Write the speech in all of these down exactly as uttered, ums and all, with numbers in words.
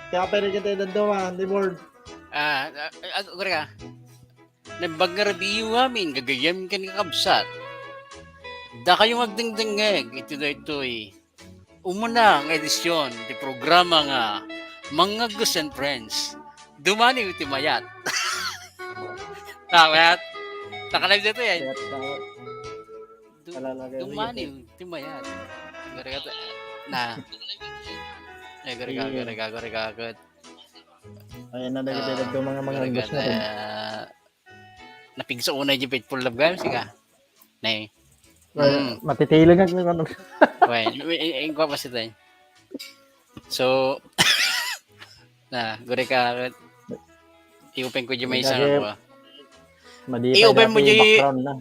Kaya pwede kita daduma, di board. Ah, ah, ah, kore ka. Naimbag nga radio amin, gagayyem ken kakabsat. Dakayo nga agdengdengngeg iti daytoy umuna nga edisyon ti programa nga Mangaggus and Friends. Dumaniw ti mayat. Ah, mayat. Nakalive dito yan. Mayat, mayat. Du-, Wala na kayo. Dumaniw ti mayat. Gari ka ta-, na. Eh, gari ka, Sige. gari ka, gari ka, gari ka. Ayan na, dagiti Ah, dagiti mga mga gari ka gusto ta-, natin. Napigsa unay di Faithful Love Games, ka? Nay. Well, Mm. matitiling ang ano. Well, i-, i-, i-, ko pa si Tay. So, na, guri ka, i-open ko di may Dahil isang ako, ah. Madi pa I-open mo dati di, background na.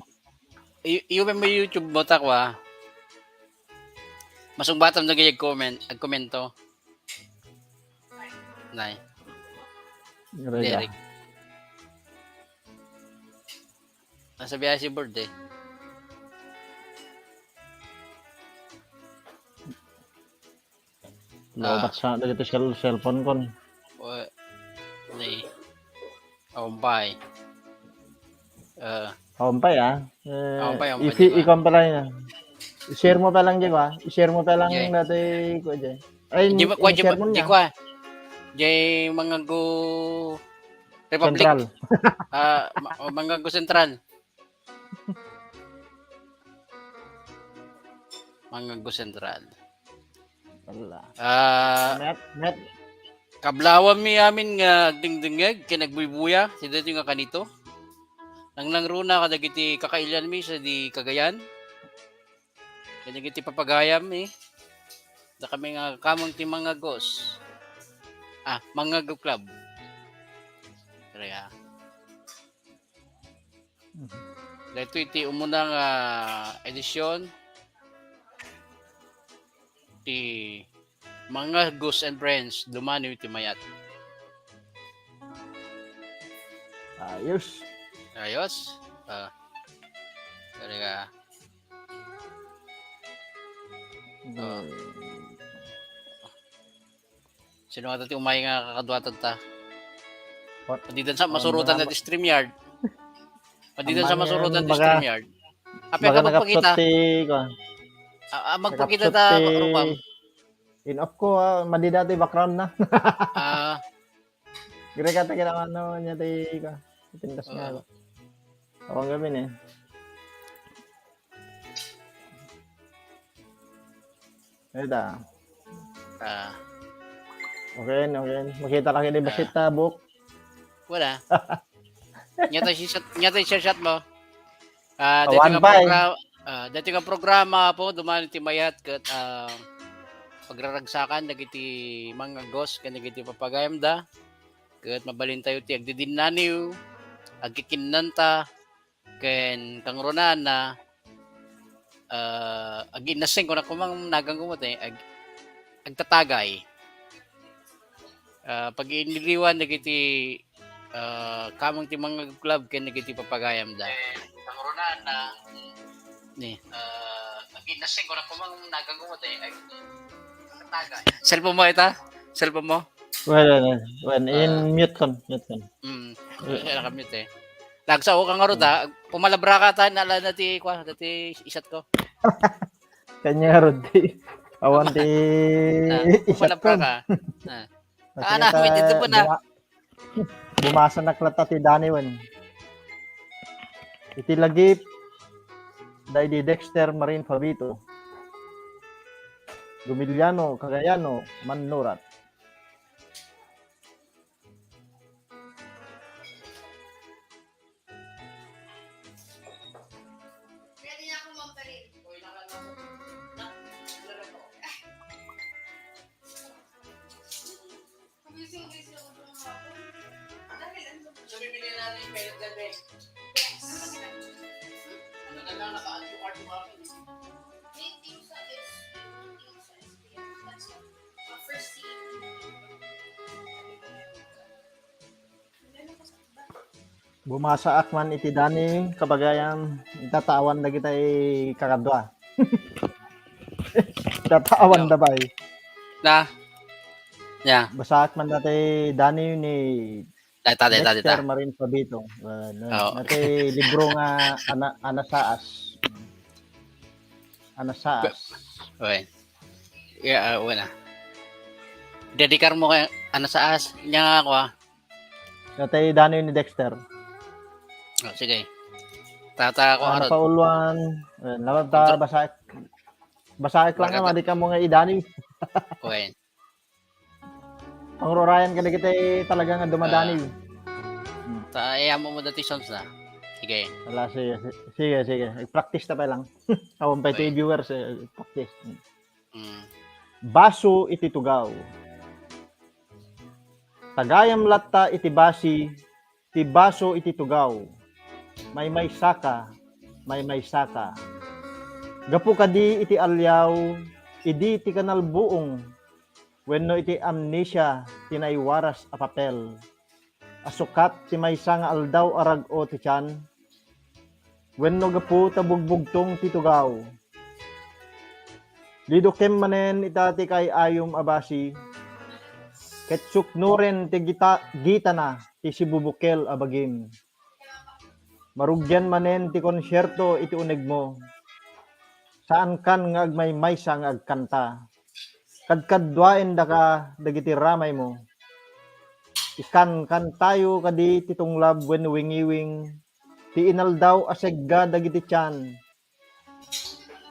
i-, i-open mo YouTube mo, ta, kwa. Masungbatam na gayag comment, ag-komento. Nay. Gari ka. Derek. Nasa biyahe si Bird eh. Lobat Ah. sa dagiti cell-, cellphone kon. Wa-, ni. Umpay. Ah. Umpay, ah. Eh, Umpay, umpay, isi-, di ba? Ikaw pala yun, ah. I-share mo pa lang, di ba? I-share mo pa lang Jay. Dati, ko, Jay. Ay, Di ba, i-, kwa, di ba, i-share mo di na. Kwa. Jay Mangago Republic. Central. Ah, ma-, oh, Mangago Central. Mangago Central. Wala. Ah, Met, met. Kablawan mi amin nga agdingdingeg ken agbuybuya, si daytoy nga kanito. Nangnangruna kadagiti kakailian mi sa di Cagayan. Kadagiti papagayam mi. Da kami nga kameng ti Mangagos. Ah, Mangago Club. Kaya. Mhm. Daytoy ti umuna nga edisyon ti Mangagos and Friends, dumaniw ti mayat. Ayos. Ayos. Ah. Talaga. Hmm. Ah. Sino nga ti umay nga kakaduatan ta? What? Padidan sa Oh, masurutan mga na ti StreamYard. Padidan sa Amman masurutan ti maga-, StreamYard. Apay maga ka magpakita? Nakapsot ti, kuwan. Ah, ah, magpakita Nakapsot ta, ti Rupam. In-off ko, ah, madi dati background na. Ah. Gire ka, taga ano niya, ti, kuwan. Pintas nga Oo. ako. Awang gamin eh. Ita. Ah. Okay, okay. Makita ka kini Ah. basita, Buk. Wala. Nyata si shot, nyata si shot mo. Ah, dati Awan nga pa eh. program, ah, dati nga programa po, dumani ti mayat ket, ah, pagraragsakan dagiti Mangagos ken dagiti papagayamda. Ket mabalin tayo ti agdidinnaniw, agkikinnanta, ken kangrunaanna, ah, aginnaseng, kuna ko mang nagan ko met, eh, ag-, agtatagay. Ah, pag-iiniliwan dagiti, ah, kameng ti Mangagos Club ken dagiti papagayamda. Ken kangrunaanna, ni. Ah, aginnaseng, kuna ko mang nagan ko met, eh, ag-, agtatagay. Cellphone mo ita? Cellphone mo? Well, well, well, well, Ah. in mute kon, mute kon. Mm. Eh. Wala ka mute eh. Nagsao ka ngarud, Hmm. ah. Pumalabra ka ta, nala na ti, kwa, dati isat ko. Kanya ngarud ti, awan ti Na, isat pumalabra ko. Ka. Ah. Kasi Ah, na, ta, wait, ito po na. buma-, bumasa na klata ti Dani wen. Iti lagip, daydi Dexter Marin Fabito. Gumiliano, Cagayano, Mannurat. Bumasaak man iti Dani, kabagayam, itatawan dagitay kakadua. Itatawan Yo. da bay. Na? Yeah. Basaak man dati Daniel ni Dayta, dayta, Dexter dayta. Marin Fabito. Uh, na, Oo. Dati libro nga ana, Anasaas. Anasaas. Okay. Yeah, uh, wala. Dedikar mo kay Anasaas. Nya nga ako, ah. Dati Daniel ni Dexter. Oh, sige. Tata ako, Ano Arod. Pauluan. Eh, laban ta, Kontro- basaak. Basaak lang Barkada. Naman, di ka mo nga idani. Okay. Pangrurayan ka na kita eh, talaga nga dumadani. Ah. Hmm. Ta, eh, amo mo dati, Sons, na. Sige. Wala, sige, sige, sige. Practice ta pa lang. Awan pa iti Okay. Viewers, eh, practice. Hmm. Mm. Baso iti tugaw. Tagayam latta iti basi, ti baso iti tugaw. Maymaysaka, maymaysaka. Gapu kadi iti aliaw, idi ti kanalbuong, wenno iti amnesia ti naiwaras a papel. A sukat ti maysa nga aldaw a rag-o ti tian, wenno gapu ta bugbugtong ti tugaw. Lidukem manen ita ti kaay-ayom a basi, ket suknoren ti gita-, gitana ti sibubukel a bagim. Marugian manen ti konsierto iti unegmo. Saankan nga agmaymaysa nga agkanta. Kadkaduaendaka dagiti ramaymo. Ikankantayo kadi ti tunglab wenno wingiwing ti inaldaw a segga dagiti tian.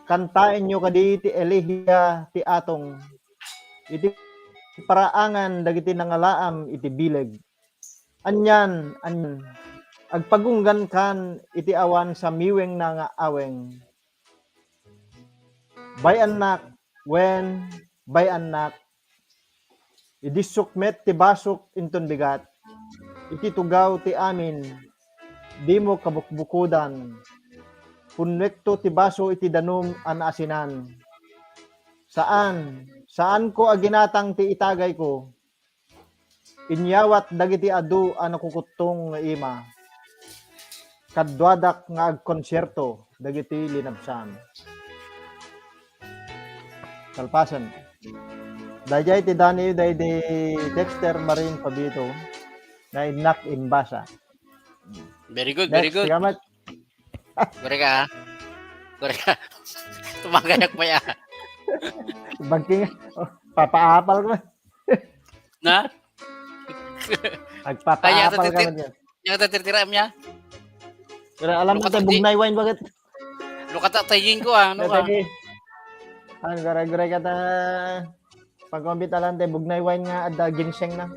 Kantaenyo kadi ti elegia ti atong iti paraangan dagiti nangalaam iti bileg. Anian, anian, agpagunggankan iti awan samiwengna nga aweng. Bay-annak, wen bay-annak, idissok met ti basok inton bigat. Iti tugaw ti amin, dimo kabukbukodan. Punnuekto ti baso iti danum a naasinan. Saan, saanko a ginatang ti itagayko. Inyawat dagiti adu a nakukuttong nga ima. Kaduadak nga agkonsierto dagiti linabsam. Kalpasan. Daydiay ti Daniel, daydi Dexter Marin Fabito, nga innak imbasa. Very good, very Next, good. Salamat. Gure ka, ah. Gure ka. Tumagayak pa ya. Bangking, oh, papaapal ko. Na? Agpapaapal ka man yan. Yung tatirtiraan niya? Pero alam mo, Lukat tayo, di- bugnay wine, bakit? Lukat tayo, tayo, ko, ah. Ano ka? Ang gure-gure ka ta, pagkompit alam tayo, bugnay wine nga, adda ginseng na.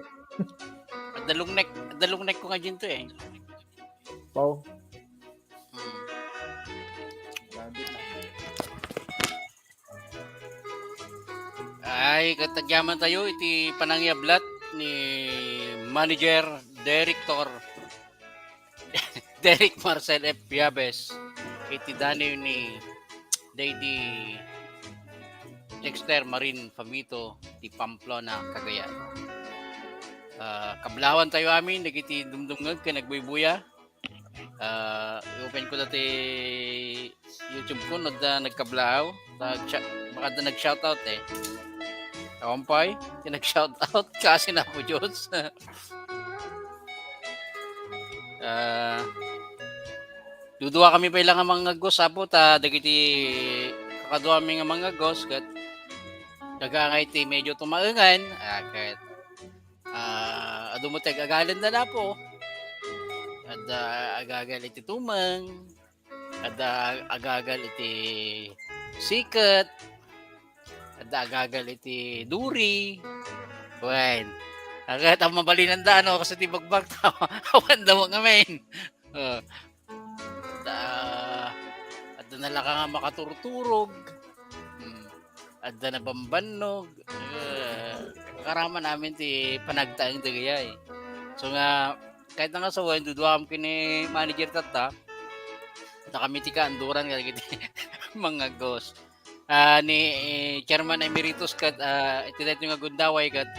Adda lungnek, adda lungnek ko nga gin to, eh. Wow. Hmm. Ay, katagyaman tayo iti panangiyablat ni Manager Director Derek Marcel F. Piabes iti daniw ni Daydi Dexter Marin Famito ti Pamplona, Cagayan. Ah, kablawan tayo amin dagiti dumdumngeg ken nagbuybuya. Ah, i-open ko dati YouTube ko, no adda nagkablaaw. Nag-sha-, baka adda nag-shoutout, eh. Awan pay, ti nag-shoutout, kasi na po, Diyos. Ah, dudua kami pay lang nga mangagos, apo, ta dagiti kakaduami nga mangagos, ket daga nga iti medyo tumaengan, ah, ket Ah, adu met ti ag-agalenda, Apo. Adda agagal iti tumeng, adda agagal iti siket, adda agagal iti duri. Wen, agayat a mabalinanda, ano, kasi ti bagbag, awan da mo ngamin. Ah, adda, adda nalaka nga makaturturog. Hmm. Adda nabambannog. Eh, karama namin ti panagtaeng dagayay. So nga, kahit nga sa wen, duduam kini manager tatta, nakami ti kaanduran kadagiti mangagos. Ah, ni, eh, Chairman Emeritus kat, ah, iti daytoy nga gundaway kat,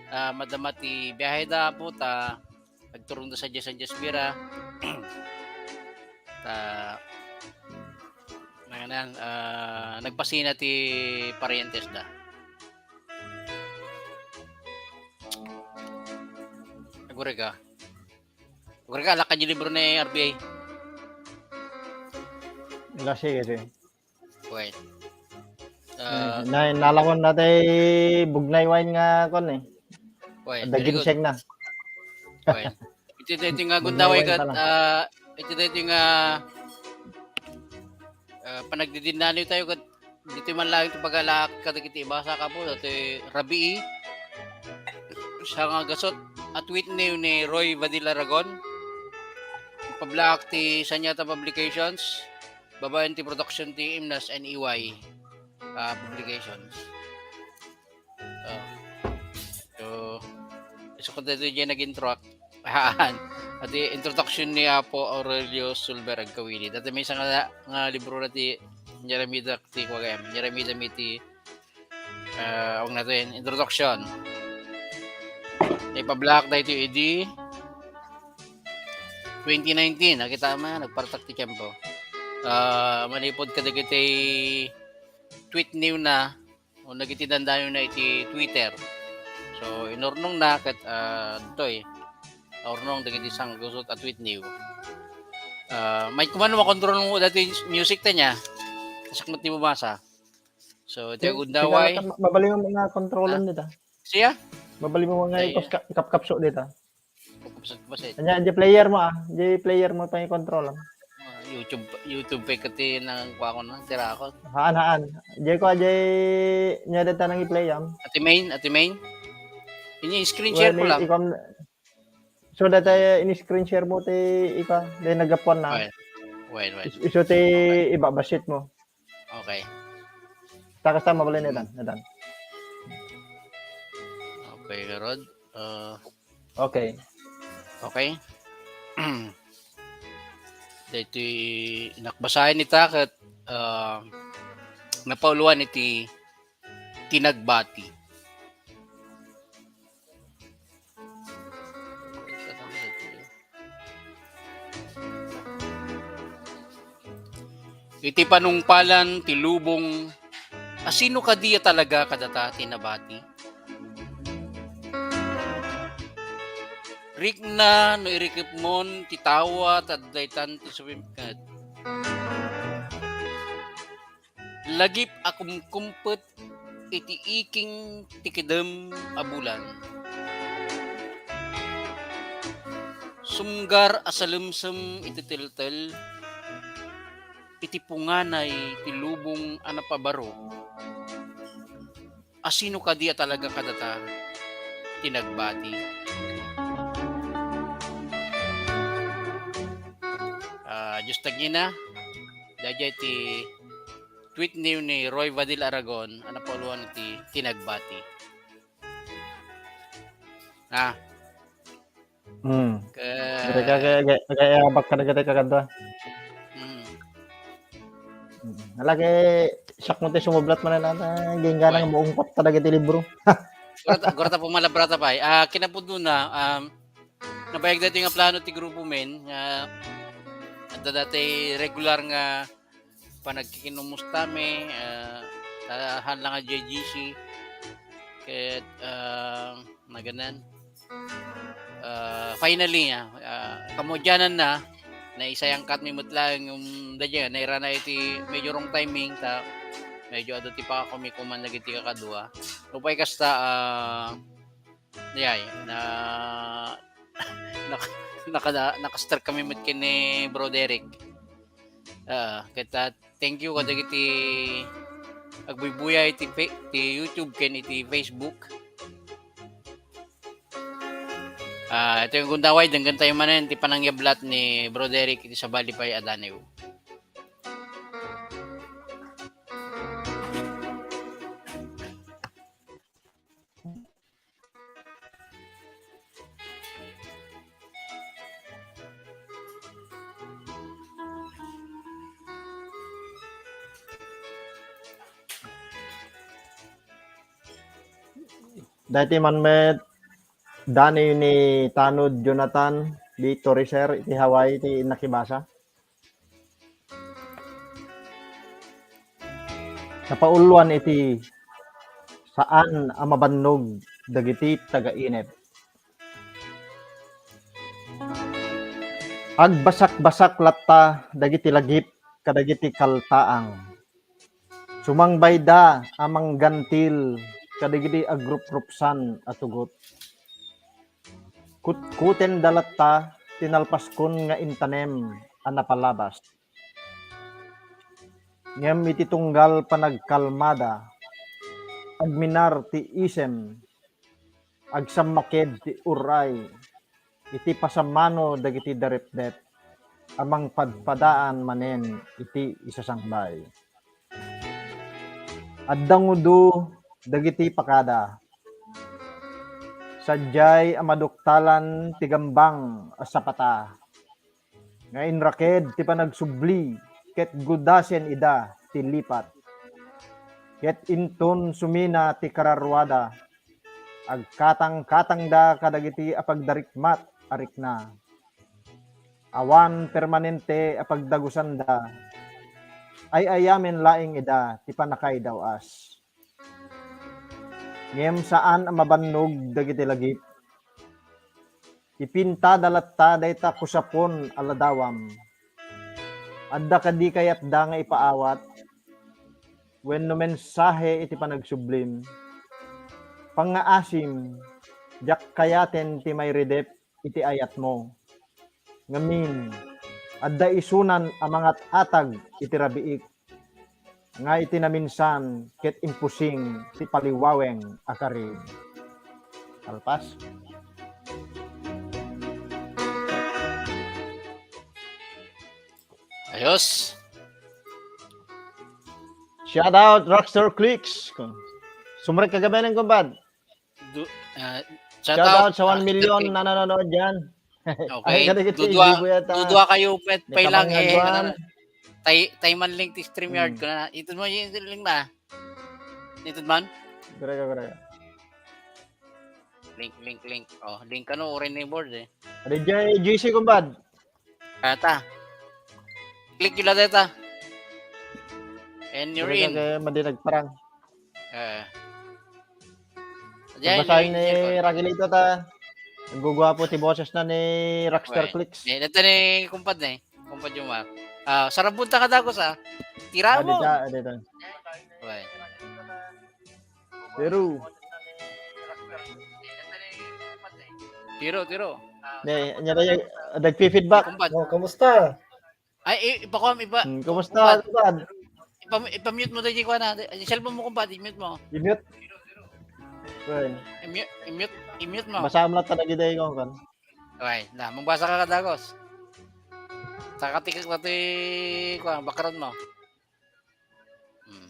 ah, madama ti biyahe da, Apo, ta agturong da sadiay, sadiay bira. Ta, nanganan, ah, nagpasina ti parientes da. Gurega. Gurega, alak ka di libro ni R B I. Wala, sige, sige. Wait. Eh, Uh, na, nalakon na tay bugnay wine nga kon eh. Wait, Adda very good. Ginseng na. Wait. Iti daytoy nga Bugnay gundaway wine kat, pala. Ah, iti daytoy nga, ah, panagdidinnaniw tayo kat ditoy man lang iti pagalaak kadagiti ibasa ka po, dati Rabii, siya nga gasot, a tweet ni, ni Roy Vadil Aragon. Pablaak ti Sanyata Publications, babaen ti production ti Imnas and E Y, ah, Publications. Oh. So, so kung dito dyan nag-intro, haan. At i-, introduction ni Apo Aurelio Sulber Agkawili. Dati may isang nga, nga libro na ti Jeremida ti Kwagayam. Jeremida mi ti, ah, ang natin, introduction. Ipablaak na ito idi twenty nineteen. Nakita mo, nagpartak ti tiempo. Ah, manipod kadagiti tweet new na o nagiti dandayo na iti Twitter. So, inurnong na ket, ah, ditoy. Urnong dagiti sangguso a tweet new. Ah, may kumano makontrol mo dati music ta niya. Kasakmat ti bumasa. So, iti gundaway. Mabalin mo nga kontrolan dita. Siya? Mabalin mo nga ikapkapso dita. Anya, di player mo ah. Di player mo pa yung control. Ah. YouTube, YouTube pa kati nang kuha ko nang tira ko. Haan, haan. Di ko, di niya data nang i-play am. Ati main, ati main. Ini screen share ko lang. So, data ini screen share mo ti ika. Di nagapuan na. Wait, wait, wait. Isu ti ibabasit mo. Okay. Takas ta mabalin netan, netan. Okay, Rod. Uh, Okay. Okay. Daytoy nakbasayan ita ket, ah, napauluan iti tinagbati. Iti panungpalan ti lubong, asino kadi a talaga kadata ti nabati? Rikna no irikepmon ti tawa ta adda itan ti sumipnget. Lagip a kumkumpet iti iking ti kidem a bulan. Sumgar a salemsem iti teltel, iti punganay ti lubong a napabaro. Asino kadi a talaga kadata ti nagbati? Ah, Diyos tagina, daydiay ti tweet ni, ni Roy Vadil Aragon, a napauluan iti tinagbati. Ah. Hmm. Ka- Kaya, kaya, kaya, kaya, abak ka na kita kakadwa. Hmm. Alagi, siak mo ti sumublat man na, gingga nga maungkot talaga ti libro. Gurata, gurata po malabrata pa. Ah, kinapudno na, um, nabayag dati nga plano ti grupo men, nga adda dati regular nga panagkikinumusta mi, ah, ta-, haan lang nga J G C. Ket, ah, naganan. Ah, finally, ah, ah, kamudyanan na, naisayangkat mi met laeng, um, daydiay, nairana iti medyo wrong timing, ta medyo adu ti pakakumikuman dagiti kakadua. Nupay kasta, ah, dayay, na, nak-, nakada-, nakaster kami met ken ni Bro Derek. Ah, ket, ah, thank you kadagiti agbuybuya iti fa-, ti YouTube ken iti Facebook. Ah, ito yung gundaway, denggen tayo manen ti panangyablat ni Bro Derek iti sabali pay a daniw. Dati man met Dani ni Tanud Jonathan Victory, sir, iti Hawaii ti nakibasa. Napauluan iti saan a mabannog dagiti taga-inep. Agbasakbasak latta dagiti lagip kadagiti kaltaang. Sumangbayda a manggantil kadagiti agrupgrupsan a tugot. Kutkutenda latta ti nalpaskon nga intanem a napalabas. Ngem iti tunggal panagkalmada, agminar ti isem, agsammaked ti uray iti pasamano dagiti darepdep a mangpadpadaan manen iti isasangbay. Adda ngudo dagiti pakada. Sadiay a maduktalan ti gambang a sapata nga inraked ti panagsubli ket gudasen ida ti lipat. Ket inton sumina ti kararuada, agkatangkatangda kadagiti a pagdarikmat a rikna. Awan permanente a pagdagusanda. Ay-ayamen laeng ida ti pannakaidaw-as. Ngem saan a mabannog dagiti lagip. Ipintada latta dayta kusapon a ladawam. Adda kadi kayatda nga ipaawat wenno mensahe iti panagsublim? Pangngaasim, diak kayaten ti mairidep iti ayatmo. Ngamin, adda isunan a mangat-atag iti rabiik nga iti naminsan ket impusing ti paliwaweng a karim. Kalpas. Ayos. Shout out, Rockstar Clicks. Sumrek ka gabi ng kumpad. Du-, ah, shout Shout out, out sa one million Rockstar Clicks. Na nanonood dyan. Okay. Ay, kada kita Dudua, ibo yata. Dudua kayo pet May pay lang eh. Kamangaguan. Tay, tay man link ti StreamYard Hmm. ko na. Ito mo yung link na. Ito man? Correct, correct. Link, link, link. Oh, link ka no, orange na yung board eh. Ada dyan, J C kumbad. Kata. Click yung ladeta. And you're Correct, in. Kaya madi nagparang. Eh. Diyan, Basahin yun, ni yun, yun. Raquelito ta. Ang gugwapo ti boses na ni Rockstar Wait. Clicks. Eh, ito ni kumpad na eh. Kumpad yung ma. Ah, sarabunta ka dagos ah. Tira Ah, mo. dito, ah, dito. Wait. Pero, Tiro, tiro. Ne, nya ba yung, nagpi-feedback? Kumpad. Oh, kumusta? Ay, i-, ipakuha mo, ipa-, Hmm, kumusta, kumpad? Kumpad? Ipa-, ipa-mute mo tayo, kuha na. Ay, cellphone mo, kumpad, i-mute mo. I-mute? Well, I-mute, i-mute, i-mute mo. Basta mo lang talaga dahil kung kan. Okay, na, magbasa ka kadagos. Sa katikak na ti, kuha, background mo. Hmm.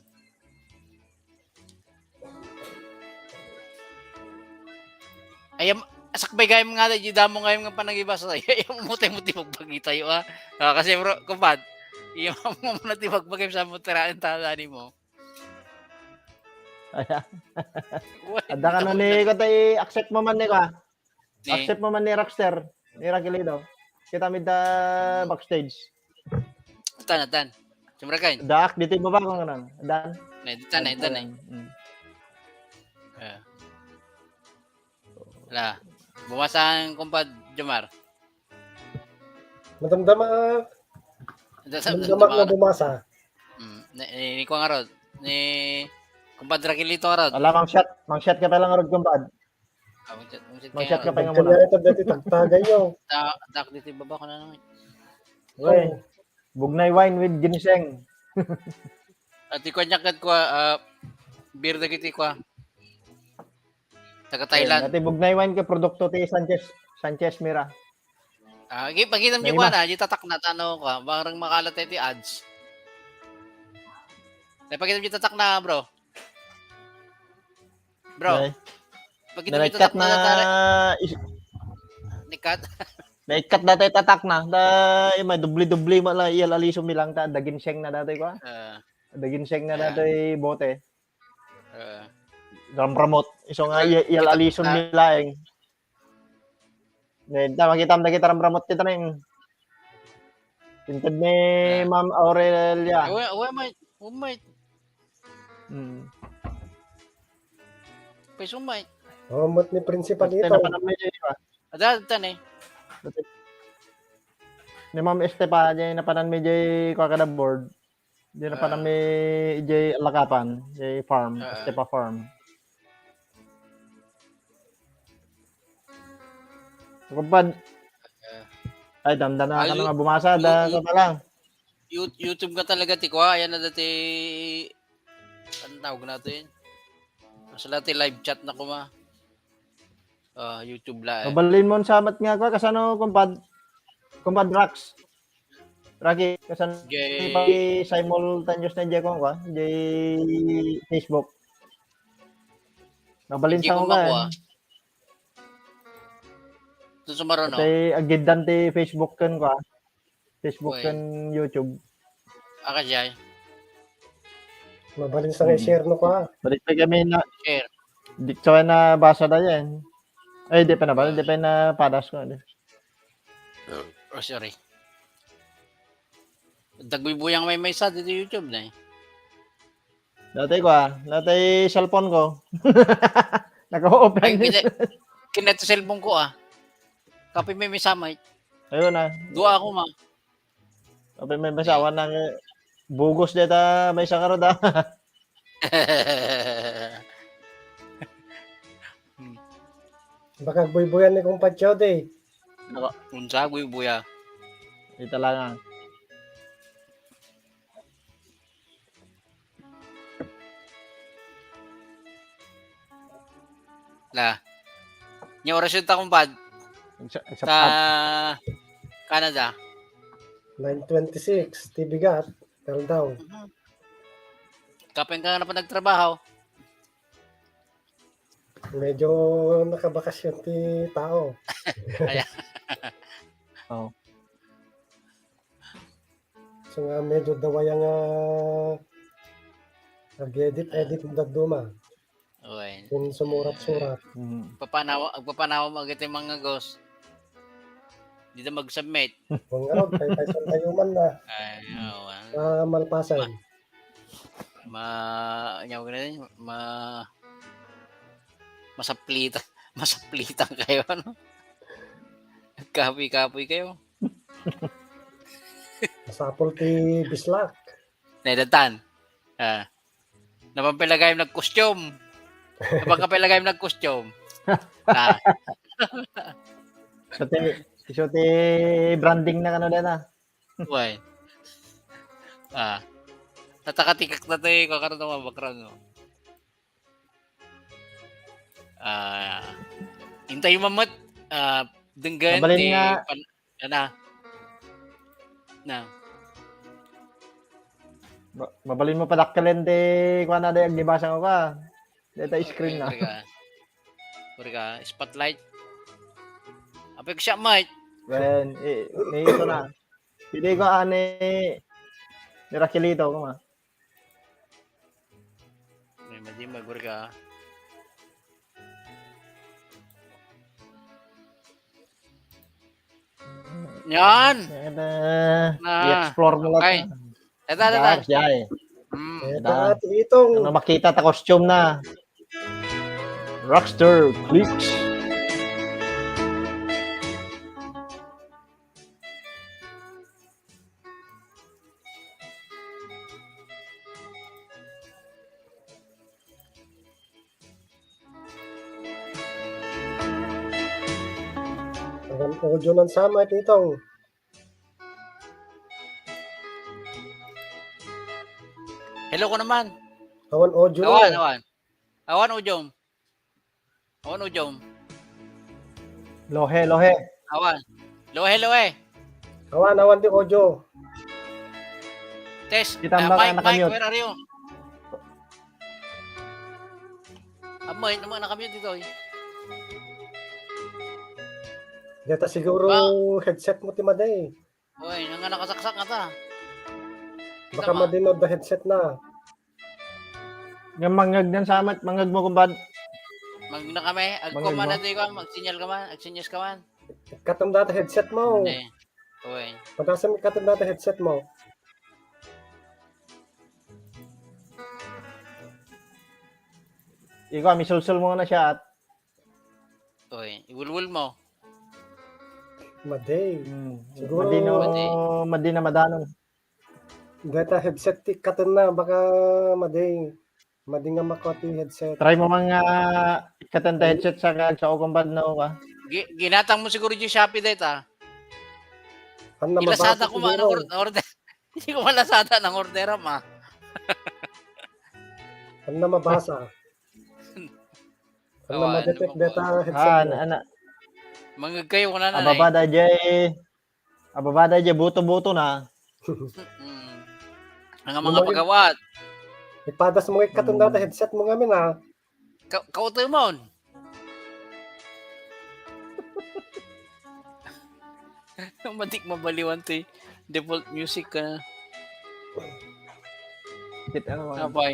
Ayam, sakbay gayam nga, di damo gayam nga panagibasa. Ayam mo tayo mo ti magbagi tayo, ah. Ah, kasi bro, kumpad, iya mo na ti magbagi sa mo tiraen ta, ani mo. Ayan. Uy, Adda ka na ito ni na. Kata, i-accept mo man ni ka. Ni? Accept mo man ni Rockster, ni Raquelito. Kita mi da Hmm. backstage. Atan, atan. Sumra kayo. Daak dito yung baba kung ano. Dan. Na, dito na, dito na. Mm. Ah. Wala. Bumasa ang kumpad, Jomar. Madamdama. Madamdama. Madamdama na bumasa. Mm, ni, ni, ni Kuya nga rod. Ni kumpad Raquelito nga rod. Ala, mang shot. Mang shot ka pa lang rod, kumpad. Ah, mag-chat, mag-chat Mag-chat kayo. Ka pa nga muna. Kaya ito, dati tagtagay nyo. Ta-, tak dito yung baba ko na naman. Uy, Oh. Bugnay wine with ginseng. At ikuha niya kat kuha, ah, beer na kita kuha. Taga Thailand. Ayun, ati Bugnay wine ka produkto ti Sanchez, Sanchez Mira. Ah, gi-, pagkita mo May kuha iba. Na, di tatak na, tano kuha. Barang makalat tayo ti ads. Ay, pagkita mo tatak na, bro. Bro, Nay. Pagkita mo Naikat tatak na na, tare. Is- Nikat. Naikat na tayo tatak na. Da, eh, may dubli-dubli mo lang, iyal aliso mi lang ta, daginseng na dati ko, ah. Ah, Daginseng na ah, dati bote. Ah. Ramramot. Iso nga, Well, iya-, iyal kita aliso na. Mi laeng. Ngayon, ta, makita mo na kita ramramot kita na yung tinted ni Ah. Ma'am Aurelia. Uwe, uwe, mate. Uwe, mate. Hmm. Pwes, uwe, mate. Oh, mat ni principal Ito ito. Na pa naman yun, di ba? Ada, ada, eh. Ito, Ni Ma'am Estepa, jay napanan mi jay kua kada board. Jay napanan mi jay alakapan, jay farm, Ah. Estepa farm. Kumpad. Ah. Ay, damdam na Ah, ka na you-, nga bumasa, da you-, ka pa lang. You-, YouTube nga talaga ti kua, ayan na dati, ano tawag natin? Mas dati live chat na kuma. Ah, YouTube Live. Mabalin mo sa mat nga ako, kasano, kumpad? Kumpad Rax. Rocky, kasano Jay pag-simultaneous na jay kuwan, kuwan? Jay Facebook. Mabalin Jay sa kuwan, kuwan. Ito sumaron, no? Tay agiddan ti Facebook ken kuwan. Facebook Uy. Ken YouTube. Aka jay. Mabalin sa nga Mm. i-share no ka. Balik pa kami na Share. Di ko na basa da yan. Ay, di pa na ba? Di pa na padas ko. Di. Oh, sorry. Dagbuybuyang may maysa dito YouTube na eh. Dati ko ah. Dati cellphone ko. Naka-open. Ay, kine-, kineto cellphone ko ah. Kape may may samay. Ayun ah. Dua ako ma. Kape may may sawa nang bugos deta may sakaro da. Baka buybuyan ni Kumpad Chode. Naka-, unsa, buybuya? Ita lang ah. La. Nya oras yun ta, kumpad? Sa, sa Ta-, Canada. Nine twenty-six, ti bigat. Pero daw. Mhm. Kapin ka nga na pa nagtrabaho. Medyo nakabakasyon ti tao. Kaya. Oh. So nga, medyo dawaya nga ag-edit, edit ng daduma. Uy. Kung sumurat-surat. Mm. Papanawa, agpapanawa mo agad yung mga ghost. Di na mag-submit. Kung nga, kay, kay San Tayuman na. Ay, oo, ah. Sa Malpasan. Ma-, ma-, ano ko na yun? Ma-, masaplita-, masaplitan kayo, ano? Kapoy-kapoy kayo. Masapul ti bislak. Naidatan. Ah. Napampilagayam nag-costume. Napampilagayam nag-costume. Ah. So, ti, so, ti branding na kano dana. Why? Ah. Tatakatikak na to eh. Kung ano naman background, no? Ah, intay mo mat, ah, denggan Mabalin ti nga. Pan-, ana. Na. Ma-, mabalin mo padakkelen ti kuan na, day, agbasa ko ka. Deta screen na. Pwede ka. Pwede ka. Spotlight. Apek siya, Mike. Wen, eh, ni ito na. Pili ko ani ni Raquelito, kuma. May madi, magurga. Yan! Yan, eh, Na. I-explore mo lang. Okay. Eto, eto, eto. Jai. Mm. Eto, Eto. Ate Itong. Ano makita ta costume na? Rockstar Clicks. Awan audio nan sama, Titong. Hello ko naman. Awan audio Awan, na. Awan. Awan, ujom. Awan, ujom. Lohe, lohe. Awan. Lohe, lohe. Awan, awan ti audio. Test. Kita Ah, mo Mike, na Mike, kamute. Where are you? Amay, naman na kamute dito, eh. Data siguro Ah. Headset mo ti madi. Oy, nang nakasaksak nga ta. Kita Baka ma. Madinod da headset na. Nga mangag nan samat, mangag mo, kumpad. Mangag na kami. Mangag Agko man mo. Ito ikaw, magsinyal ka man, agsinyas ka man. Katam data headset mo. Hindi. Oy. Patasan katam data headset mo. Ikaw, misulsul mo na siya at Oy, iwulwul mo. Madi. Hmm. Siguro- Madi no, Madi. Madi na madanong. Deta headset ti ikkatenna, baka madi. Madi nga makua ti headset. Try mo man nga ikkaten ta headset sa kag sa kumpad no ka. Gi- ginatang mo siguro di Shopee deta. Ang namabasa Ilasada ko man siguro. ang order. Hindi ko malasada ng order ma. Ang namabasa. Ang Awa, namadetect ano ba deta ko? headset Ah, mo. Ana. Mangag kayo ko na na. Ababa da jay. Ababa da jay buto-buto na. Mm. Ang mga pagawat. Ipadas mo nga ikkaten data headset mo ngamin ha. Ka kautoy mo. Matik mabaliwan ti default music ka. Kita naman. Apay.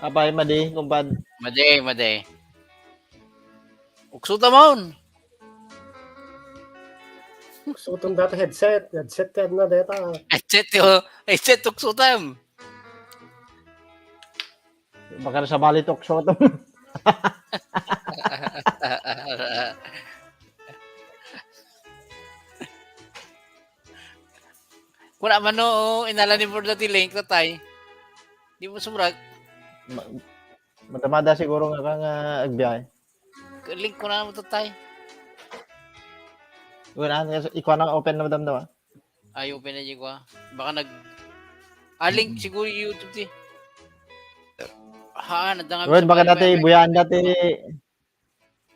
Apay, madi, kumpad. Madi, madi. Uksuta maun. Sutong data headset. Headset ka na data. Headset yo. Headset uksutam. Baka na sa bali talk show to. Kuna man no, inala ni Borda ti link tatay. Di mo sumrag. Ma- Madamada siguro nga ka nga agbiyahe. Link ko na mo tatay. Wala, ikuha na open na madam daw. Ay, open na di ko ah. Baka nag... Ah, link siguro YouTube ti. Haan, adda nga Well, baka sabali dati, may- buyaan dati.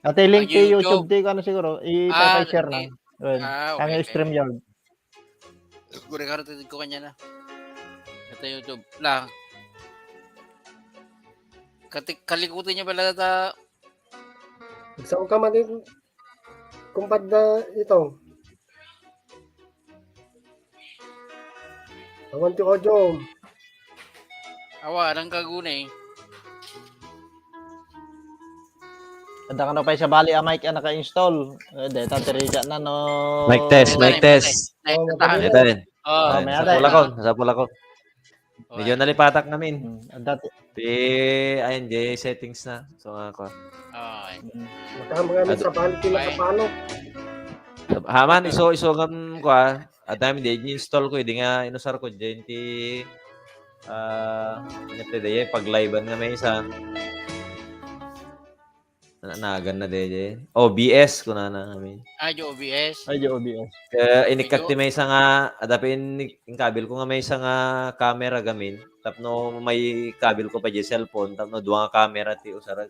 Dati link Ah, ti YouTube. YouTube ti, ano siguro, i-share na. i- Well, Ah, okay, ang okay. StreamYard. Guri ka rin ko kanya na. Ito YouTube lang. Kati- kalikutan niya pala ta Saan ka man din? Kumpad na ito. Awan ti audio. Awa, anang kaguna eh. Adda ka na pay sa bali a mic a naka-install. Eh, deta ti rigat na no. Mic test, mic test. Next Oh, time. Ito rin. Oh, Ah, Ay, may sa atay. pulakon, sa pulakon. oh, Medyo nalipatak namin. Hmm, adda ti- Ti, ayun, di settings na. So, nga ko. oh, Makahamang kami Ado- sa balik ti Ay. nakapalo. Haman, iso, iso ngam ko ah. At time di install ko, di nga inusar ko dyan ti ah, ngete dayay pag-live-an nga maysa. Na nagan na dayay. O B S kunana kami. Ah, di O B S. Ay, di O B S. Kaya inikkat Medyo- ti maysa nga, adda pay in, inkabil ko nga maysa nga camera gamin. Tapno may kabil ko pa di cellphone, tapno dua nga camera ti usarag.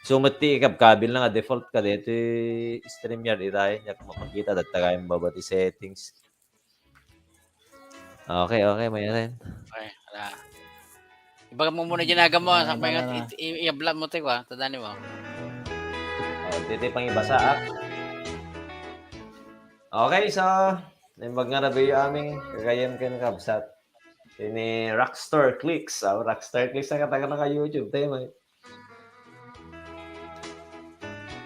So, met ti ikabkabil na nga default ka dito StreamYard itay. Yak makita datta kayo baba ti settings. Okay, okay, may atin. Okay, wala. Ibaga mo muna dyan agam mo, Ah, sa may wala na. i- i- i-upload mo tayo ah, tadani mo. Oh, dito pang ibasaak. Okay, so, naimbag nga rabiyo aming kagayan ken kabsat. Ini Rockstar Clicks. Ah, Rockstar Clicks ang katagan ka YouTube. Tayo, may.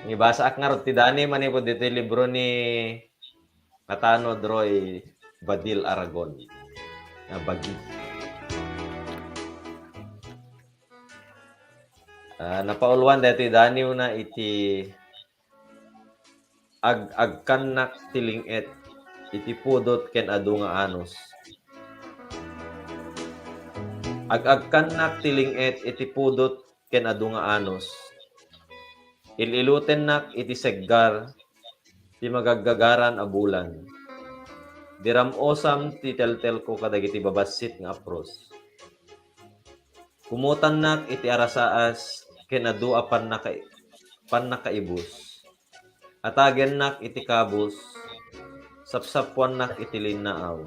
Ibasaak nga rod ti Dani manipud dito libro ni Katano Droy Badil Aragon. Nga bagi. Ah, napauluan daytoy Dani na iti ag-agkannak ti ling-et iti pudot ken adu nga anus. Ag-agkannak ti ling-et iti pudot ken adu nga anus. Il-ilutennak iti seggar ti magaggagaran a bulan. Diram-osam ti teltelko kadagiti babassit nga apros. Kumutannak iti arasaas ken adu a pannaka-, pannakaibus. Atagennak iti kabus, sapsappuannak iti linnaaw.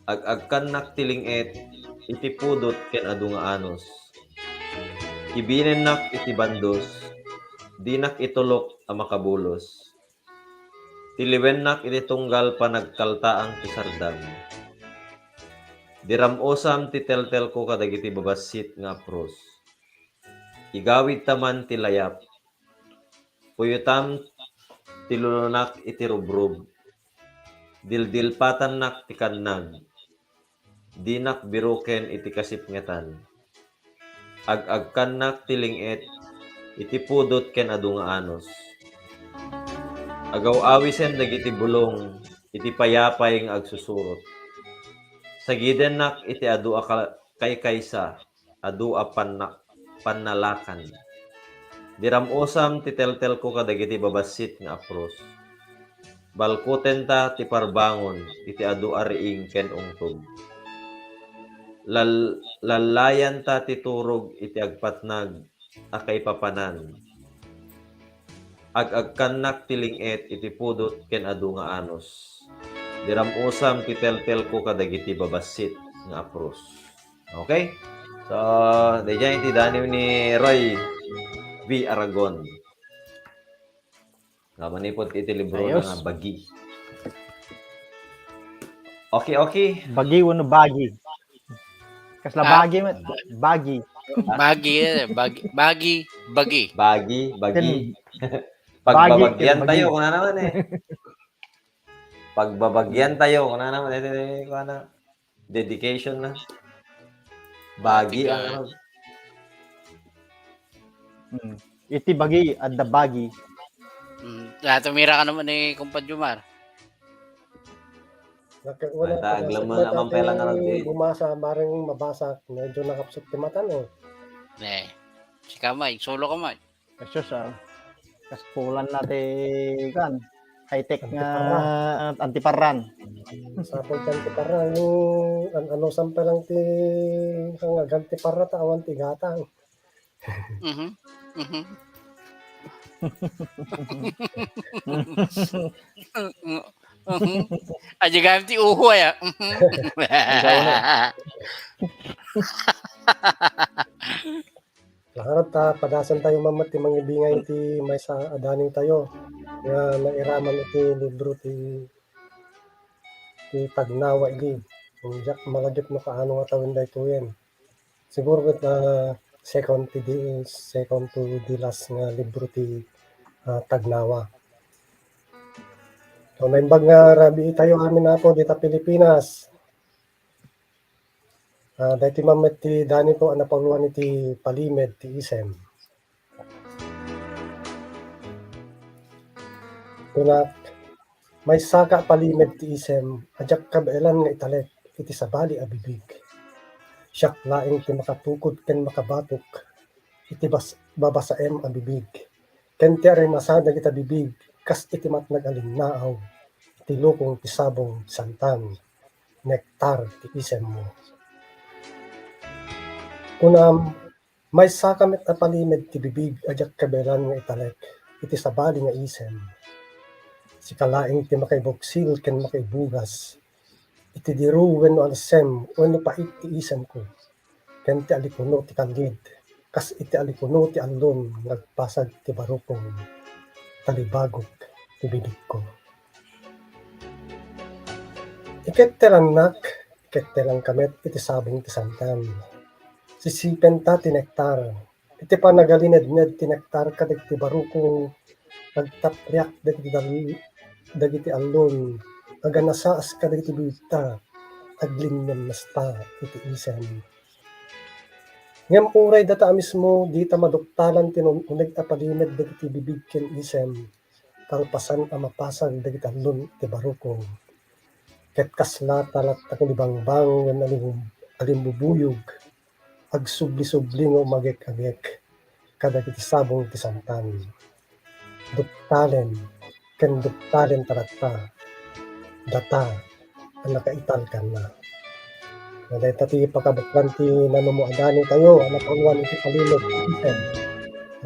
Ag-agkannak ti ling-et iti pudot ken adu nga anus. Kibinennak iti bandus, dinak itulok a makabulos. Tiliwennak iti tunggal panagkaltaang ti sardam. Diram-osam ti teltelko kadagiti babassit nga apros. Igawidta man ti layap. Puyotam ti lulunak iti rubrub. Dildilpatannak ti kannag. dinak biruken iti kasipngetan. Ag-agkannak ti ling-et iti pudot ken adu nga anus. Agaw-awisen dagiti bulong iti payapay nga agsusurot. Sagidennak iti adu a ka-, kaykaysa, adu a panna-, pannalakan. Diram-usam ti teltelko kadagiti babassit nga apros. Balkutenta ti parbangon iti adu a riing ken ungtog. Lal-, lallayanta ti turog iti agpatnag a kaipapanan. Ag-agkannak ti ling-et iti pudot ken adu nga anus. Diram-usam ti teltelko kadagiti babassit nga apros. Okay? So, daydiay ti daniw ni Roy V. Aragon. Nga manipud iti libro Ayos. Nga Bagi. Okay, okay. Bagi wenno bagi? Kasla Ah. Bagi met. Bagi. Bagi, eh, bagi, bagi, bagi. Bagi, bagi. Ken Pagbabagyan bagi, ken tayo, bagi. Kuna naman eh. Pagbabagyan tayo, kuna naman eh, eh, kuna. Dedication na. Bagi ang ano. Hmm. Iti bagi, adda bagi. Hmm. Ah, tumira ka naman ni Kumpad Jomar. Naka-, wala Ata, pa, aglaman naman pala nga nag-, bumasa, bareng mabasa, medyo nakapsot ti mata, no? Eh, sika, Mike, solo ka, Mike. Jesus, ah. Kaspulan na ti, kan, high-tech nga antiparra. Antiparran. Sapol ti antiparra, yung an-, ano, sampay lang ti, ang agan ti parra, ta awan ti gatang. Mhm. Mhm. Mhm. Aja gayam ti uho, aya. Mhm. Ikaw na. Lahat ta, padasan tayo mamat ti mangibingay iti maysa a daniw tayo nga nairaman iti libro ti, ti Tagnawa idi. Diak malagip no kaano nga tawen daytoyen. Siguro ket, ah, second to the, second to the last nga libro ti, ah, Tagnawa. So, naimbag nga rabii tayo amin, Apo, dita Pilipinas. Ah, daytoy man met ti daniw a napauluan iti palimed ti isem. Kunak, maysaka palimed ti isem a diak kabaelan nga italek iti sabali a bibig. Siak laeng ti makatukod ken makabatok iti bas-, babasaem a bibig, ken ti arimasa dagita bibig kas iti matnag a linnaaw ti lukong ti sabong ti santan, nektar ti isemmo. Kunam, maysaka met a palimed ti bibig a diak kabaelan nga italek iti sabali nga isem. Sika laeng ti makaibuksil ken makaibugas iti diru wenno alsem wenno pait ti isemko, ken ti alikuno ti kallid, kas iti alikuno ti allon nga agpasag ti barukong talibagok ti bibigko. Ikettelannak, ikettelanka met iti sabong ti santan. Sisipenta ti nektar. Iti panagalinedned ti nektar kadagiti barukong, agtapriak dagiti dal-, dagiti allon, aganasaas kadagiti bibigta, aglinnemnasta iti isem. Ngem uray data a mismo, dita maduktalan ti nun-, uneg a palimed dagiti bibig ken isem, kalpasan a mapasag dagiti allon iti barukong. Ket kasla talatta ken ibangbang wenno alim-, alimbubuyog, agsubli-subli nga umagek-agek kadagiti sabong ti santan. Duptalen ken duptalen talatta data a nakaitalkanna. Nga dayta ti pakabuklan ti nanumo a daniw tayo a napauluan iti palimed ti isem.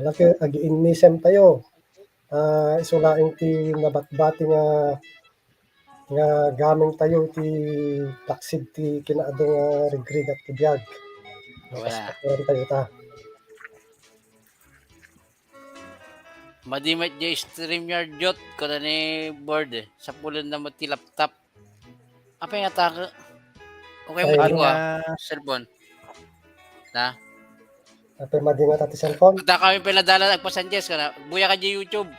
Alaki, agiinnisem tayo. Ah, isu laeng ti nabatbati nga, nga gameng tayo iti taksid ti kinaadu nga rigrigat ti biag. Wala. Nakasakturan tayo ta. Madi met di StreamYard, Jot, kada ni board, eh. Sapulen na mo ti laptop. Apay nga taka? Okay mo Ay, ti kua? Cellphone. Na? Apay madingat ti cellphone? Kada kami pinadala nagpasanjes ka na. Buya ka di YouTube.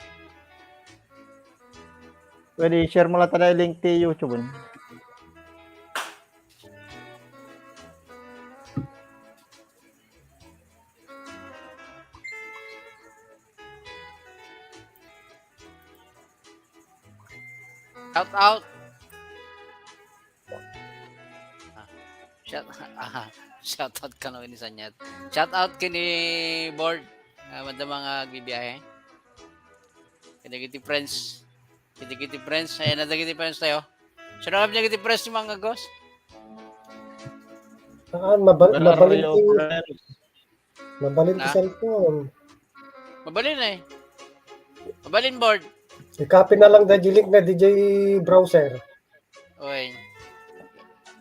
Pwede share mo lang tayo link ti YouTube, eh. Shout out. Ah, shout, ah, shout out kano ni Sanyat. Shout out kini board. Ah, madama nga agbibiyahe. Kini kiti friends. Kini kiti friends. Ayan na kiti friends tayo. Shout out niya kiti friends ni mga gos. Saan? Mabal- Where are mabalin you, ko. Friends? Mabalin ko Na? Cellphone. Mabalin eh. Mabalin board. I-copy na lang da link na D J browser. Oy.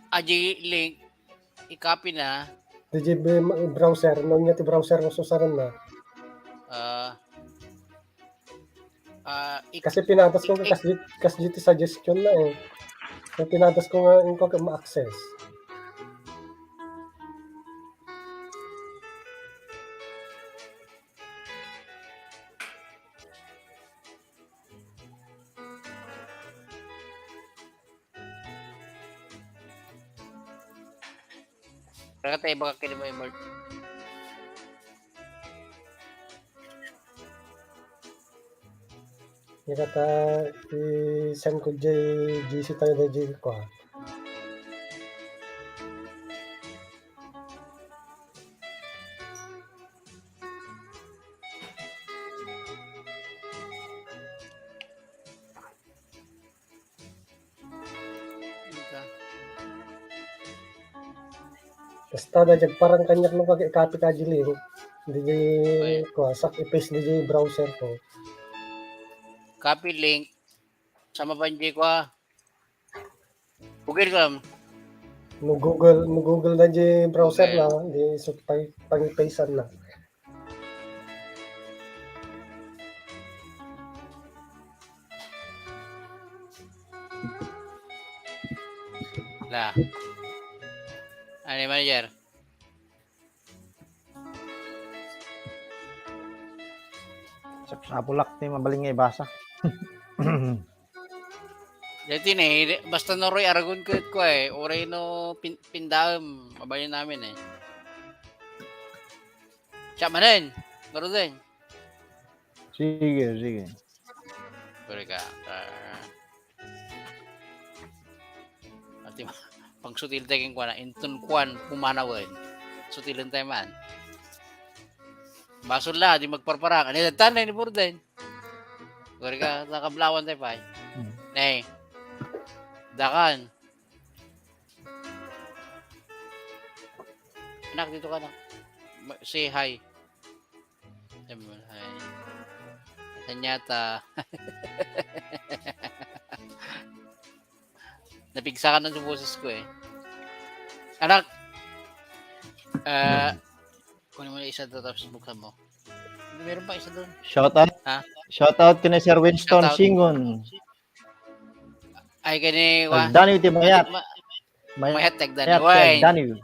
Aji link. I-copy na. D J b- browser. No niya ti browser mo susaran na. Ah. Ah, ik- Kasi pinadas ko kas kas ti suggestion na eh. So pinadas ko nga yung ko ma-access. Nakatay baka kini mo imor. Ika ta i-send ko jay G C tayo na jay ko ha. Basta na dyan, parang kanyak nung pag-copy ka, Jiling. Hindi di ko sak i-paste di browser ko. Copy link. Sama pa hindi ko ah. Google ka. No Google, no Google na di browser na, di so pag pag-paste na. La. Ano yung manager? Sapulak ti mabaling nga ibasa. Dati na eh, basta no Roy Aragon ko ko eh, oray no pin, pindaem, mabalin namin eh. Siya manen, Roden. Sige, sige. Sorry ka. Uh, ati pang sutil tayo kuan, intun kuan pumanawen. Sutilen tayo man. Basol la, di magparparang. Ano yung tanay ni Burden? Sorry ka, nakablawan tayo pa eh. Nay. Dakan. Anak, dito ka na. Say hi. Sabi mo, hi. Saan yata? Napigsa ka na sa boses ko eh. Anak! Ah, kunin mo na isa doon tapos buksan mo. Meron pa isa doon. Shout out. Ha? Shout out kina Sir Winston Shout out. Singon. Ay, kani wa. Daniel ti mayat. Ma- Mayat. Mayat tagdan. Mayat, Why? Daniel.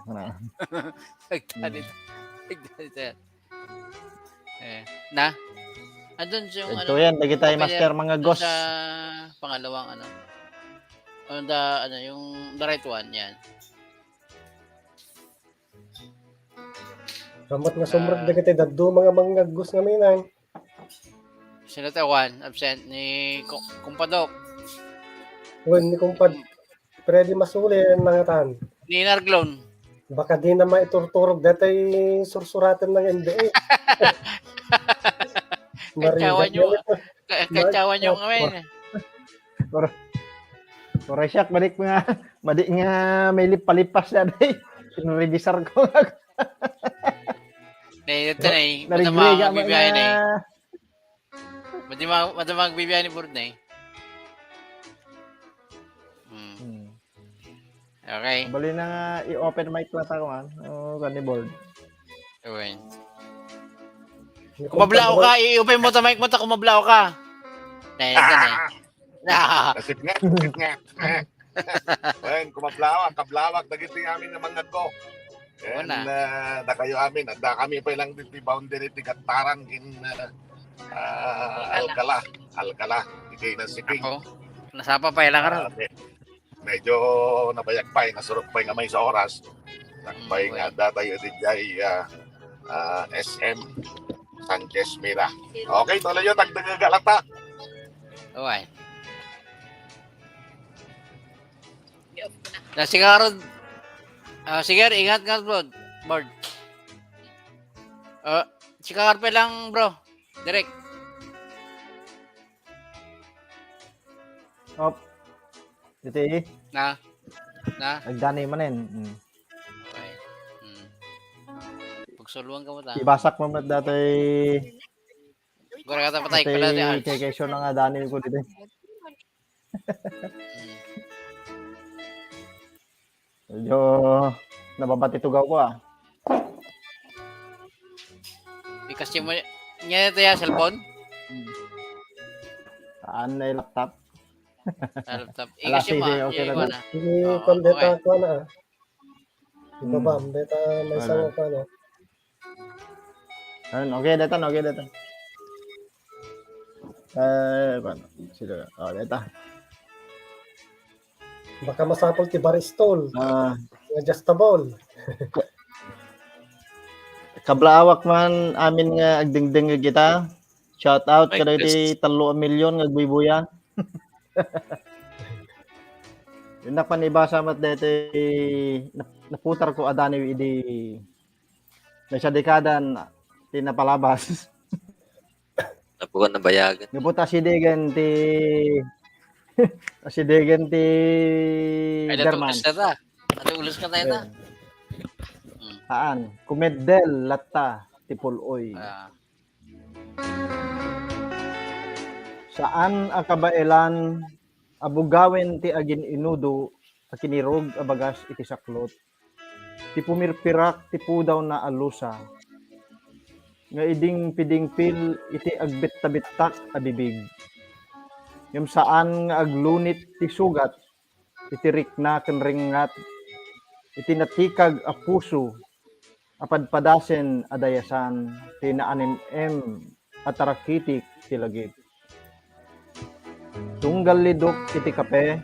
Tagdan ito. Tagdan ito. Eh, na? Andun yung Ito yan, lagi tayo okay, master mga dun ghost. Sa pangalawang ano. On the, ano, yung the right one, yan. Ramat nga sumrek dagiti daddo mga mangaggos nga minay. Sino to? One, absent ni Ku- Kumpadok. Wen ni kumpad Freddy Masuli nangatan. Ni Narglon. Baka di na maiturturog datay sursuraten ng N B A. Kantsawan nyo. Marigat Ka- Kantsawan nyo kami. Pero, pero siya, balik nga, madi nga may lipalipas siya, day. Sinuregisar ko. Nay, ito na eh. Narigriga Madama man ang bibiyahe na eh. nga. Madama, madama ang bibiyahe ni Board na eh. Hmm. Hmm. Okay. Bali na nga i-open mic lang ako, man. O, kani board. Gawin. Kung mablao ka, i-open mo ta mic mo ta kung mablao ka. Nay, ito na eh. Ah, Nasipnget, nasipnget. Wen, kumablawak, kablawak, dagiti amin nga mangagko. Oo And na. uh, dakayo amin, adda kami pa lang diti boundary ti Gattaran kin uh, uh, Alcala, Alcala, iti nasiping. Ako, nasapa pa ilang araw. Ah, me- medyo nabayag pa, eh, nasurok pa nga may sa oras. Nagpay Mm, nga datayo di jay ah, ah, S M Sanchez Mira. Okay, tuloy yun, tagdagaga lata. Okay. Na, sige, Harold. Ah, sige, ingat nga, bro. Board. Ah, sige, Carpe lang, bro. Direk. Op. Iti, Na? Na? Nagdani manen. Mm. Okay. Hmm. Pagsuluan ka mo ta. Ibasak mo met dati. Gura ka patay Iti pala di kay kesyo na nga dani ko dito. Hmm. Medyo nababati tugaw ko ah. Ikas mo niya ito ya cellphone? Saan na yung laptop? Ah, laptop. Ala, Ikas mo sige, ah. Okay na. Iwan na. Sige, Oo, kung beta okay. ko na. Ibaba, Hmm. beta may Ano? sama pa na. Ayun, okay, datan, okay, datan. Eh, paano? Sila, oh, data. Baka masapol ti baristol. Ah, Adjustable. Kablaawak man amin nga agdingding kita. Shout out Mike kada iti Chris. Tallo a milyon nga agbuybuya. Yung napanibasa mat deti nap- naputar ko adani idi may sadikadan ti napalabas. Napukan na bayagan. Nabot asidegen ti asidegen ti Ay, Derman. natulis na ta. Natulis ka tayo ta. Haan, kumeddel latta ti puloy. Ah, Saan a kabaelan a bugawen ti agin-inudo a kinirog a bagas iti saklot. Ti pumirpirak ti pudaw na a lusa. Nga iding pidingpil iti agbitta-bittak a bibig. Ngem saan nga aglunit ti sugat iti rikna ken ringngat iti natikag a puso a padpadasen a dayasan ti naanem-em a tarakitik ti lagip. Tunggal lidok iti kape,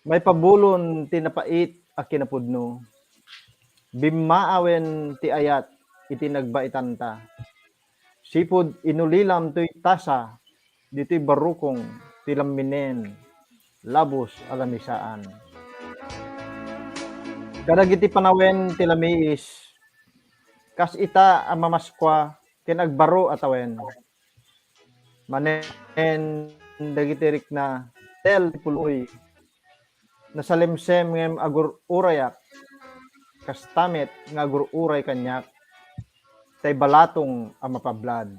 maipabulon ti napait a kinapudno. Bimmaawen ti ayat iti nagbaitanta. Sipud inulilam toy tasa ditoy barukong ti lamminen, labos a lamisaan. Kadagiti panawen ti lamiis, kas ita a mamaskua ken agbaro a tawen. Manen dagiti rikna, tel ti puloy, nasalemsem ngem agur-urayak, kasta met nga agur-uray kaniak, tay balatong a mapablad.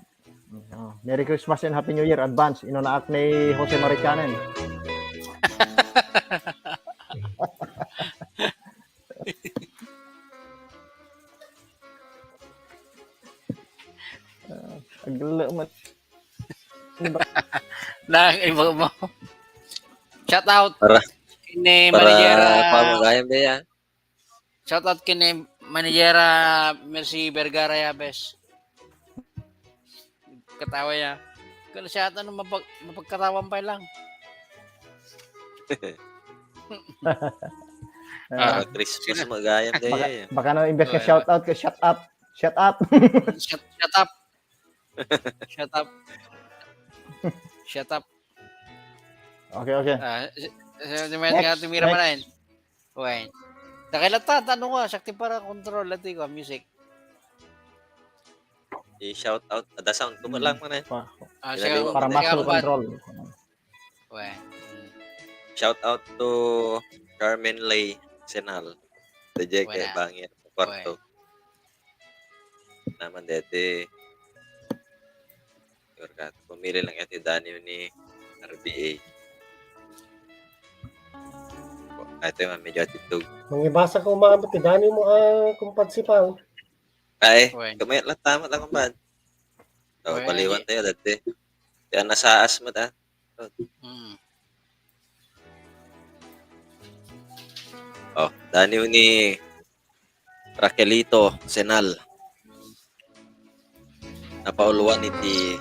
Oh, Merry Christmas and Happy New Year, advance. Inunaak ni Jose Marikanen. Ah, agla man. Nang iba mo. Shout out Para- ni Para Managera. Pamagayam ba yan? Shout out kini Managera Mercy Vergara Yabes. Katawa ya. Kano siya ata nung mapag mapagkatawan pa lang. Ah, Para Christmas magayam ba baka, yan? Baka na imbes nga Oh, shout out ka, shut up. Shut up. Shut, shut up. Shut up. Shut up. Okay, okay. Ah, si, si, si Matt nga Next, tumira man next. Ayan. Wait. Dakay lang ta, tanong ko, sakti para control, lati ko, music. I-shout out. Ada sound ko Hmm. lang man eh. Pa- Ah, Pinaliwan siya, Para ko. muscle teka, control. Wait. Hmm. Shout out to Carmen Lay Senal. Dayjay kay Wala. Bangir. Kwarto. Naman dete. Yorkat. Pumili lang iti Daniel ni R B A. Ito yung medyo atitog. Mangibasa ko umabot ti Daniel mo, ah, kumpad si Pao. Ay, Wen. Kamay lang tama lang kumpad. Oh, Wen, baliwan di- tayo dati. Kaya nasaas mo ta. Hmm. Oh, Daniel ni Raquelito Senal. Napauluan iti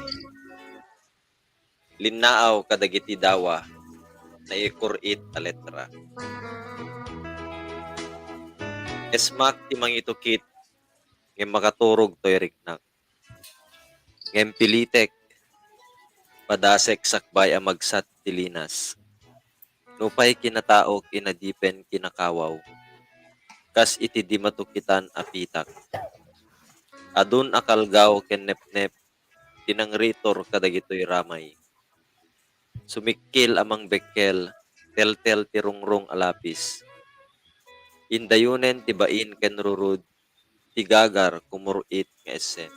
linnaaw kadagiti dawa, naikur-it a letra. Esmak ti mangitukit, ngem makaturog toy riknak. Ngem pilitek, padasek sakbay a magsat ti linas. Nupay kinataok inadipen kinakawaw, kas iti di matukitan a pitak. Adun a kalgaw ken nepnep ti nangritor kadagitoy ramay. Sumikkil a mangbekkel, teltel ti rungrong a lapis. Indayonen ti bain ken rurud, ti gagar kumur-it nga essem.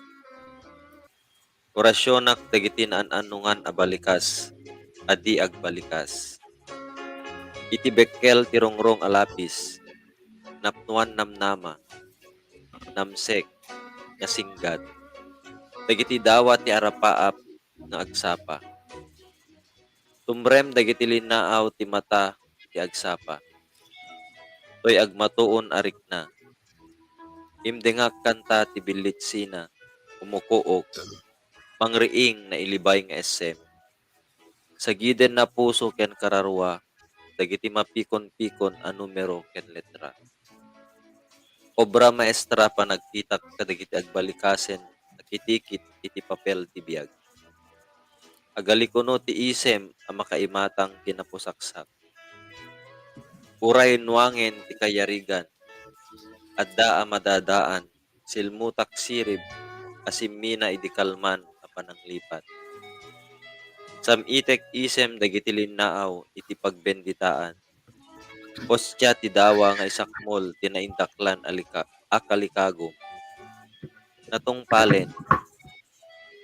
Orasionak dagiti naan-anongan a balikas a di agbalikas. Iti bekkel ti rungrong a lapis, napnoan namnama, namsek, nga singgat. Dagiti dawa ti arapaap nga agsapa. Tumrem dagiti linnaaw ti mata ti agsapa. Toy agmatuon a rikna. Imdengak kanta ti billitsina, umukuok, mangriing nailibay nga essem. Sagiden na puso ken kararua, dagiti mapikon-pikon a numero ken letra. Obra maestra panagkitak kadagiti agbalikasen a kitikit iti papel ti biag. Agalikuno ti isem a makaimatang kinapusaksak. Uray nuangen ti kayarigan, adda a madadaan, silmutak sirib a simmina idi kalman a pananglipat. Sam-itek isem dagiti linnaaw iti pagbenditaan. Ostia ti dawa nga isakmol ti naindaklan a lika-, a kalikagum. Natungpalen.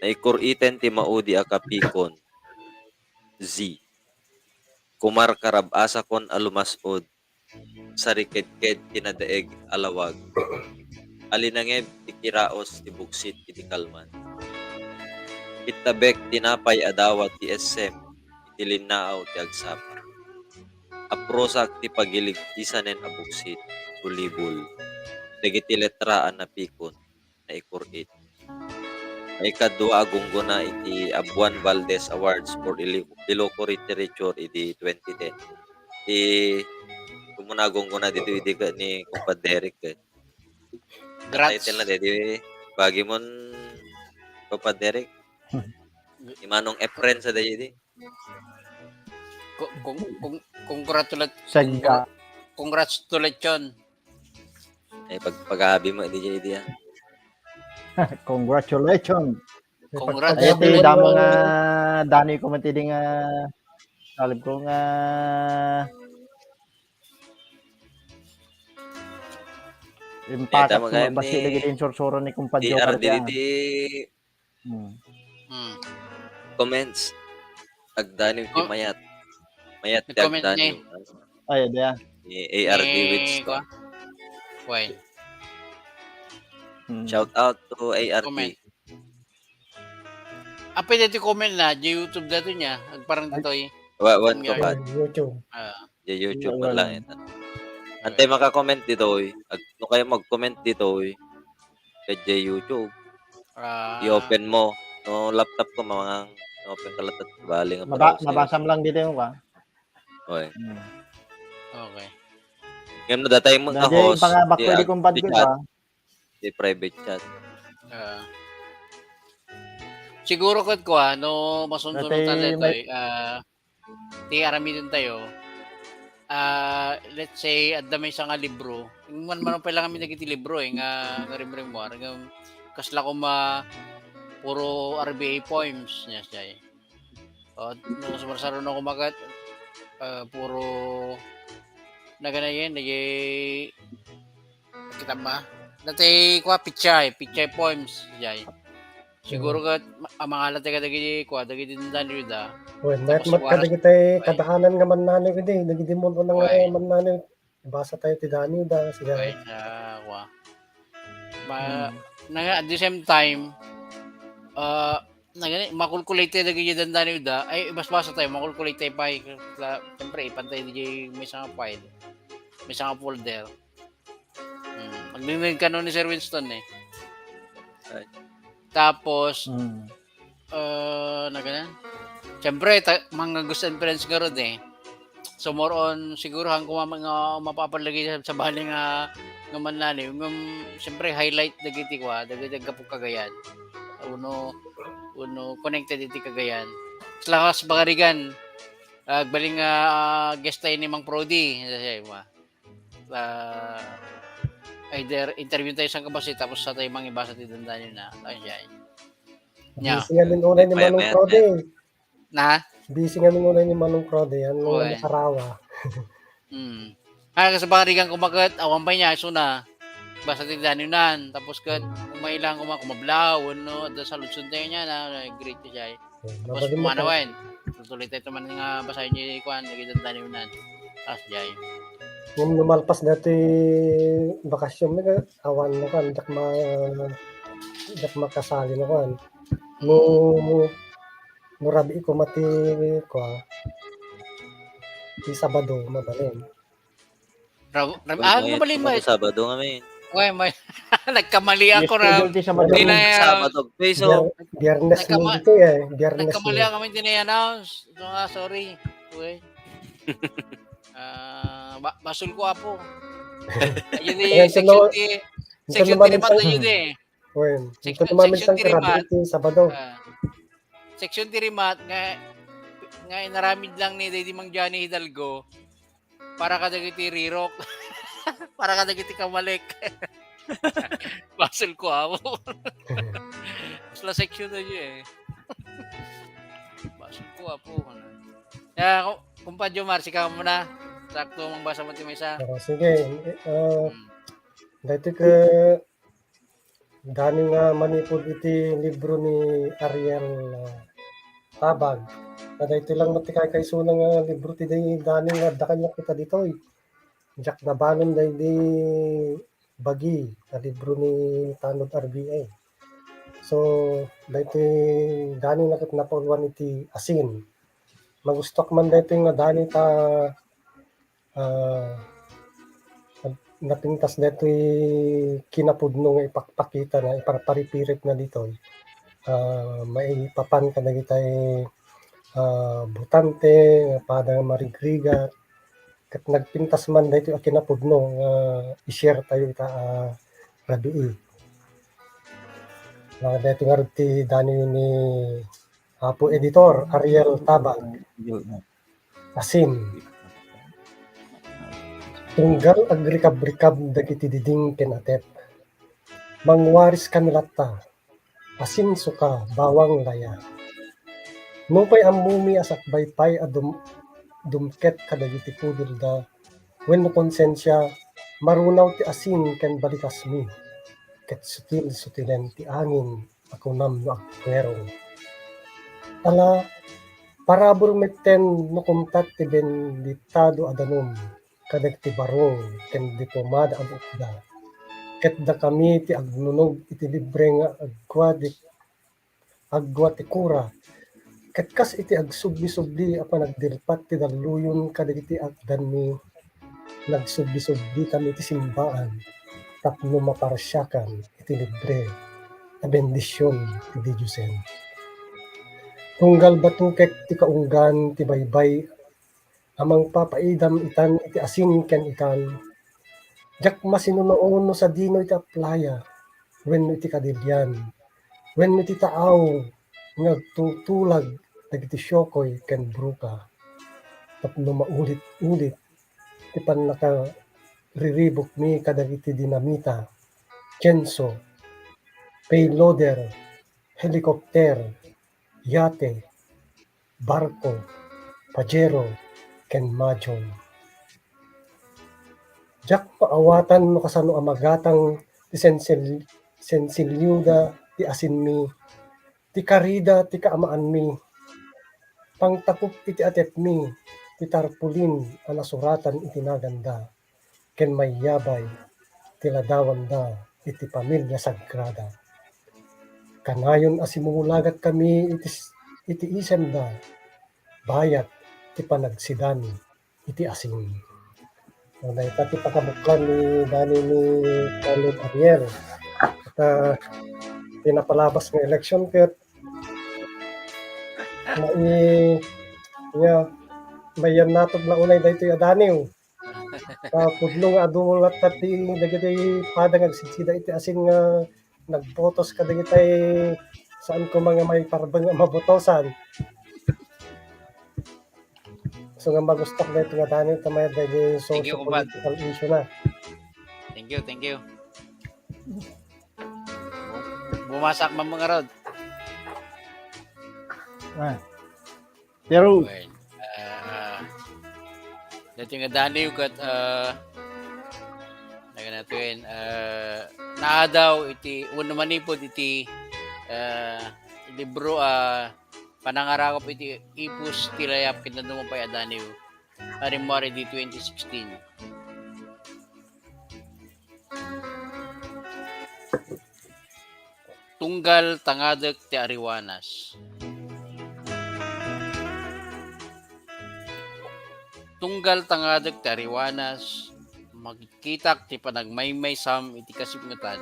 Naikur-iten ti maudi a kapikon. Z. Kumarkarab-asakon a lumas-od. Sarikedked ti nadaeg a lawag. Alinangeb ti kiraos ti buksit iti kalman. Ittabek tinapay a dawat ti essem iti linnaaw ti agsapa. Aprosak ti pagiligtisanen a buksit, bulibul, dagiti letra a napikon, naikur-it. Maikadua a gunggona iti Abuan Valdez Awards for Ili-, Ilocos Literature idi twenty ten. Ti, umuna a gunggona dito idi ka ni Kumpad Derek, eh. Grats. Title na, di, di, bagi mon, Kumpad Derek. Ni Manong Efren sa daydi. Ko-, kong-, kong-, congratulate-, Segga. Congratulations. Eh, pag-, pag-abi mo, di, di, di, ah. Congratulations. Congratulations. Ay, iti damo nga, dani ko man ti di nga, salib ko nga, impakat mo, basi lagi din sursuro ni Kumpad Joker dyan. Hmm. Hmm. Comments. Agdaniw ti mayat. Mayat ti agdaniw. Ay, ada. Ni A R D Wits. Why? Hmm. Shout out to A R D. Comment. Apay dati comment na, di YouTube dati niya, agparang ditoy. Wa-, wan ko pa. YouTube. Ah. Di YouTube lang ito. Antay maka-comment ditoy. Ag-, no kayo mag-comment ditoy. Kadya YouTube. Ah. I-open mo. No laptop ko, mga open ka lang, bali nga browser. Mabasam lang dito yung, ah. Okay. Hmm. Okay. Ngayon, nadatay mo na host. Pangabak ko, di kumpad ko, ah. Di private chat. Ah. Siguro ket kua, no, masundo tayo, ah, ti aramiden tayo, ah, let's say, adda maysa nga libro. Ing man, manong pay lang kami dagiti libro, eh, nga, nga rimrimmuar, nga kasla koma puro R B A poems, yes, jay. O, no, sumarsaruno koma ket, ah, puro, nagana yan, nagi-, kita ba? Dati, kua, pichay, pichay poems, jay. Siguro ket ma-, a, mangala tayo kadagiti, kua, dagiti dandan ni Juda. Wen, tapos mayat met waras-, kadagiti kadahanan nga mannaniw idi, dagiti mun-una nga mannaniw. Ibasa tayo ti dandan ni Juda, siya. Wen, ah, kua. Ma-, hmm, na, at the same time, ah, nagani, makulkulate tayo dagiti dandan ni Juda, ay, ibasbasa tayo, makulkulate tayo pa, la-, siyempre, ipantay di may isang file, may isang folder. Hmm, agdingding kano ni Sir Winston, eh. Ay. Tapos, hmm, eh, na ganun. Siyempre, ta-, mga gusto and friends nga rod, eh. So, more on, siguro, hangko ma-, nga mapapalagi sa, sa bali nga, nga mannaniw. Ngam, siyempre, highlight dagiti kua, dagiti aggapu Cagayan. Uno, uno, connected iti Cagayan. Lakas Bagarigan, Agbalin nga, ah, guest tayo ni Mang Prodi. Ah, either interview tayo sa kabasi tapos sa tayo mangibasa ti dandanin na. Ayun siya. Nya. Busy nga rin unay ni Manong Prodi. Na? Busy nga rin unay ni Manong Prodi. Ano nga nakarawa? Hmm. Ah, kasi baka di kang kumagat, awan pa niya, so na. Basta ti dandanin nan. Tapos kat, umay lang kuma-, kumablaw, no? At sa lutsun tayo niya na, great siya. Tapos mabali mo kumanawen. Tutuloy tayo man nga basahin niyo yung kuan, lagi dandanin nan. Tapos jay. Yung lumalpas dati bakasyon, may awan na kan, dak ma-, dak makasali na kan. No, no rabii ko mati ko, ah. Ti Sabado, mabalin. Rab-, rab-, ah, mabalin ba? Sabado nga, men. Uy, may, nagkamali ako, Rab. Sabado. Sabado. Okay, so, Bier-, Biyernes Nagkama-, dito eh. Biyernes nagkamali ako, men, di na-announce. So, ah, sorry. Uy. Ah, ba-, basol ko, apo. Ayun eh, section ti, section ti rimat na yun eh. Well, section, section ti rimat. Sabado. Ah, section ti rimat nga, nga inaramid lang ni Daddy Mang Johnny Hidalgo para kadagiti rirok. Para kadagiti kamalik. Basol ko, apo. Mas la section na yun eh. Basol ko, apo. Kaya, ku-, kumpadyo, Mar, sika muna. Sakto, mangbasa mo ti maysa. Ah, sige. Eh, ah, dati ka, Dani nga manipud iti libro ni Ariel, ah, Tabag. Kadaytoy lang met ti kaykaysona nga libro ti Dani nga adda kaniak ita ditoy. Diak nabanon daydi bagi a libro ni Tanod R B A. So, daytoy Dani nga ket napauluan iti asin. Magustuak man daytoy nga Dani ta ah, nap-, napintas daytoy kinapudno nga ipakpakitana, iparparipiritna ditoy. Ah, maipapan kadagitay, ah, botante, pada nga marigrigat. Ket nagpintas man daytoy a kinapudno nga i-share tayo ita, ah, rabii. Ah, daytoy ngarud ti Dani ni Apo Editor Ariel Tabag. Asin. Tunggal agrikab-rikab dagiti diding ken atep. Mangwaris kami latta. Asin suka, bawang, laya. Nupay ammomi a sakbay pay a dum-, dumket kadagiti pudolda wenno konsensia, marunaw ti asin ken balikasmi, ket sutil-sutilen ti angin a kunam no agkuero. Ala, parabur metten no kumtat ti benditado a danum kadagiti barong ken di pomada a buokda. Ket dakami ti agnunog iti libre nga agkua di, agkua ti kura. Ket kas iti agsubli-subli a panagdirpat ti dalluyon kadagiti atdanmi, nagsubli-sublitami iti simbaan tapno maparsiakan iti libre a bendision ti Diosen. Tunggal batukek ti kaunggan ti baybay a mangpapaidam itan iti asin ken ikan. Diak masinunoon no sadino iti aplaya wenno iti kadilian wenno iti taaw nga agtutulag dagiti siokoy ken bruka tapno maulit-ulit ti pannakariribukmi kadagiti dinamita, tienso, payloader, helicopter, yate, barko, pajero, ken majong. Diak maawatan no kasano a magatang ti sensil-, sensilioda ti asinmi, ti karida ti kaamaanmi, pangtakop iti atepmi, ti tarpulin a nasuratan iti naganda, ken mayyabay ti ladawanda iti pamilia sagrada. Kanayon a simumulagat kami iti s-, iti isemda, bayat ti panagsidami iti asin. So, dayta ti pakabuklan ni Dani ni Carlo Gabriel. At, ah, pinapalabas nga election ket mai-, ya, mayan natog na unay daytoy a Dani. Ah, pudno nga adu latta ti dagiti pada nga agsidsida iti asin nga nagbotos kadagitay saan koma nga maiparbeng a mabotosan. So nga magustok daytoy nga Daniel ta mayad daydi socio-political issue na. Thank you, thank you. Bumasak man mga rod. Ah. Pero Well, ah, daytoy nga Daniel ket ah, naganatuin, ah, naadaw iti, wenno manipud iti ah, libro a panangarakop iti ipus ti layap ket nanuma pay a Daniel. Ari mo ari di twenty sixteen. Tunggal tangadek ti ariwanas. Tunggal tangadek ti ariwanas, makitkitak ti panagmaymaysam iti kasipngetan.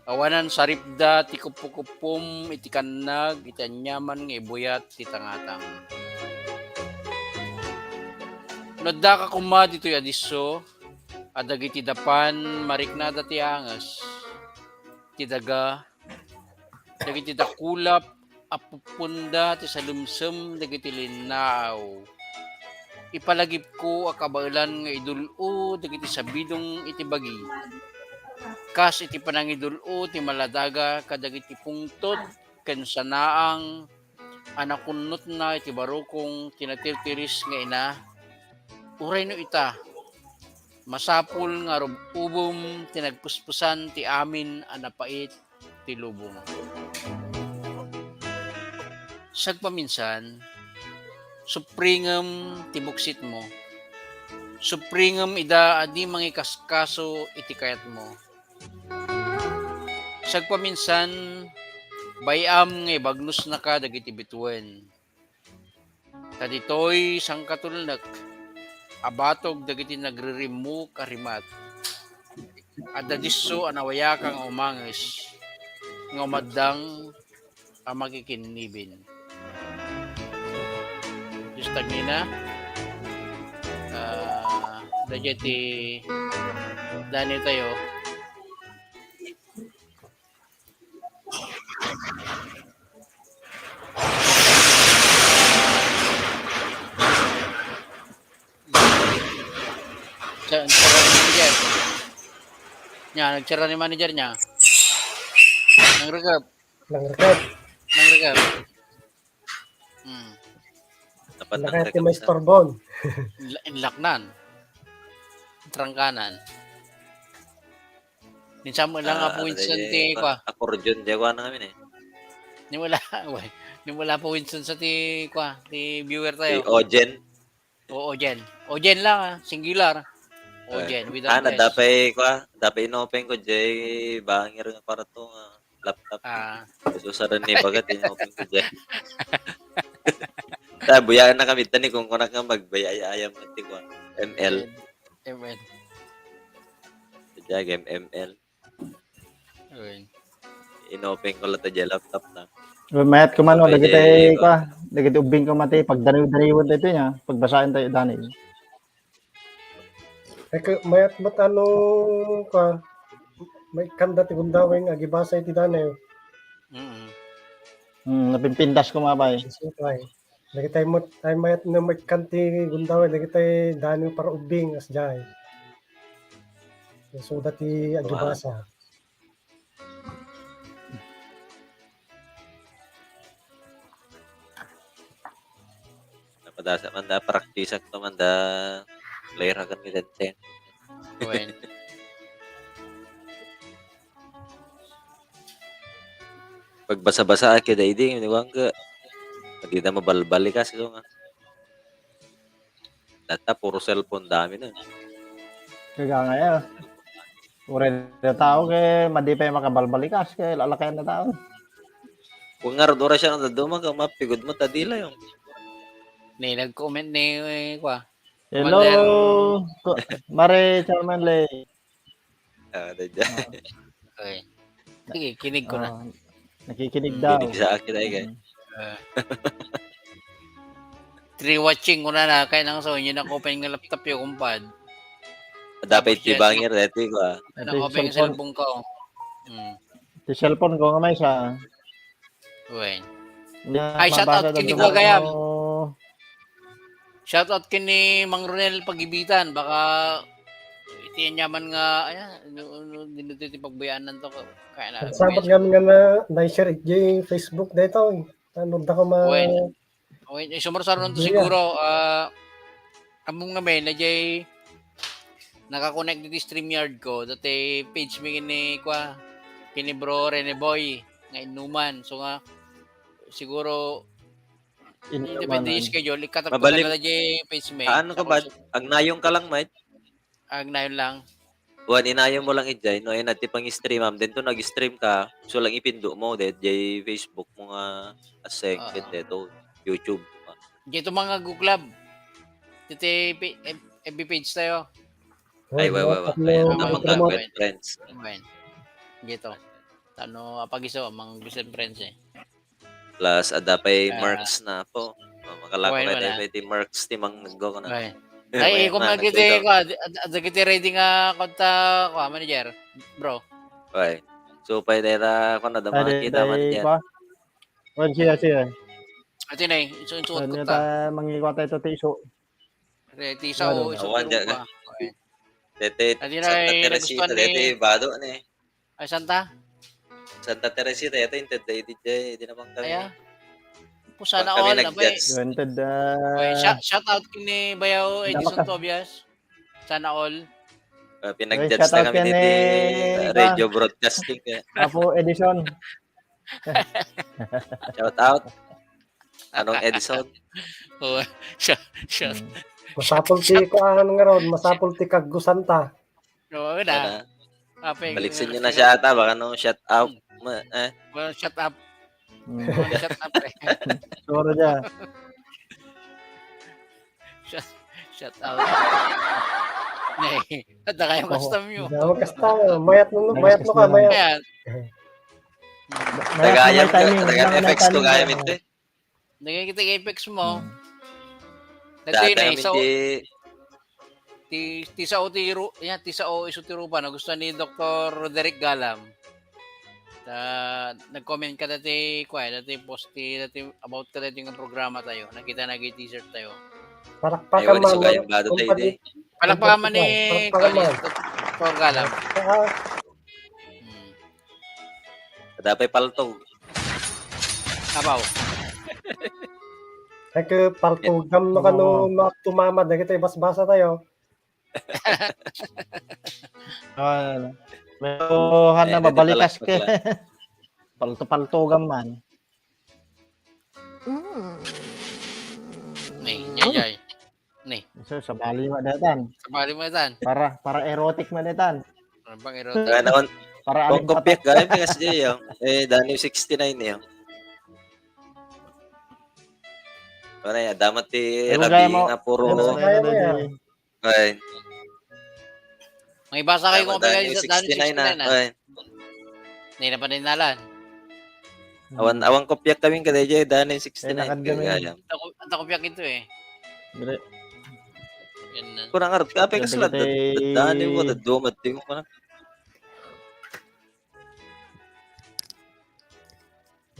Awanan saripda ti kuppukuppum iti kannag iti aniaman nga ibuyat ti tangatang. No addaka koma ditoy a disso, a dagiti dapan mariknada ti anges, ti daga, dagiti dakulap a pupponda ti salemsem dagiti linnaaw. Ipalagipko a kabaelan nga idul-o dagiti sabidong iti bagi, kas iti panangidul-o ti maladaga kadagiti pungtot ken sanaang a nakunnotna iti barukong ti natirtiris nga ina. Uray no ita, masapul nga rub-ubem ti nagpuspusan ti amin a napait ti lubong. Sagpaminsan, supringem ti buksitmo. Supringem ida a di mangikaskaso iti kayatmo. Sagpaminsan, bay-am nga ibagnosnaka dagiti bituen. Ta ditoy sangkatulnek a batog dagiti nagririmmuk a rimat. Adda disso a nawayaka nga umanges, nga umaddang a makikinnibin. Diyos tagina, ah, dagiti Daniel tayo. Sa, sa manager. Nya, nagsara ni manager niya. Nangrekep. Nangrekep. Nangrekep. Hmm. Dapat nangrekep. Nakatimay storbon. Inlaknan. Trangkanan. Minsan mo lang ah, po Winston ti kwa. Accordion, di kwa na kami eh. Ni wala, ni wala po Winston sa ti kwa, ti viewer tayo. Ti Ojen. Oo, Ojen. Ojen lang ah, singular. Ojen, without ah, S. Dapay kwa, dapay inopen ko, Jay, bangir nga para to nga laptop. Ah. So, sa rin ni bagat, inopen ko, Jay. Tabuya na kami, tani kung kunak nga magbayayayam at ti kwa. M L. M L. Jagem M L. Inopen ko lang tayo laptop na. Mayat ko man, dagiti, kwa, dagiti ubing ko mati, pagdaniw-daniwan tayo niya, pagbasahin tayo, Daniel. Mayat mo tano, kwa, may kanda ti gundawing, agibasa iti Daniel. Mm. Mm, napimpintas ko mapay. Dagitay met, ay mayat no maikkan ti gundaway, dagitay daniw para ubing, as jay. Suda ti agibasa. Napadasa man da, praktisak to man da, player akan ni Danchen. Wen. Pagbasa-basa ket daydi ni Wangga. Dida mabalbalikas ito nga. Data puro cellphone dami na. Kaya nga ya. Uray na tao kay madi pa yung makabalbalikas kay lalakayan na tao. Kung nga rodora siya ng daduma ka mapigod mo tadila yung. Ni nag-comment ni eh, kwa. Hello. Mare Chairman Lay. Ah, dadya. Okay. Sige, kinig ko na. Nakikinig daw. Kinig sa akin ay kay. Three watching ko na na kay nang so inyo na open nga laptop yo kumpad. Dapat ti bangir dati ko ah. Na open cellphone ko. Hmm. Ti cellphone ko nga may sa. Wen. Ay, shout out kini Gua Gayam. Shoutout ken ni Mang Ronel Pagibitan, baka iti anyaman nga, ayan, no, no, dino ti pagbayaanan to, kaya na. Sabat nga nga na, na-share iti Facebook dito. Ano da ko ma... Wen, wen, eh, sumursaron to siguro, ah, among namin, na jay nakakonect diti StreamYard ko, dati page mi kini, kwa, kini Bro Rene Boy, nga inuman. So nga, siguro, hindi pwede schedule, ikatag ko Mabalik. Talaga jay page mi. Ano ka ba? Agnayon ka lang, mate. Agnayon lang. Wan, inayon mo lang ijay, no? Ay, nagti pang-stream, am. Then to nag-stream ka, so lang ipindo mo, then jay Facebook mo nga aseng, Ah. Then deto, YouTube. Dito mga Google Club. Dito F B page tayo. Ay, wa, wa, wa. Ano, Ayan, ano, ang mga promote. Good friends. Amen. Dito. Ano, apag-iso, mga Google friends eh. Plus, ada pa'y Ah. merch na po. Oh, makalako Wala, na wala. tayo ti merch ti Mang Naggo ko na. Okay. Eh, Ay, may kung mga nagkita nagkita. ko, ad- ad- nagkita ready nga konta ko, manager. Bro. Okay. So, pwede na ako na Pwede damakita man tayo dyan. pa. Wan siya, siya. Ati na eh, insuot-insuot Ano ko ta ta. mangikuha tayo ti iso. Ready, tisa o iso Awan, ti dyan. rupa. Okay. Tete, Ati na, Santa eh, Teresita, nagustuhan ni tete, bado na eh. Ay, Santa? Santa Teresita, ito yung tete, di jay, di naman kami. Aya? Po, sana Kami all, abay. nag-judge. Granted, Okay, ah, shout, shout out kini Bayaw Edison Dapat ka- Tobias. Sana all. Ah, pinag-judge shout na out kami yan ni eh, Radio Broadcasting. Eh. Apo Edison. Shout out. Anong Edison? Oh, shout, shout. Hmm. Masapul ti kuan nga ron, masapul ti kaggusan ta. No, wala. Ano? Ape, Baliksin nyo eh, na siya ata. Baka nung shout out. Ma, eh. Well, shut up. Hmm. Well, shut up eh. Siguro dyan. Shut, shut out. Nay, ada kayo Oo. custom nyo. Dawa kasta, mayat no, mayat no ka, mayat. Ayan. Mayat na may Tagayam ka, timing, tagayam kailangan may effects to timing. gayam ito eh. Nagkikita yung effects mo. Hmm. Dati Dati na, kami isa o, di, ti, ti sao ti ru, yan, ti sao isu ti rupa, nagustuhan ni Doktor Roderick Galam. Ta, nag-comment ka dati, kwa, dati post ti, dati about ka dati nga programa tayo. Nakita na teaser tayo. Palakpakan Aywan, man. isu kayong bado tayo, Kumpadi. di. Palakpakan man ni, Palakpakan man. Doktor Galam. Ah, Hmm. Ada pa'y paltog. Abaw. Ay, ke, paltugam no kano Oo. ma-, tumama, dagiti basbasa tayo. Ah, medyo han na Eh, mabalikas dito ke. pala. Palto-paltugam man. Mm. Nay, yay, yay. Nay, So, sabali mo datan. sabali mo datan. Para, para erotic mo datan. Ano bang erotic? Kaya naman, Para kung aling kopyak patak. Kaya, pikas dyan yun. Eh, Daniel sixty-nine yun. Ano yan, damat ti Ewan Rabi kaya mo. nga puro, Ewan kaya mo yan. Ay, May basa kayo damat kung kaya Daniel sa Daniel sixty-nine, sixty-nine, ah. ah. Ay, Hindi na pa rin nalan. awan, awan kopyak kami kada dyan, Daniel sixty-nine. Ay, nakadyan Kaya, yun. yan. Ang takop, ang takop yan ito eh. Dire. Yan na. Kurang arot, kape ka Grabe sila, kita eh. Daniel mo, daduma, tingnan ko na.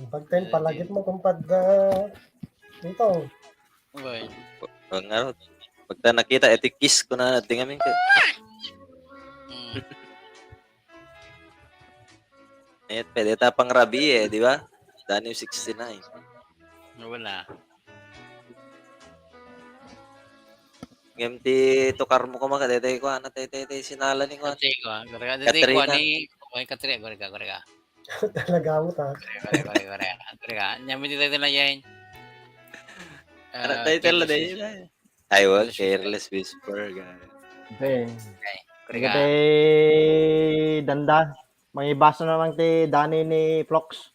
Pag time, palagip mo, kumpad, ah, dito. Okay. Ang ano, pagka nakita, eti kiss ko na, tingnan ka. Hmm. Eh, pwede ta pang Rabi eh, di ba? Daniel sixty-nine. Wala. Ngem ti tukar mo kuma kadete ko ana tete te sinala ni kuan. Ate ko, ah, gurega. Ate Katrina. Ko ni, okay, Katrina, gurega, gurega. Talaga mo ta. Gurega, gurega, gurega. Gurega. Nyami ti title na yan. Ano Ah, title na Careless din? Whisper. Ay, well, Careless Whisper. Careless Whisper. Guys. Okay. Gurega. Kay Danda. Mangibasa na lang ti Dani ni Flox.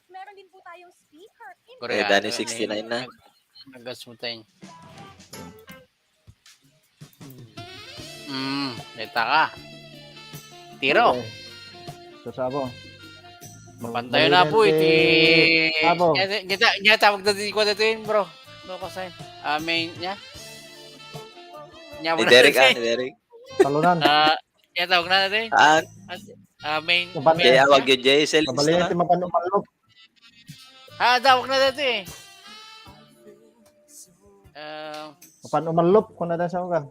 Meron din po tayong speaker. Gurega. Eh, Dani sixty-nine na. Nagas mo tayo. Hmm, neta ka. Tiro. Sasabo. Pantayo na po iti. Sabo. Nya, nya, nya, tawag na din ko dito yun, bro. No, kasi, ah, main niya. Nya, Ni Derek, ah, ni Derek. Talunan. Ah, nya, tawag na natin. Ah, Ah, main. Upat. Kaya wag yun, Jay. Sales Pabali na. ti mapanupalok. Ah, tawag na dati eh. Ah, Apan umallop, kung nada sa ka.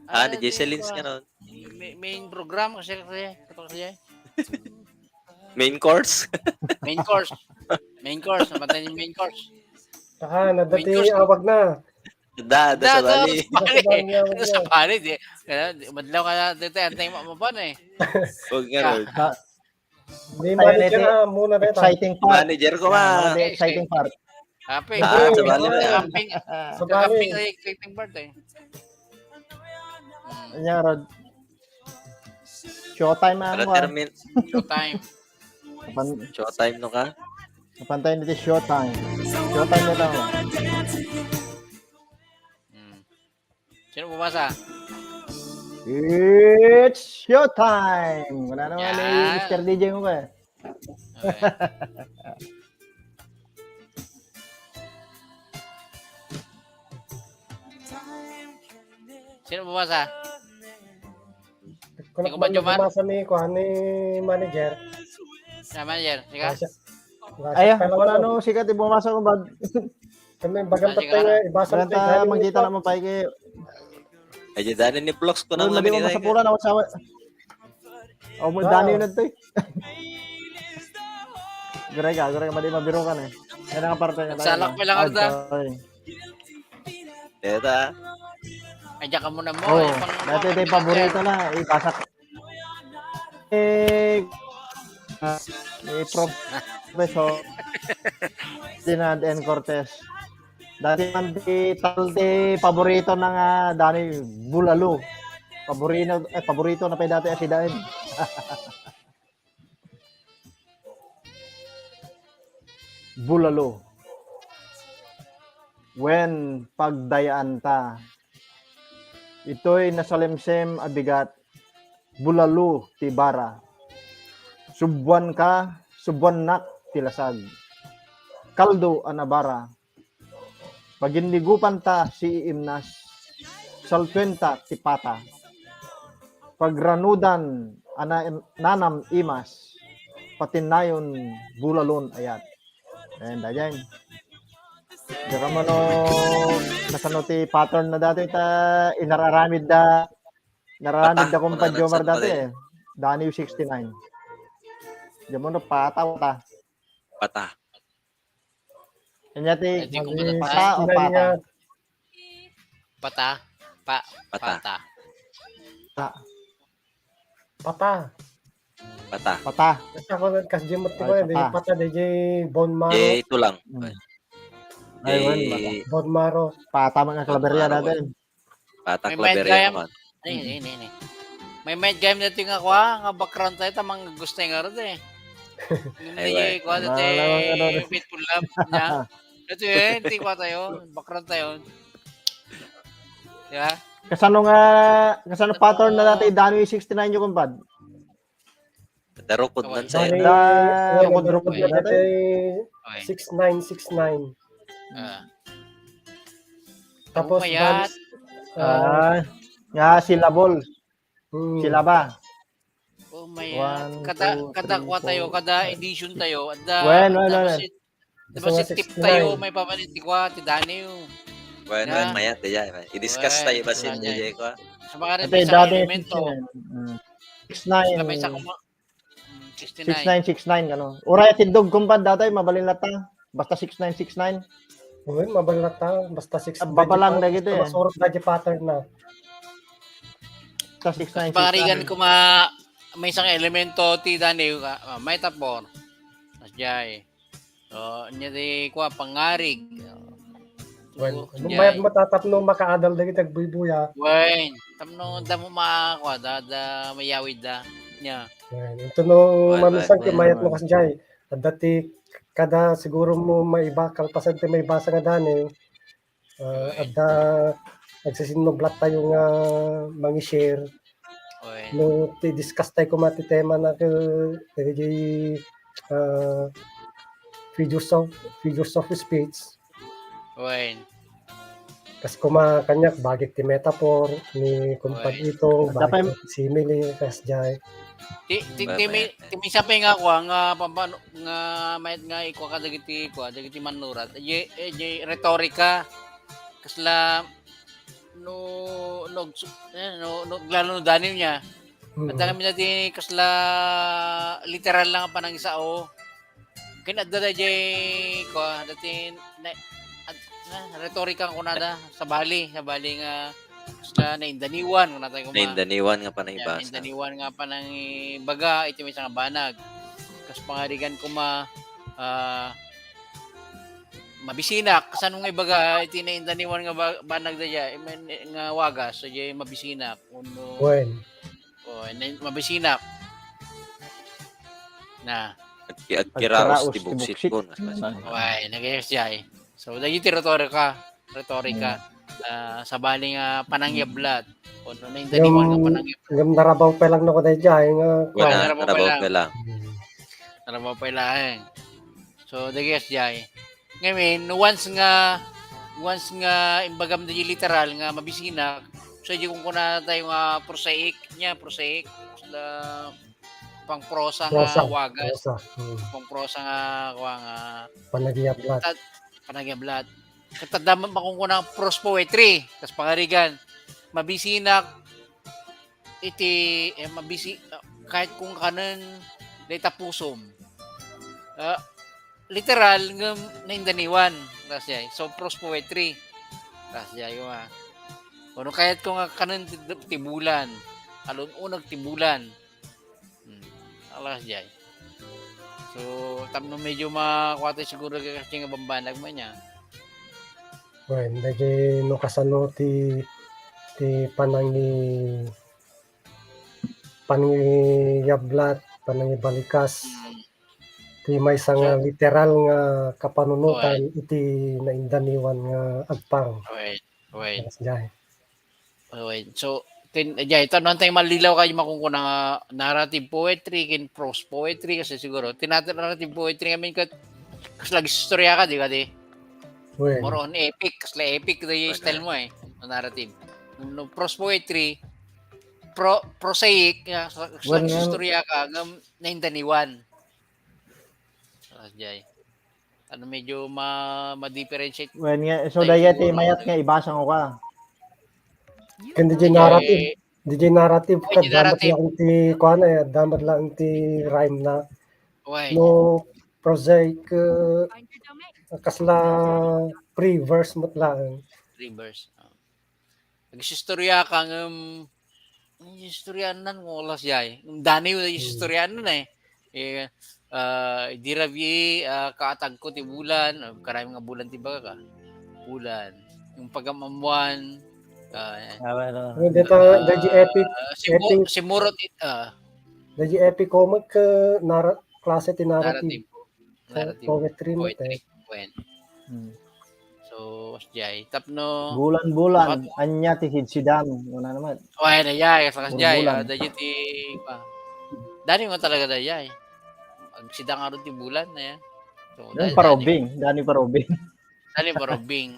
Ah, ni J C Lins nga nun. Main, main program kasi kasi. Kasi Main course. Main course. Main course. Namatay yung main course. Saka, nadati awag na. Da, da sa bali. Sa bali. Sa bali. Di, kaya, di, madlaw ka na dito. Antay mo mo pa na eh. Huwag nga, Lord. Hindi, manager na muna na ito. Exciting part. Manager ko, ma. Exciting part. Happy. Ah, sa bali na yan. Camping. Sa bali. Camping ay exciting part eh. Anya, Rod. Showtime ang Para kuwan. Termin. Showtime. Apan, Showtime no ka? Napantay nito showtime. Showtime nito. Hmm. Sino bumasa? It's showtime! Wala naman ni Yan. Mister D J mo ba? Okay. Sino bumasa? Kung Ikaw ba, Jomar? Masa ni, kuha ni manager. Sa manager, sige. Wala siya. Wala Ay, siya pala wala to. No, sikat, ibumasa ko ba? Kami, bagang Wala siya patay pala. nga, ibasa Wala mo ta tayo. magkita na mo pa kay Ay, dyan, Dani ni Vlogs ko na Wala nga di mo minilay. Masapula na, masawa. O, mo Ah. Dani na to eh. Grega, Grega, madi mabirukan eh. Yan ang parte niya. Nagsalak pa lang ako, da. Deta. Ay, diyan ka muna mo. Oh, Ay, pang- dati ito yung paborito na. Ibasa ko. Eh, ah, ni Professor Ferdinand N. Cortez. Dati man di tal di paborito na nga Dani, bulalo. Paborito, eh, paborito na pa dati asidain. Bulalo. Wen, pagdayaan ta. Itoy nasalemsem a bigat, bulalo ti bara. Subbuan ka, subbuannak ti lasag. Kaldo a nabara. Paginnigupan ta si iimnas, saltuen ta ti pata. Pagranudan a na-, nanam imas, patinnayon bulalon ayat. Ayan, dayan. Diyan ka mano, nasano ti pattern na dati ta, inararamid da, inararamid da kung Jomar dati eh. Daniel sixty-nine. Diyan mo no, pata, pata. Pata. Kanya ti, Ay, di ko maging muna pa o pata? Pata. Pa. Pata. Pata. Pa. Pata. Pata. Pata. Basta ko nagkas-gym mo, Ay, di pata. Pata, di J. Bone marrow. J two lang. Mm. Ay, well, pata. Bone marrow. Pata mga klaberya Pata, natin. Pata May klaberya mind naman. Ay, ini, ini. May mind game na ito nga kuha, nga background tayo, tamang gusto nga rin eh. Yung Ay, may wait. kuha dati, Wala, wala, wala. Faithful Love niya. Ito eh, hindi kuha tayo, background tayo. Di ba? Kasano nga, kasano pattern na dati, Danoy sixty-nine yung kumpad? Darukod man sa Bali, Da-, yan, rukod-rukod darukod na na dati. six nine six nine. Ah. Tapos, Umayat. bali, ah, Ah, nga, syllable. hmm. Syllaba. Oh my One, God. Kada, two, kada three, kuha tayo, four, kada five, edition tayo. Ada, Well, well, ada well, basit, Gusto basit nga tip sixty-nine. Tayo, may pamanin ti kuha, ti Daniel. Wen, Yeah. wen, mayat, ya. I-discuss Wen, tayo ba si bagay. J J ko? Sa mga rin Ate, sa dati elemento. Mm. Six nine. Kami sa kuma-, mm, sixty-nine. Six nine six nine, ano. Uray, tindog kumpad dati, mabalin lang ta. Basta six nine six nine. Uy, mabalat ta. Basta six Ah, babalang digit, na gid eh. Masurot na di pattern na. Basta six Tapos nine six pangarigan nine. ko ma-, may isang elemento ti Daniel, ah, ah, may tapor. Mas jay. Oh, niya di kuha, pangarig. Well, Oh, lumayat jay. Matatapno makaadal dagiti agbuybuya. Wen, tapno damo makakuha, da, da, mayawid da. Nya. Yan. Ito no, Well, maminsan well, ti mayat well, mo kasi jay. Adda ti kada siguro mo maiba, kalpasan ti maibasa nga Daniel. Ah, Wen. Adda, nagsisinublat tayo nga mangi-share. Wen. No, ti discuss tayo kuma ti tema na ke, dagiti, ah, figures of, figures of speech. Wen. Kas kuma kaniak, bagik ti metaphor, ni kumpad Wen. itong, Dapat bagik ti simile, kas jay. Ti, ti, Ba, ti, ba, mi-, ti minsan pa nga kuha, nga pampano, nga mayat nga ikuha ka dagiti, kuha, dagiti manurat. Ye, eh, ye, retorika. kasla no, no, eh, no, no, lalo no Daniel niya. Mm. At kami dati kasla literal lang ang panangisao. Ken adda dayjay, kua, dati, na, ad-, na, retorika kunada, sabali, sabali nga, kasla naindaniwan, kunada tayo kuma. Naindaniwan nga panangibaga. Naindaniwan nga panangibaga, iti maysa nga banag. Kas pangarigan kuma, ah, mabisinak, kasano nga ibaga, iti naindaniwan nga ba-, banag dayjay, I mean, nga wagas, dayjay mabisinak, wenno Wen. O, na, mabisinak. Na. Agki-, agkiraos ti buksit ko, na. Way, nagayas jay. So, dagiti retorika, retorika. Hmm. Ah, sabali nga panangyablat. O, no, naindaniwan nga panangyablat. Ngem narabaw pa lang no, dayjay nga, wala, narabaw pa lang. Hmm. Narabaw pa lang. So, dagayas jay. Ngamin, once nga, once nga imbagam dayjay literal nga mabisinak, so, di kunkuna tayo nga prosaic niya, prosaic, la, pangprosa nga wagas. Prosa. Hmm. Pangprosa nga, kua nga, panagiyablat. Tat-, panagiyablat. Ket adda man makunkuna prose poetry, kas pangarigan, mabisinak, iti, eh, mabisi-, ah, kahit kung kanen, dayta pusom. Ah, literal, ngem naindaniwan. Tapos, yay. So, prose poetry. Tapos, yay, yung, ah, kuno kayat ko nga kanen ti, ti bulan. Alun-unag ti bulan. Hmm. Alas, yay. So, tapno medyo makuha tayo siguro kay kasi nga bambanag mo niya. Well, medyo no kasano ti, ti panangi-, panangiyablat, panangibalikas, mm, ti maysa nga, so, literal nga kapanunotan, oy, iti naindaniwan nga agpang. Oy, oy. Yes, jay. Oy. So, ken, jay, ita, no, antay malilaw kayo makunkuna nga narrative poetry, ken prose poetry, kasi siguro, ti narrative poetry, I mean, kat, kas lagi istorya ka, di ka, di? Oy. More on epic, kasla epic, di style mo, eh, no, narrative. No, prose poetry, pro-, prosaic, nga, sa, sa, well, nga, istorya ka, nga naindaniwan. Ah, jay. Ano, medyo ma-, ma-differentiate. Well, nga, so, tayo dayta ti siguro, mayat nga ibasa ko ka. Ken dayjay narrative. Dayjay narrative ka, damat lang ti, kuan, eh, damat lang ti rhyme na. Why? No, prosaic, uh, kasla pre-verse met laeng. Pre-verse. Oh. Nagisistorya ka ngem, istoryanan mo, alas, yay. Ngem Daniel, hmm, istoryanan, eh. Eh, ah, idi rabii, ah, kaatagko ti bulan, ah, karayem nga bulan ti baga ka. Bulan. Yung pagamamuan, ah, ah, well, ah, dayta, ah, dayjay epic, simu-, epic. Simurot it-, ah. Dayjay epic comic, ah, nara-, klase ti narrative. Narrative. Narrative. Poetry met, eh. Poetry. Wen. Hmm. So, jay. Tapno, bulan-bulan, ania ti sidsidam? Una naman. Wen, jay, kas jay. Bulan-bulan. Ah, dayjay ti, pa. Dani mo talaga dayjay. Agsida ngarud ti bulan, eh. So, Dani dayjay, Parobing. Dani Parobing. Dani Parobing.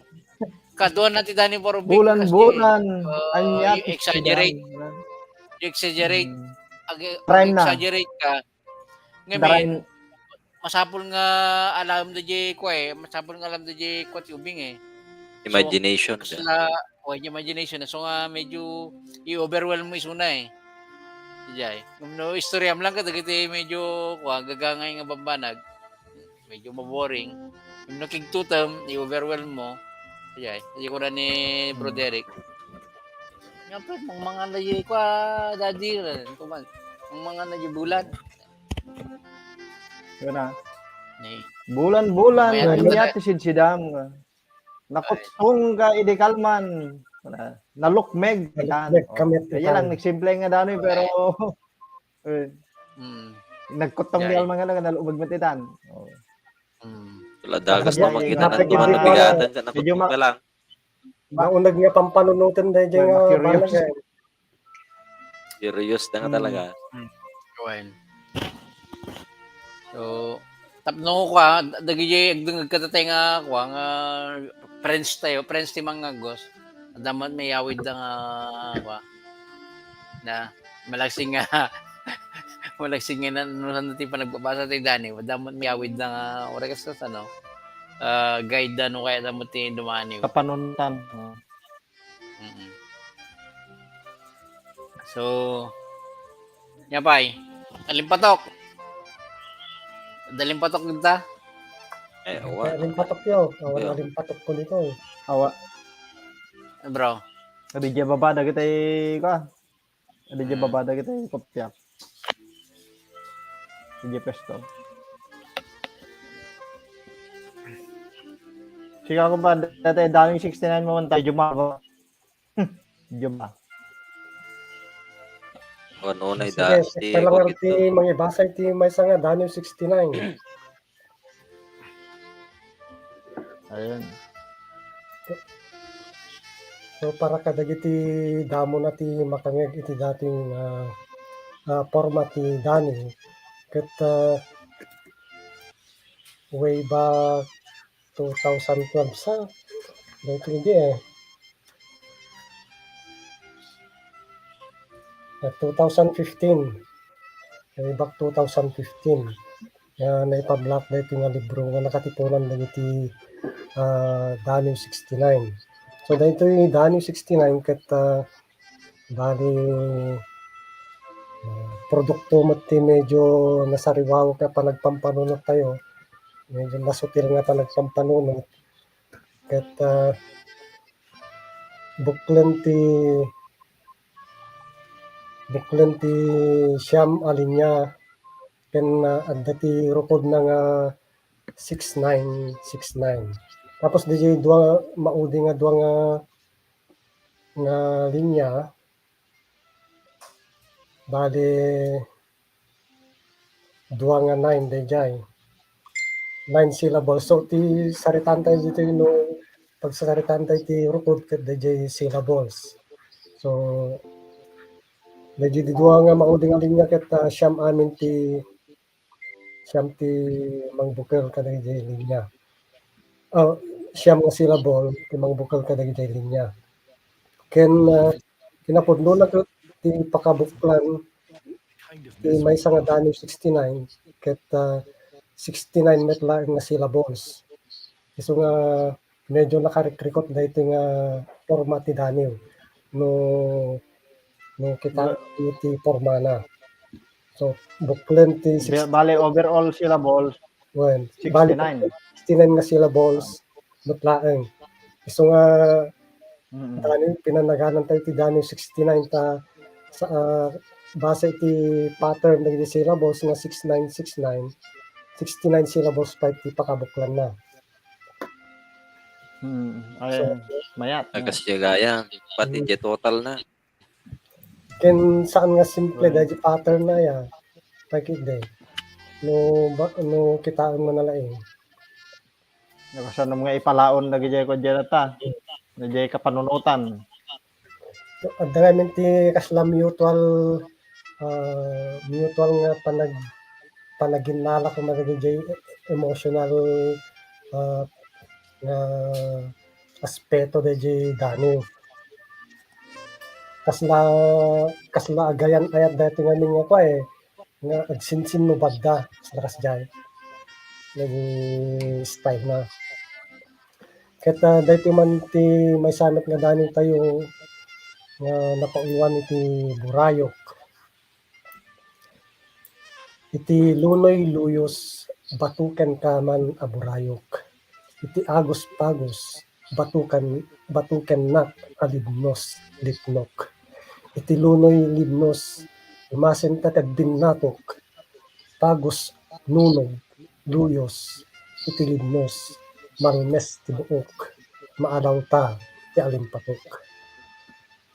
Kaduan na ti Dani Parobing. Bulan-bulan, ah, ania ti sidsidam? You exaggerate. You exaggerate. Hmm. Ag-, rhyme na. Exaggerate ka. Ngamin, masapul nga alam da jay kua, eh. Masapul nga alam da jay kua ti ubing, eh. So, imagination da. Kasla, o, imagination. So nga, medyo i-overwhelm mo isuna, eh. Jay. No, istoryam lang kadagiti medyo, kua, gagangay nga bambanag. Medyo maboring. No, kigtutem, i-overwhelm mo. Jay. Di ko na ni Bro Derek. Nga, pwede, mang mga na jay kua, daddy, kuman. Mang mga na jay bulan. Yun na. Ni. Bulan-bulan, ania ti sidsidam nga. Nakutsong ka idi kalman. Nalukmeg. Nalukmeg kami ti kalman. Ayan lang, nagsimple nga danoy, pero, eh, nagkutsong ti kalman nga, nalukmeg met itan. Oh. Wala, dagas na makita na, mga nabigatan, sa nakutsong ka lang. Nauneg nga pampanunoten dayjay nga banag, eh. Serious na nga talaga. Mm. Kuwan. So, tapno kua, dagiti agdengngeg kadatayo nga, kua, nga friends tayo, friends ti Mangagos. Adda met mayawid da nga, kua, na, malagsid nga, malagsid nga na, no, saan ti panagbabasa ti Dani, adda met mayawid da nga, oras ka sa, ano, ah, guide da no kayatda met ti dumaniw. Kapanunotan. Oh. Mm. So, ania pay? Alimpatok. Adda alimpatok dita? Eh, Kaya awan. alimpatok yo. Awan Yeah. alimpatok ko dito. Awa. Bro. Adi diay baba dagiti, kuan. Adi diay Hmm. baba dagiti kopya. Adi diay pwesto. Sige, ako ba, dati daming sixty-nine mo man tayo, Juma. Juma. Ano na Sige, ida ti sakta lang kuan ti mangibasa iti maysa nga Daniel sixty-nine. Ayun. So, para kadagiti damo na ti makangeg iti dating, ah, ah, format ti Daniel, ket, ah, way back two thousand twelve sa, daytoy idi, eh. Ah, two thousand fifteen. Way back two thousand fifteen. Nga naipablaak daytoy nga libro nga nakatiponan dagiti, ah, Daniel sixty-nine. So, daytoy Daniel sixty-nine ket, ah, bali, ah, produkto met ti medyo nasariwawak nga panagpampanunottayo. Medyo nasutil nga panagpampanunot. Ket, ah, buklen ti, buklen ti siam a linia ken, ah, adda ti rukodna nga six nine six nine. Tapos diay dua, maudi nga dua nga, nga linia, bali, dua nga nine daydiay. Nine syllables. So, ti saritaentayo ditoy no, pagsasaritaentayo ti rukod ket daydiay syllables. So, daydiay dua nga maudi nga linia ket, ah, siam amin ti, siam ti mangbukel kadagiti linia. Ah, siam nga syllable ti mangbukel kadagiti linia. Ken, ah, kinapudnona ket ti pakabuklan ti maysa nga Daniel sixty-nine ket, ah, sixty-nine met laeng nga syllables. Isu nga medyo nakarikrikot daytoy nga format ti Daniel no, no kita iti formana. So, buklen ti six, Bi- Bale, overall syllables, well, bali sixty-nine. sixty-nine nga syllables met laeng. Isu nga Mm. Daniel, pinanaganantayo ti Daniel sixty-nine ta sa, ah, base iti pattern dagiti syllables nga six nine six nine, sixty-nine syllables pay ti pakabuklanna. Mm. Ay, So, mayat. Ay, kas diay gayam. Pati Mm. diay total na. Ken saan nga simple Right. daydi pattern na ya. Pakit de. No, ba, no kitaen mo na laeng. Nakasanam nga ipalaon dagiti kadiay ta. Dagiti kapanunotan. Adda ngamin ti kasla mutual, ah, mutual nga panag-, panaginnala koma dagiti emotional, ah, nga aspeto dagiti Daniel. Kasla, kasla agayan-ayat daytoy ngamin nga kua, eh, nga agsinsinnubatta, kasla kasdiay. Naging style na. Ket, ah, daytoy man ti maysa met nga Daniel tayo nga napauywan iti burayok. Iti lunoy luyos, batukenka man a burayok. Iti agus pagus, batuken, batukennak a libnos, lipnok. Iti lunoy libnos, imasinta ti agbinnatok, pagus nunog, luyos, iti libnos, malmes ti buok, maalawta ti alimpatok.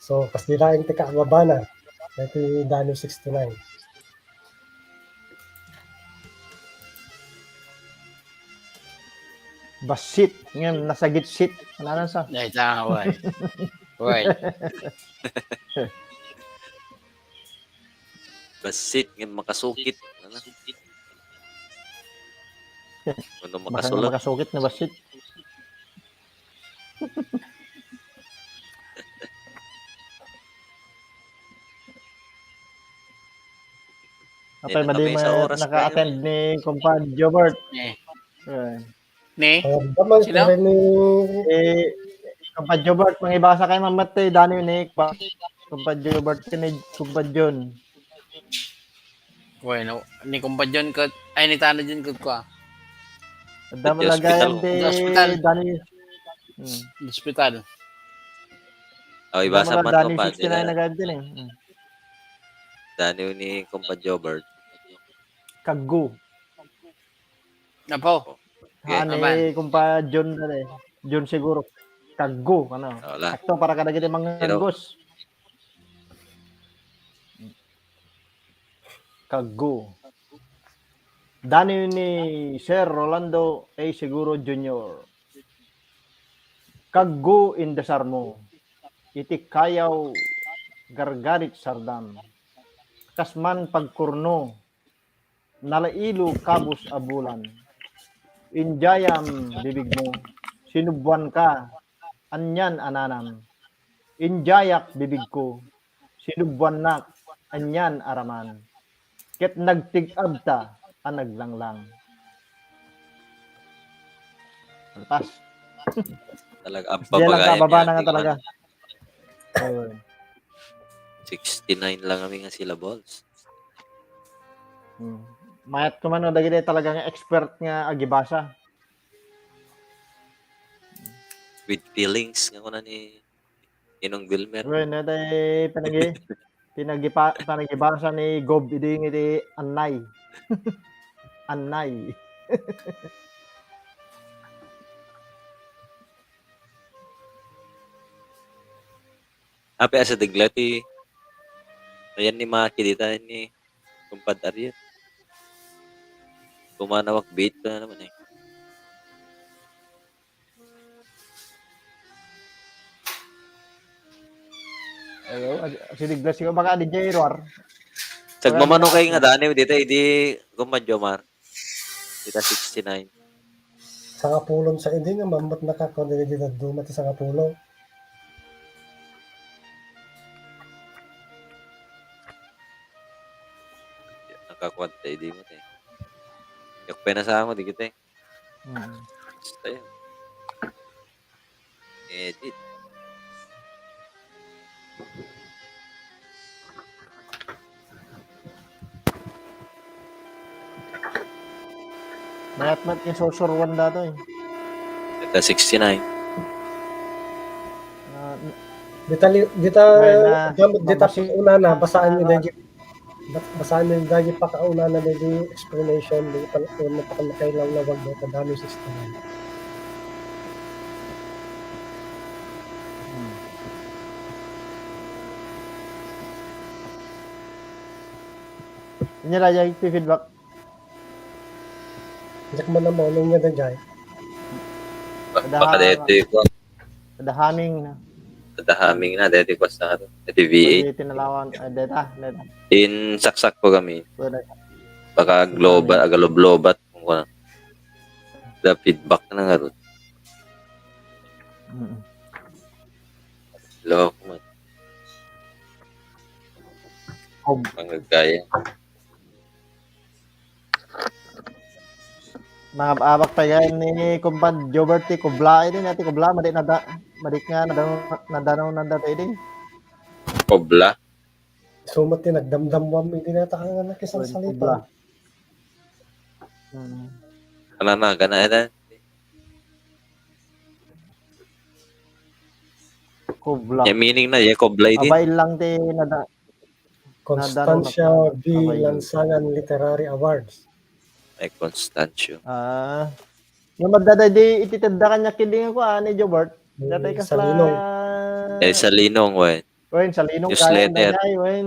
So, kasdi laeng ti kaababana, iti Daniel sixty-nine. Bassit, ngem nasagitsit. Ano sa? Dahil sa, way. Way. Bassit ngem makasukit. Ano? Ano Baka nga makasulot? Makasukit nga bassit. Apay, Dito madi kami sa ma-, oras, naka-attend ni Kumpa Jobert. Eh, Eh. Ni? Sino? Eh, Kumpad Jobert, mangibasa kayo mamati, Daniel ni Kumpad Jobert, ni Kumpad John. Bueno, ni Kumpad John ket, ay, ni Tano John ket kua. Adda man lagay ti hospital. Daniel. Hmm. Hospital. Oh, ibasa man, Daniel Kumpad, sixty-nine na gayam din eh. Hmm. Daniel ni Kumpad Jobert. Kaggo. Apo. Okay. Ni Kumpa John na eh. John siguro. Kaggo, ano? Wala. Sakto para kadagiti manganggos. Kaggo. Dani ni Sir Rolando A. Seguro Junior. Kaggo indesarmo. Iti kayaw gargarit sardam. Kasman pagkurno nalailo kabus a bulan. Injayam bibigmo, sinubbuanka, anian a nanam. Injayak bibigko, sinubbuannak, anian a raman. Ket nagtig-abta a naglanglang. Alpas. Talaga, agpabaga yan talaga. Sixty-nine lang kami nga syllables. Hmm. Mayat ko man, no, dagiti talaga nga expert nga agibasa. With feelings, nga kuna ni Ninong Wilmer. Well, natay panagi-, pinagipa-, panagibasa ni Gob idi ngiti annay. Annay. Ape, asa dagla ti ayan ni Maki dita ni Kumpad Ariel. Kumanawak bait ka na naman eh. Ayo, ag-, sidiglas ko baka di jay ruar. Sagmamano kay nga dani dita idi Kumpad Jomar. Dita sixty-nine. Sangapulon sa idi nga mammat nakakon dagiti dadduma ti sangapulo. Nakakuan ta idi mo, te. Yak pay nasango, di kita, eh. Mm. Basta yan. Edit. Mayat-mayat nga sursuruan datoy. Dita sixty-nine. Ah, n- Dita li-, dita, Ay, na, gamit dita mabas-, unana, basaan ni na, Dagi. Bas-, basaan ni Dagi pakaunana ni di explanation, di pa, ano, pakamakilaw na wag mo, tandaan mo, sixty-nine. Hmm. Inya na, Jai, feedback. Diak man ammo, ano nga da, Jai? Ba-, Ada-, baka dito yung kuwan. Ada humming na. Ada humming na, dito yung kuwan sa ato. Dito V eight. Pwede tinalawan, eh, data, data. In saksak ko kami. Pwede. Baka global, Humming. Agalob-lobat. Kung kuwan. Da feedback na nga ron. Mm. Loko man. Ob- Ang gagaya. Nangab-abak pay gayam ni Kumpad Jobert ti kubla. Idi nga ti kubla, madi nada-, madi nga nadano-, nadano nanda idi. Kubla? Sumat ti nagdamdamwam, idi nata nga nakisalsalita. Kubla. Hmm. Ano na, gana, ano? Kubla. Yung meaning na, yung kubla, idi. Abay lang ti nada-, Constancia Nadaro na V. Abay. Lansangan Literary Awards. Ay, Constancio. Ah. Nga maddaday di iti tedda kanya kiding ko, ah, ni Jobert. Ni Datay kasla Salinong. Eh, Salinong, wen. Wen, Salinong, newsletter. Kaya na, wen.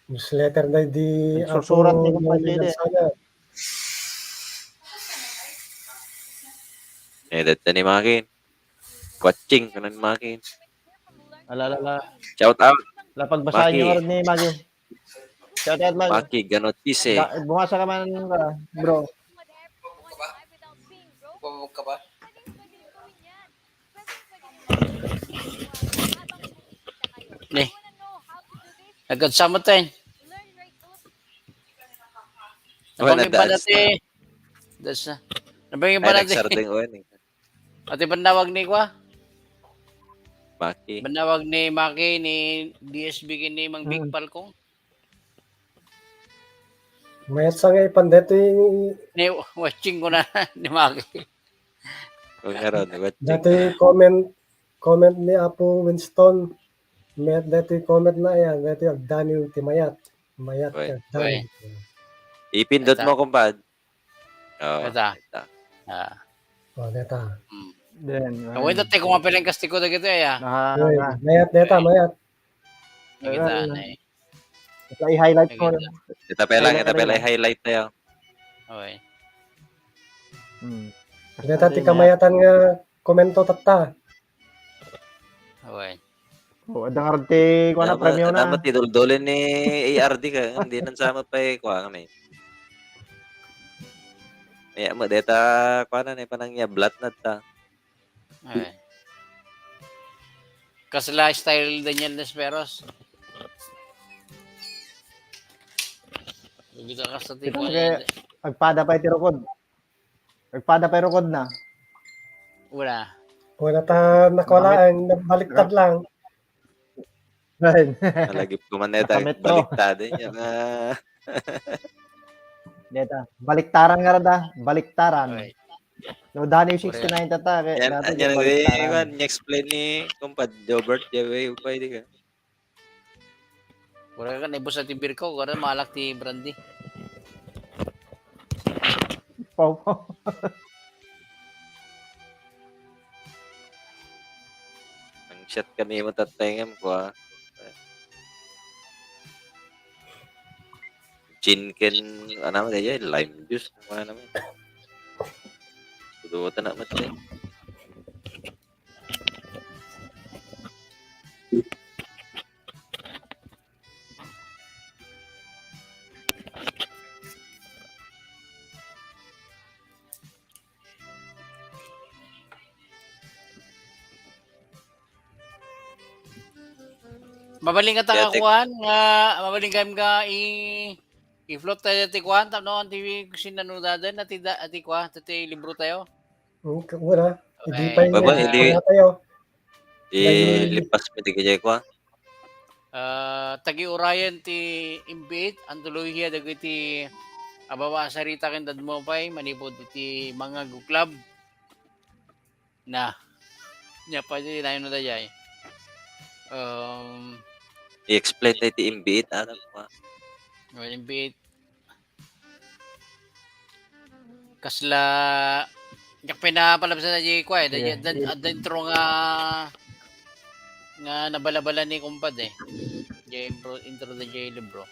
Newsletter na di Nagsusurat ako ni Kumpay ni Dede. Lansangan. Eh, detta ni Makin. Watching, kanan Makin. Ala, ala, ala. Shout out. Ala, pagbasahin Maki. Niyo rin ni Maki. Shout out, Maki. Maki, ganot kise. Da-, bumasa ka man, ah, bro. Pababag ka ba? Ni. Agad sa mo, te. Wala na, Napangin pa dance dati. Na. Tapos, ah, nabay yung Ay, banat ni, nagsarding, oh, yan, eh. Ati banawag ni kwa? Maki. Banawag ni Maki, ni D S B, kini Mang Big Mm. Falcong. Mayat sa nga ipan dati. Ni watching ko na ni Maki. Kung nga ron, watching Dati na. Comment, comment ni Apo Winston. Mayat dati comment na yan. Dati agdaniw ti mayat. Mayat Oy, agdaniw. Oy. Ipindot Ata. Mo, kumpad. Oh, Ata. Ata. Ah. Oh, data. Hmm. Then, Kaway dati kung mapilang kastigo dagito, eh, ah. Ah, Oy, ah. Mayat data, Oy. Mayat. Nakita Wala. Na, eh. Ito, i-highlight ko Nakita. Lang. Ita pala, Highlight ita na pala, lang. I-highlight tayo. Okay. Hmm. Data ti Hindi niya. Kamayatan nga komento tatta. Okay. Oh, adda nga rod ti, kuwan na, Tama, premyo na. Tama ti duldulen ni A R D ka. Hindi nang sama pa eh, kuwan kami. Kaya mo, deta, kuwan na, ni panang niya, blat na ta. Ay. Kasla style Daniel Desperos. Hindi ka kasta Ito tipo kaya, yan. Agpada pa iti rukod. Agpada pa rukod na. Wala. Wala ta nakuha Nakamit- lang, nabaliktad lang. Right. Nalagip ko man neta, Nakametro. Baliktad eh. Yung, ah, Deta, baliktaran nga rada, baliktaran. Okay. No, Daniel Correct. Sixty-nine tata, kaya Yan, dati yan, yung yan, baliktaran. Yan, explain ni Kumpad Jobert, yan, way, pwede ka. Wala ka naibos sa ti beer ko, wala malak ti brandy. Pau, pau. Ang shot kami mo tatengem ko, ah. Gin ken, ano naman, eh, lime juice, ano naman. Sudutan na mat, eh. Mabalin ka ta nga Dati- kuwan, nga mabalin kami nga i-, i-float tayo ti kuwan, tapno ang T V sinanudad, ati da-, ati kuwan, ati libro tayo. Hmm, ka-, wala. Hindi Okay. pa yun, Baba, hindi. Wala tayo. Dahil Ilipas mi ti kajay ko, ah. Ah, tagiurayan ti Imbiit, antolohiya dagiti ababa a sarita ken dadmo pay manipud iti Mangago Club. Na. Nia pay ti nayon na dayay. Um, I-explain tayo ti Imbiit, ano, ah. Oh, Imbiit. Kasla, yak pinapalabsan na di ko eh. Dahil Yeah. Adda, adda intro nga, nga nabalabala ni kumpad eh. Di intro, intro na di libro.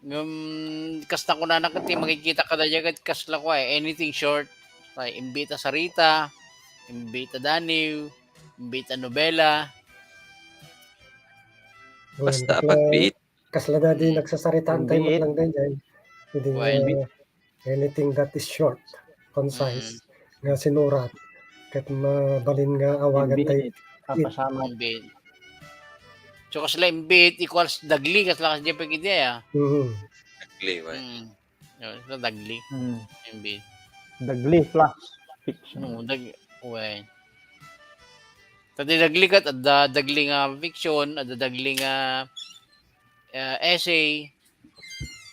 Ngem, kasta ko na nakati, makikita ka na dyan, kasla ko eh. Anything short. Ay, Imbiit a sarita, Imbiit a daniw, Imbiit a nobela. Basta Well, pagbiit. Kasla dadi Mm. nagsasaritaan tayo Imbiit. Lang din, eh. Hindi, Why? Uh, anything that is short, concise, Mm. nga sinurat, ket mabalin nga awagan tayo Imbiit. It. Papasama. Imbiit. So, kasla imbiit equals dagli, kasla kasi di pag-, ah. Mhm. Dagli, why? Mm. Yun, sa dagli. Mm. Imbiit. Dagli plus fiction. No, dag-, why? Tadi dagli kat, adda dagli nga fiction, adda dagli nga, ah, essay,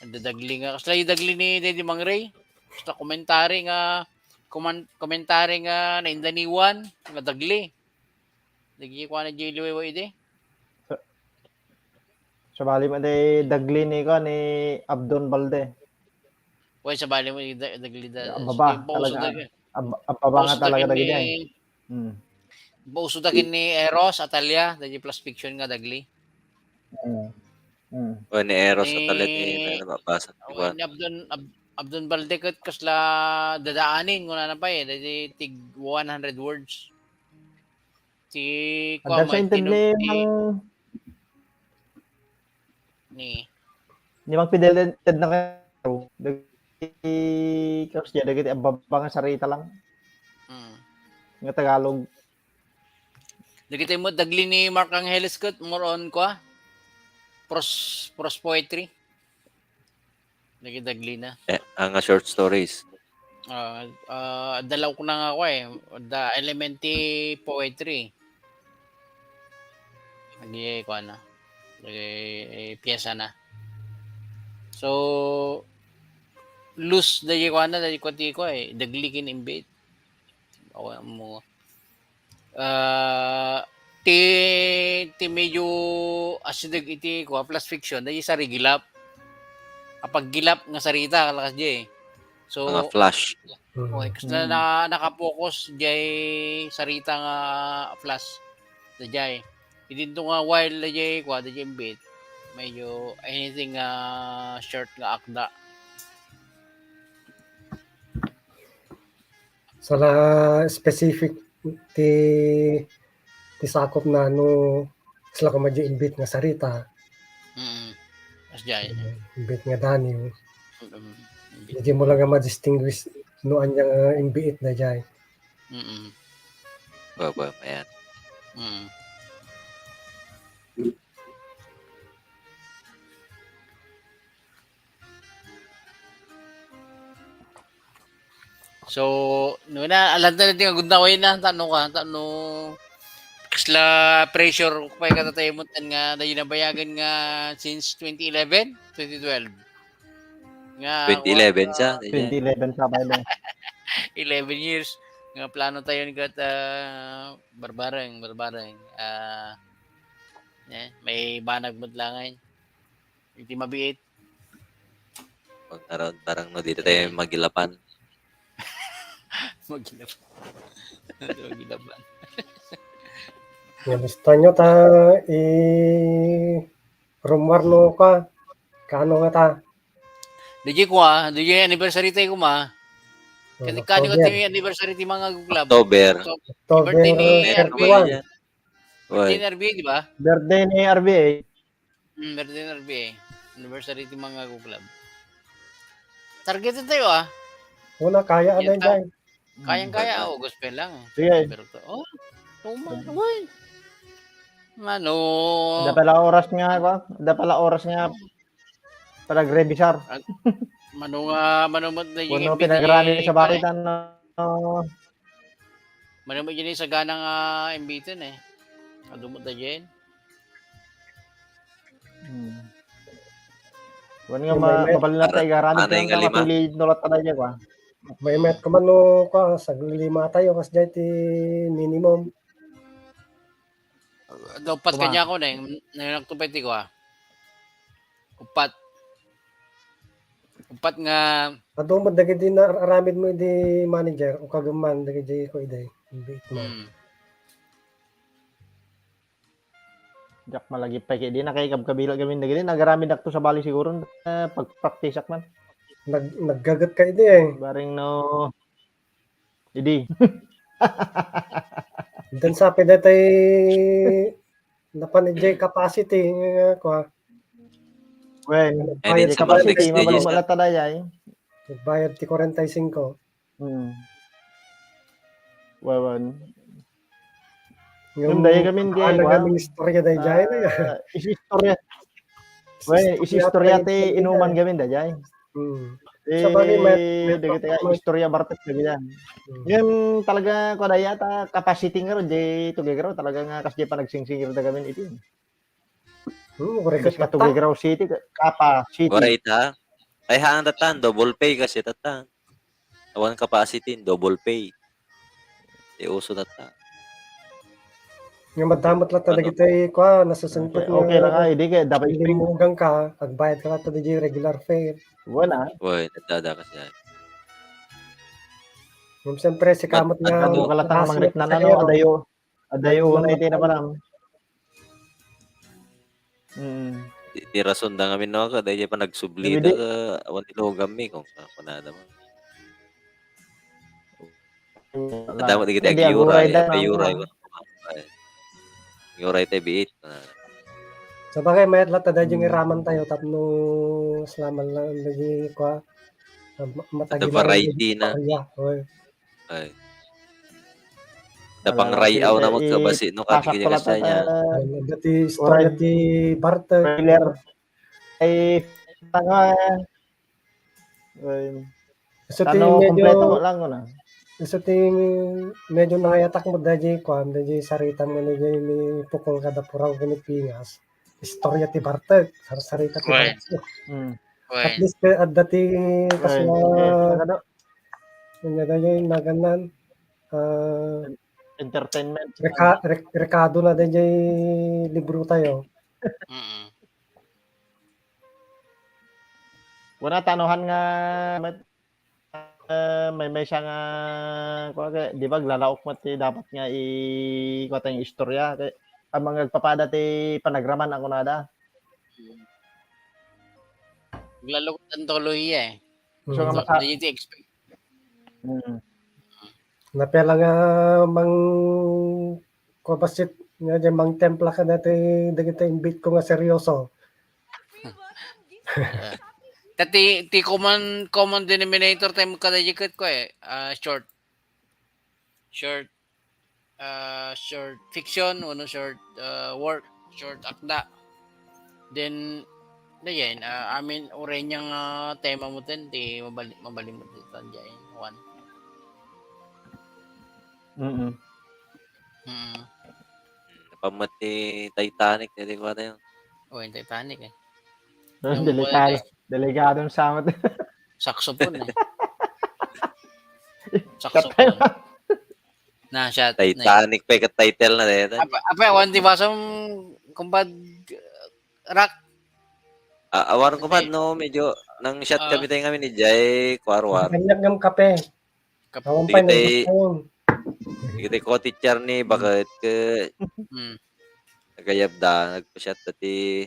adda dagli nga, kasla yung dagli ni Daddy Mang Ray? Basta commentary nga, kuman-, commentary nga naindaniwan, nga dagli. Dagli ko na J L Y Y D. Sa-, sabali mo di dagli ni ko, ni Abdon Balde. Uy, sabali mo, da-, dagli da-, Ang baba, eh, bauso talaga. Dagli. Ang, ang baba nga bauso talaga dagli dagli ni, eh. Hmm. Bauso dagli ni Eros Atalia, dagli plus fiction nga dagli. Hmm. Hmm. O, ni Eros Atalia, ni, ni, nababasa, oh, diba? Ni Abdon, Ab-, Abdon Balde ket kasla dadaanin, kuna na pa eh, dagli tig one hundred words. Ti, kuwan, sa intended ni Mang, ni, ni Mang Fidel, ted na kayo. Dagiti, kasi dagiti ababa nga sarita lang. Mm. Nga Tagalog. Dagiti mo, dagli ni Mark Angeles ket, more on, kwa? Prose, prose poetry. Nagidagli na. Eh, ang short stories. Ah, ah, adda la ukna nga ako eh. The Element ti Poetry. Nagiyay ko na. Nagiyay piyesa na. So, loose da yung kuana, da yung kuan ti ko eh. Dagli kin imbit. Awa mo. Ah, ti, ti medyo asideg iti kua, plus fiction, dagiti sarigilap. Apaggilap nga sarita, kalakas di eh. So, Mga flash. Okay, kasi na, na, nakapokus jay sarita nga flash. Dayjay. Idinto nga while dayjay kua, dayjay imbit. Medyo anything nga short nga akda. Sala specific ti ti sakop na no sala ko medyo imbit nga sarita. Mm. As jay. Imbit nga daniw. Mm. Hindi mo lang nga ma-distinguish no anya nga imbiit na jay. Mm. Baba, ayan. Mm. So, no na, alam na natin nga gundaway na, tano ka, tano, kasla pressure ko pa yung katatayo mo, tan nga, na ginabayagan nga since twenty eleven, twenty twelve. Nga, twenty eleven sa, twenty eleven sa, bale. eleven years. Nga plano tayo ni kat, ah, barbareng, barbareng. Ah, eh, may banag mo lang eh. Hindi mabiit. Pag around, parang no, dito tayo magilapan. Magilapan. Magilapan. Gusto nyo ta i rumwar no ka? Kano nga ta? Digi ko ah, digi anniversary tayo kuma. Kasi kano nga tayo anniversary ti mga guklab. October. October thirty-one. Birthday ni R B A, di ba? Birthday ni R B A. Mm, birthday ni R B A. Anniversary ti mga guklab. Target tayo ah. Una, kaya na dyan. Kayang-kaya, oh, gospel lang. Sige. Pero to, oh, tuman, uy. Ano? Da pala oras nga, ba? Da pala oras nga. Pala revisar. Mano nga, mano mo na yung Puno pinagrami sa bakit, ano? Mano mo yun yung sagana nga imbitin eh. Adumot na dyan. Hmm. Wan nga ma- mabali na tayo, garami tayo nga matulid, nulat na tayo, ba? May met ka man no ka, saglilima tayo, kas dyan ti minimum. Upat kanya ko na yung nagtupay ti ko ah. Upat. Upat nga. Ato mo dagiti na aramid mo di manager o kagamman dagiti ko iday. Imbit mo. Hmm. Diak malagip pa kay di na kay kabkabila gamin dagiti nagaramid akto sa bali siguro eh, pagpraktisak man. Nag naggagat ka idi eh. Baring no. Idi. Dan sa pwede tayo napan enjoy capacity nga kwa. Well, And di it's capacity, Matrix, mabalumala D J. Tadayay. Nagbayad ti forty-five. Hmm. Well, well. Yung daya gamin di, ano wa? Gaming istorya dahil dyan eh. Ah, isistorya. Well, isistorya ti inuman gamin dayay. Hmm. Eh, Sa bagay, may- may dagiti may- istorya bartek dagiti. Hmm. Yan talaga ko na yata capacity nga ron, di tugigro talaga nga kas di pa nagsingsingir da gamin iti. Hmm, correct Kas ka ka tugigro city, capacity. Waray ta. Ay, haan tatan, double pay kasi tatan. Awan capacity, double pay. Ti uso na ta. Nga madamot lang Ano? Dagiti kwa, nasusungkot Okay, okay lang ay, di kaya dapat Limugang ka, agbayad ka lang dagiti regular fare. Wala. Uy, nagdada kasi ay. Ngem siyempre, si kamot nga Ano ka lang ang klase mangrit na sa ano, iyo. Adayo. Adayo Ano na lang iti na ang- parang. Mm. Di, di rason da ngamin no, kada iya pa nagsubli Hindi. da, awan ilo kami kung ano naman. Ang damo di kita Hindi, agyuray, aguray da, agyuray. ano. Agyuray tayo biit. Ah, Sa bagay, mayat lang tada yung Hmm. iraman tayo, tapno salaman lang, lagi kwa, ah, ma- matagi Ada variety na. Kaya, oy. Ay. Napang Ala, rayaw sige, na magkabasi, no, pasak kati pala kanya. ta- Ay, dati istorya Oray. ti barter. Trailer. Ay, tanga. Ay, So, ti tano medyo, kompleto mo lang ko na. So, ti medyo nangayatak mo dayjay kuan, dayjay sarita mo dayjay ni Pukol kada puraw ken ni Pingas. Istorya ti bartek, sarsarita ti Wen. Bartek. Mm. At Wen. least, eh, adda ti Ay, kasla, eh, ano? Ania dayjay nagannan, ah, Entertainment. reka-, rek-, rekado na dayjay libro tayo. Mm. Wala tanohan nga met, eh, may, may siya nga, kuwan, kay, di ba, aglalaok met ti dapat nga i-, kuwan, ti istorya. Kay, ang mga agpapada ti panagraman, ang kunada. Lalo ko antolohiya eh. So, nga Mm. maka-, Dayjay ti expect. Mm. Napela nga mang kuan bassit nga dayjay mangtempla ka dati dagiti imbit ko nga seryoso. Ah. Ta ti, ti common, common denominator tayo kadayjay ket ko eh. Ah, short. Short, ah, short fiction, wenno short, ah, work, short akda. Then, dayen, ah, amin, uray nga tema mo ten, ti mabali-, mabalin mo ti tanjay, one. Mm-mm. Mm. Napan met ti Titanic, daydi kuan tayo. Oh, yung Titanic eh. Pero Yung delikado, wala eh. Delikado ang samot. Saxophone eh. Shot Saxophone. Na, shot. Na, Titanic pa ikat title na dayta. Apa, apa, awan ti basam, kumpad, rock. Ah, awan ko pa, Hindi. No, medyo nang shot Ah. kami tayo kami ni Jay, kuarwar. Kanyag ng kape. Kap- Awan pa Dagiti, yung dagiti co-teacher ni bakit ke Hmm. nagayab da, nagpa-shot da ti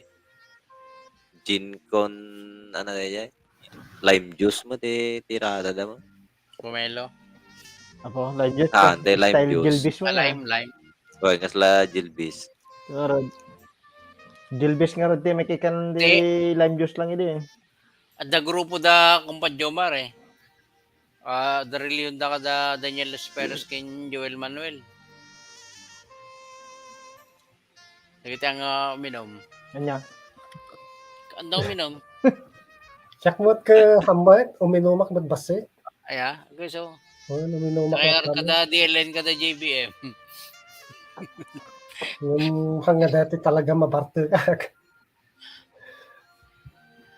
gin con, ano na yan? Lime juice mo, ti tirada da mo. Pomelo. Apo, lime juice. Ah, Ko. ante lime Style juice. Gilbis mo Ah, na. lime, lime. Oy, kasla Gilbis. Pero, Gilbis nga rod ti makikan di Ti- lime juice lang idi. Adda grupo da kumpad Jomar eh. Ah, da reliyon da kada Daniel Esperos ken Joel Manuel. Dagiti ang, ah, uminom. Anya? Anda uminom? Siak mo ka hambat, uminumak magbasi. Aya, okay, so. Oh, uminumak Kaya na kami. Kada D L N, kada J B M. Yung hanga dati talaga mabarte ka.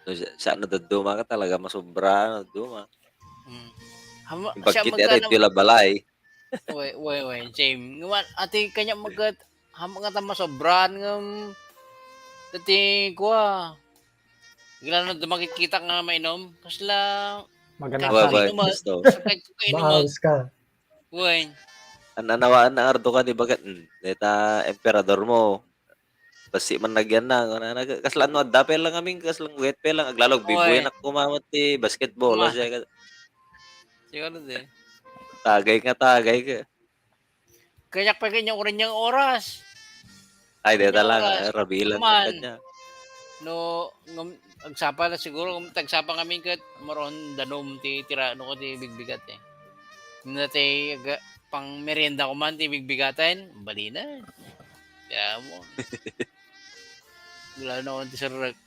No, sa, sa ano daduma ka talaga, masobra, ano, duma. Hmm. Hama, Yung pagkita magkano- ito, yung balay. Uy, uy, uy, same. Nga, ati kanya magkat, hama nga tama sobran nga, dati kuha. Gila no dumakit kita nga mainom. Kasla, Maganda Uy, sa. uy, Inuman. gusto. Kahit, kahit inuman. Maangs ka. Uy. An-, anawaan na ardo ka, di ba? Kat-, hmm, deta emperador mo. Basi man nagyan na, ano, na, kasla ano, adda pa lang kami, kasla wet pa lang, aglalog, Oy. bibuyan ako kumamot ti basketball, Ma- siya ka, Siguro di. tagay nga, tagay ka. Kaya pa kanya oras niyang oras. Ay, deta Kanya lang, oras. eh, rabilan Man. ka niya. No, ngam, agsapa na siguro, ngam, tagsapa kami ket maron danom ti tira, no, ti bigbigat eh. Nga ti aga, pang merienda ko man ti bigbigatan, bali na. Kaya mo. Wala na akong ti sirrek.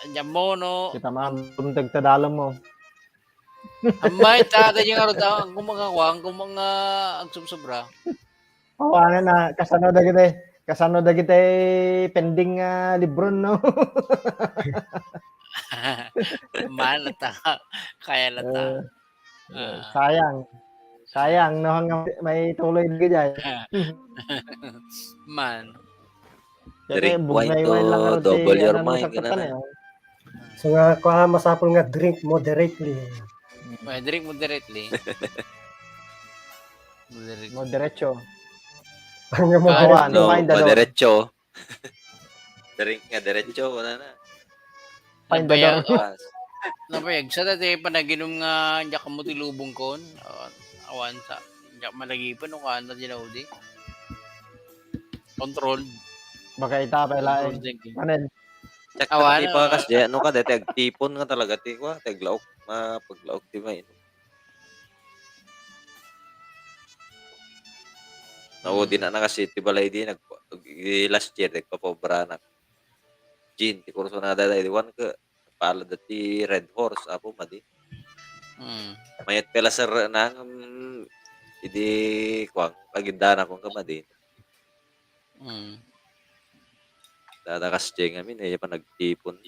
Andiyan mo, no? Kita man, tumtag ta dalam mo. Amay, ta, ta, yung araw, ta, kung mga kuwang, kung mga agsubsobra. Awanan na, kasano dagiti, kasano dagiti pending nga libro, no? Man, ta, kaya na ta. Eh, Ah. Sayang. Sayang, no? Hanggang may tuloy na ganyan. Man. Kaya Drink bugnay wine to wine lang nga double ti, your ano, mind, sa ganun, katan, ah. eh. So nga, kuha, masapul nga drink moderately. May drink moderately. Moderate. Mo diretso. Ang nga Ah, Awan, No, find the door. madiretso. Drink nga diretso, wala na. Find the Nabaya-, door. Pas. Nabayag sa dati panaginom nga diak mo ti lubong kon. Ah, awan sa diak malagipan o kanta di naudi. Control. Baka ita pa lain. Control drinking. Manen. Check Awan, ti pa ah. Kas Jay, ano ka, dati agtipon nga talaga ti, kwa, ti aglaok, mapaglaok ti main. Naudi na nakasi ti balay di, nag-, last year, nagpapobra na. Jean, ti kursunada da, di wan ka, palad ti Red Horse, apo, madi. Mm. Mayat pay la sir na, um, idi, kuwan, agindanak ko nga madi. Mm. Dadakas diay ngamin, eh, panagtipon.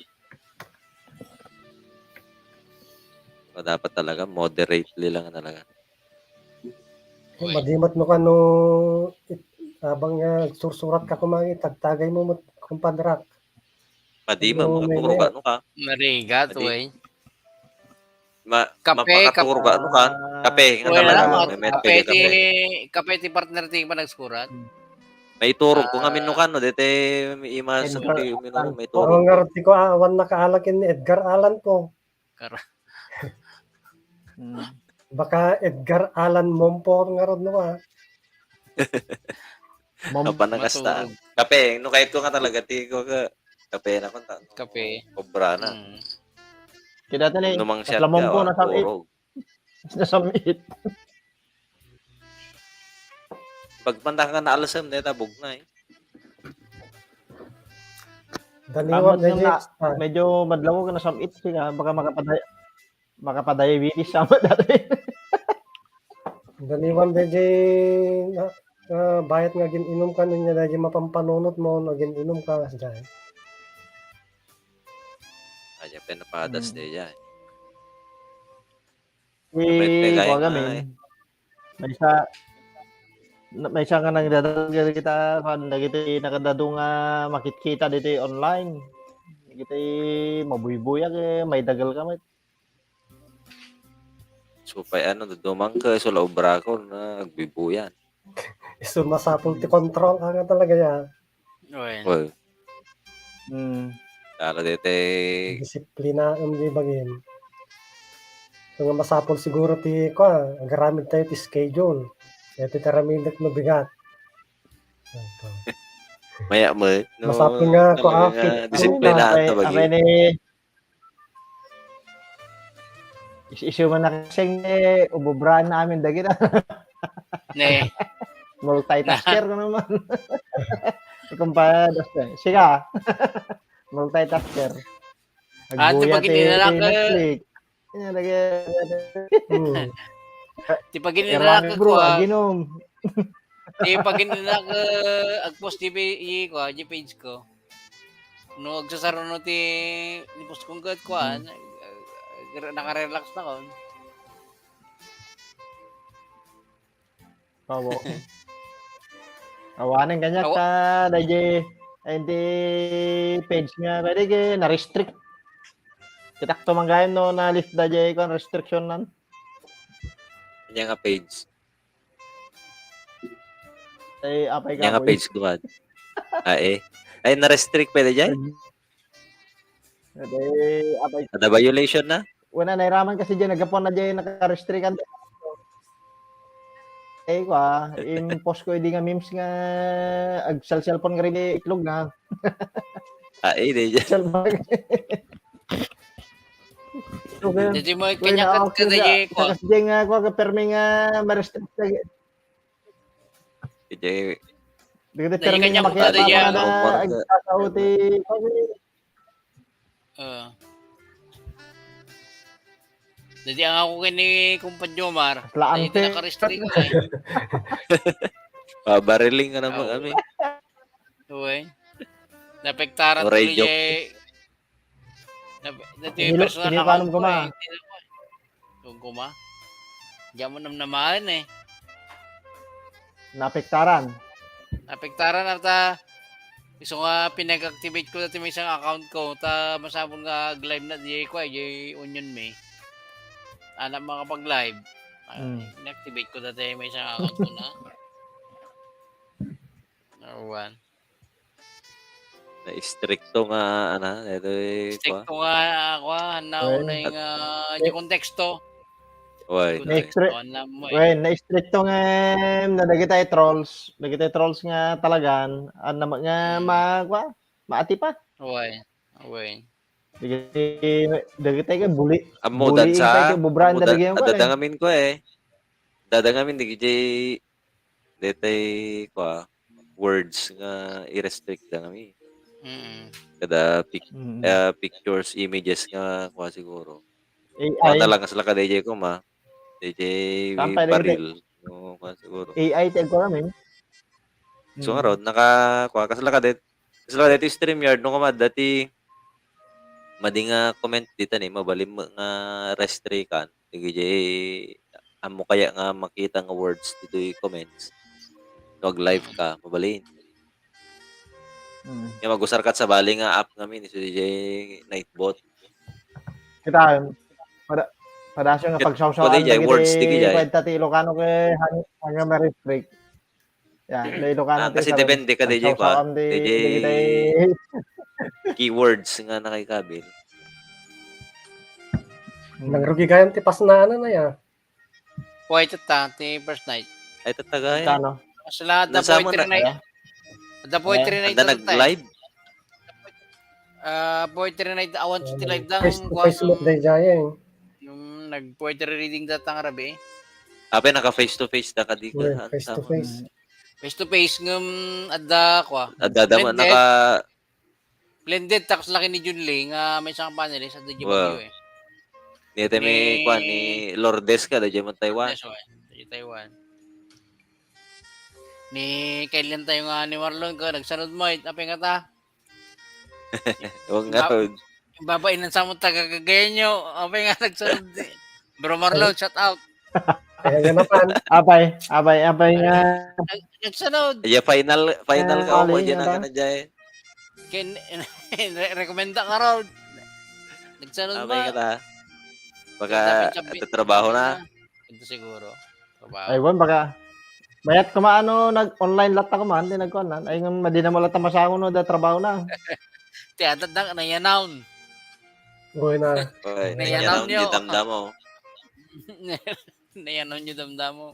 O, dapat talaga, moderately lang talaga. Eh, madimat no kano, it-, abang nga sursurat ka kumangi, tagtagay mo met, kumpadrak. Madi mo, no, may, makaturuga no ka. Narigat, madi. Way. Ma-, kape, mapakaturuga no ka. Kape, nga talaga, mga, may, may kape, kape ti, kape ti partner ti panagsurat. May turog ko ngamin no kano, dete, may imas, may turog. Ang ngarud ti ko, ah, awan nakaalak ni Edgar Allan po. Kar- Hmm. Baka Edgar Allan Mompo ngarud no, ah. Mom-, apan nakasta. Maturog. Kape, no, kahit ko nga talaga, ti ko ka, kape na kunta. Kape. Obra na. Hmm. Kaya dati na, no, mang siya, tatlamon ko, ah, nasam-it. Turog. Nasam-it. Pagpanta nga naalsem, deta bugna, eh. Daniwan, amat nga medyo, na, ah, medyo madlaw ka nasam-it, siya, baka makapaday-, makapadiabetes sama dati. Daniwan, medyo, ah, ah, bayat nga gin-inom ka, niya, dahil mapampanunot mo, no, gin-inom ka, mas dyan. Ayan, pinapadas, hmm, niya, eh. Maysa, maysa nga nangdadael kita, kuan, dagiti nakadadu nga makitkita ditoy online. Dagiti mabuybuyag, eh, maidael ka met. Supay, ano, dadumang ka, isu la obra ko na agbuybuyan. Isu masapul ti control, anga talaga ya. Oy. Oy. Hmm. Tara, dete. Disiplinaem di bagim. So, nga masapul siguro ti, kwa, agaramid tayo ti schedule. Dete ti aramidek no bigat. Maya mo, no, masapul nga, talaga kwa, nga, fit, disiplina, apay, ta bagi. Apay ni, Is-, isu man nakasing, eh, ububraan namin dagita. Ne. Multitasker ko naman. Kumpara, siga. Multitasker. Ah, ti pag-ininalak, Netflix. Yan, lagi. Hmm. Ti pag-ininalak ko, ah. Aginom. Ti pag-ininalak, eh, agpost di, i-, ko, ah, di page ko. No, agsasaruno ti, ni post kong ket kuan, hmm, eh, nakarelax na kon. Awo. Awanen kaniak ta, daydi, ay, di page nga, pwede kay na-restrict. Kitak to man gayon no, na-lift daydi kon restriction nan. Kanya nga page. Ay, apay ka, nga page ko, ah. Ah, eh. Ay, na-restrict pwede dyan? Ay, apay. Ada violation na? Wala, nairaman kasi dyan, nagkapuan na dyan, naka-restrict ang, eh, kwa, in-post ko, hindi nga memes nga, ag-cell-cellphone nga rin, itlog na. Ah, eh, di dyan. Cellphone. Dadi mo, kanya ka, kada, eh, kwa. Kasi dyan nga, kwa, permi nga, ma-restrict ka. Iti, dagiti permi nga makiapara nga agsasaw ti, ah. Dadi ang ako kini Kumpa Jomar, dadi naka-restrict na, eh. Pabariling ka naman kami. Uy. Napektaran tuloy, eh. Dati yung personal account ko, eh. Hindi na ko, eh. Kung kuma. Diyan mo namnamahan, eh. Napektaran. Napektaran ata. Isu nga pinag-activate ko dati may isang account ko. Ta masapul nga ag-live na, di ko, eh, di onion me. Anak makapag-live. Ah, inactivate ko dati may isang account ko na. Awan. Na-istrikto nga, ano, ito, eh, strikto nga, ah, kwa, na, well, unay nga, di konteksto. Why? Konteksto, na-istri-, ano mo, eh. Well, na-istrikto nga, na dagitay trolls, dagitay trolls nga talagan, ano, nga, hmm, ma-, kwa, maati pa. Why? Why? Dagitay, dagitay nga, bully. Amudan bullying sa, tayo, bubranda amudan, lagi yung, adada eh. Ngamin ko, eh. Dada ngamin, di, di, detay, kwa, words nga i-restrict da kami. Mm. Kada pic- Mm. ah, pictures, images nga kuan siguro. A I. Kuan na lang, kasla ka D J koma. D J Saan pwede Baril. Oo, kuan siguro. A I ti agkuan amin. So, ngarud, naka, kuan, kasla ka det-, kasla ka deti StreamYard, no, koma, dati, madi nga comment dita ni, mabalin mo nga restrikan. Dagiti, ammo kaya nga makita nga words ditoy comments. No, ag-live ka, mabalin. Mm. Kaya mag-usar ka sa bali nga app ngamin, so, D J Nightbot. Kita, pada, pada siya nga Ket-, pagsawsawan pwede, jay, dagiti words, digi, jay. Kwenta ti Ilocano kay hang-, hanggang ma-restrict. Yan, na Ilocano Ah, ti kasi sarili. depende ka, D J, kwa. Pagsawsawan di, D J dagiti keywords nga nakikabil. Hmm. Nagrugi gayam ti pasnaan na ya. Kuway tatta, ti first night. Ay, tatagay. Kano? Sila, adda Nasama poetry na- night. Adda poetry night Anda na tatta, eh. nag-live? Ah, poetry night, awan ti live dang, Face to kuwan, face mo, day jay, eh. Yung nag-poetry reading datang rabi. Apay, naka face to face da kadi Well, ka, face to tama. face. Face to face ngem adda, kwa. Adda da man, Blended. naka, Blended, tapos laki ni Junli nga may isang panelist at di Wow. Baguio, eh. Ni, ni, Ni- kwan, ni Lourdes ka, da dyan mo Taiwan. Yes, oy. Di Taiwan. Ni kailan tayo nga ni Marlon ka, nagsanod mo, eh, apay nga ta? Huwag nga, Ba- Yung babae ng samot taga Cagayan nyo, apay nga nagsanod, eh. Bro Marlon, shout out. Kaya nga naman. Apay, apay, apay nga. Nag-, nagsanod. Ya, final, final Ah, ka, mo, ali, dyan na ano? ka na dyan. Ken, re-, rekomenda ka raw. Nagsanod Apay ka ba? ta. Baka, Dapat sabi- ito trabaho na. Ito siguro. Trabaho. Ay, wan, baka. Mayat kumaano, nag-online latta kuman, di nagkuanan. Ay, nga, madi na mo latta masango, no, da trabaho na. Ti, atat na, nayanaw. Uy na. Oy, Nayanaw nayanaw nyo. Di damdamo. Nayanaw nyo damdamo.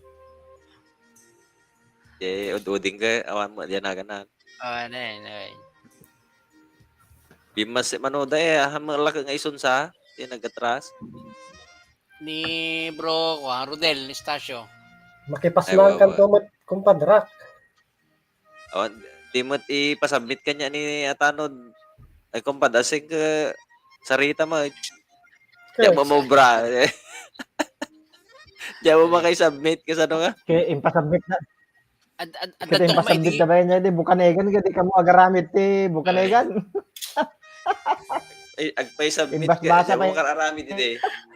Eh, ud-uding ka, awan mo, yan na ganan. Ah, ne, ne. Bimas, mano da eh, ahan mo laki nga isun sa, di nagatras. Ni bro, kwa, Rodel, ni Stasio. Makipaslang Ay, wa, kan wa. tumat, kumpadrak. Awan, di mo ipasubmit kanya ni Atanod. Ay, kumpad, asing ka, sarita mo. Diyan mo mobra. Diyan mo makisubmit kasi ano nga. Kaya impasubmit na. Ad, ad, ad, Kaya impasubmit na ba yan? Di bukanegan, kaya di ka mo agaramit, eh, bukanegan. Ay, agpay submit Imbas ka. basa Diyan pa mo yun. makararamit, ide.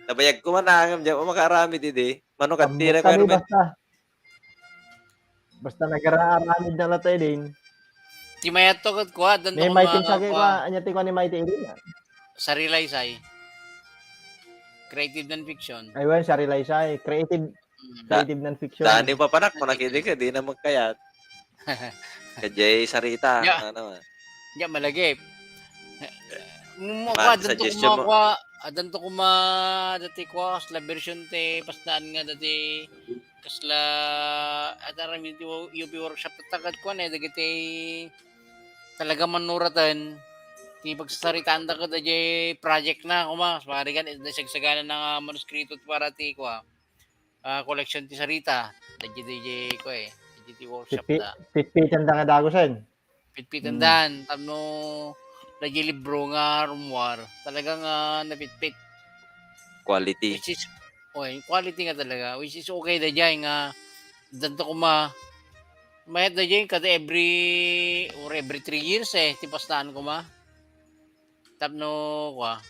Nabayag ko man, angam, diyan mo makararamit, ide. Mano ka, Ambot tira kami ka, basta. Basta nagararamid na lang tayo din. Ti mayat to ket kwa, dan May to Mighty mga Sagi kwa, kwa, anya ti kwa ni Mighty Irene. Sarili say. Creative non-fiction. Aywan, Sarili Say. Creative, Mm. Da- creative non-fiction. Dani pa panak, manakidi ka, di na magkayat. Kajay sarita, Yeah. Ano naman. Diyan malagip. Mo Ma- kwa, dan to suggestion kuma mo. kwa, dan to kuma, dati kwa, kasla version ti, pasnaan nga dati, kasla, at aram iti U P workshop, tatagad kwa, ne, dagiti, talaga manuratan, ti pagsasaritaan da kada jay project na, kuma, parigan, iti sagsagana na nga manuskrito para ti, kwa, ah, collection ti sarita, dagiti, dagiti, kwa, eh, dagiti workshop Pipi-, da. pipitan da nga dagusen. Pitpitan Mm. dan, tapno, dagiti libro nga rummuar, talaga nga napitpit. Quality. Which is, oy, quality nga talaga, which is okay da jay nga, dan to kuma, mayat da jay, kada every, or every three years, eh, ti pasnaan kuma. Tapno, kwa,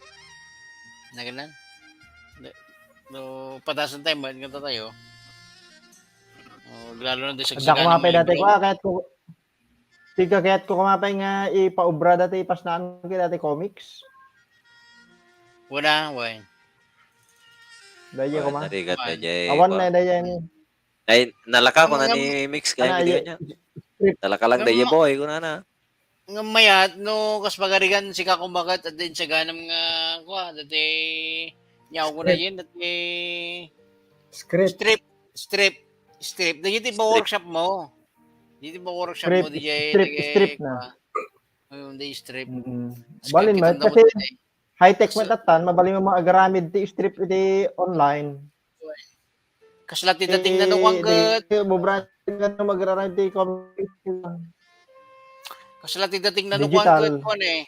naganan? No, padasan tayo, mayat nga tayo. Oh, lalo na di Adda ko nga pay dati ko, ah, kahit ko, tika kahit ko kumapay nga ipaubra dati, ipasnaan ko dati comics. Wala, why? Dahil ko ma. Narigat na Kuan. jay. Awan Kuan. na, dahil yan. Ay, nalaka ko na Ngam- ni Mix kaya Ano, video ay- niya. Script. Nalaka lang Ngam- dahil boy ko na na. Nga mayat, no, kas pagarigan, sika kumagat, at din sa ganam nga, kwa, dati, nyaw ko na yun, dati, Script. strip, strip, strip. Dati ba Strip. Workshop mo? Dati ba workshop Strip, mo, di jay, strip, dagay, strip na. Kwa. Ayun, di strip. Mm-mm. Strip Balin kita man, na kasi mo, di jay. High-tech So- man tatan, mabalin mo mga agaramid ti strip iti online. Kasla ti dating na nuwang ket. Bubra nga no magraramid ti comics. Kasla ti dating na no kuan Digital. Ket kuan, eh.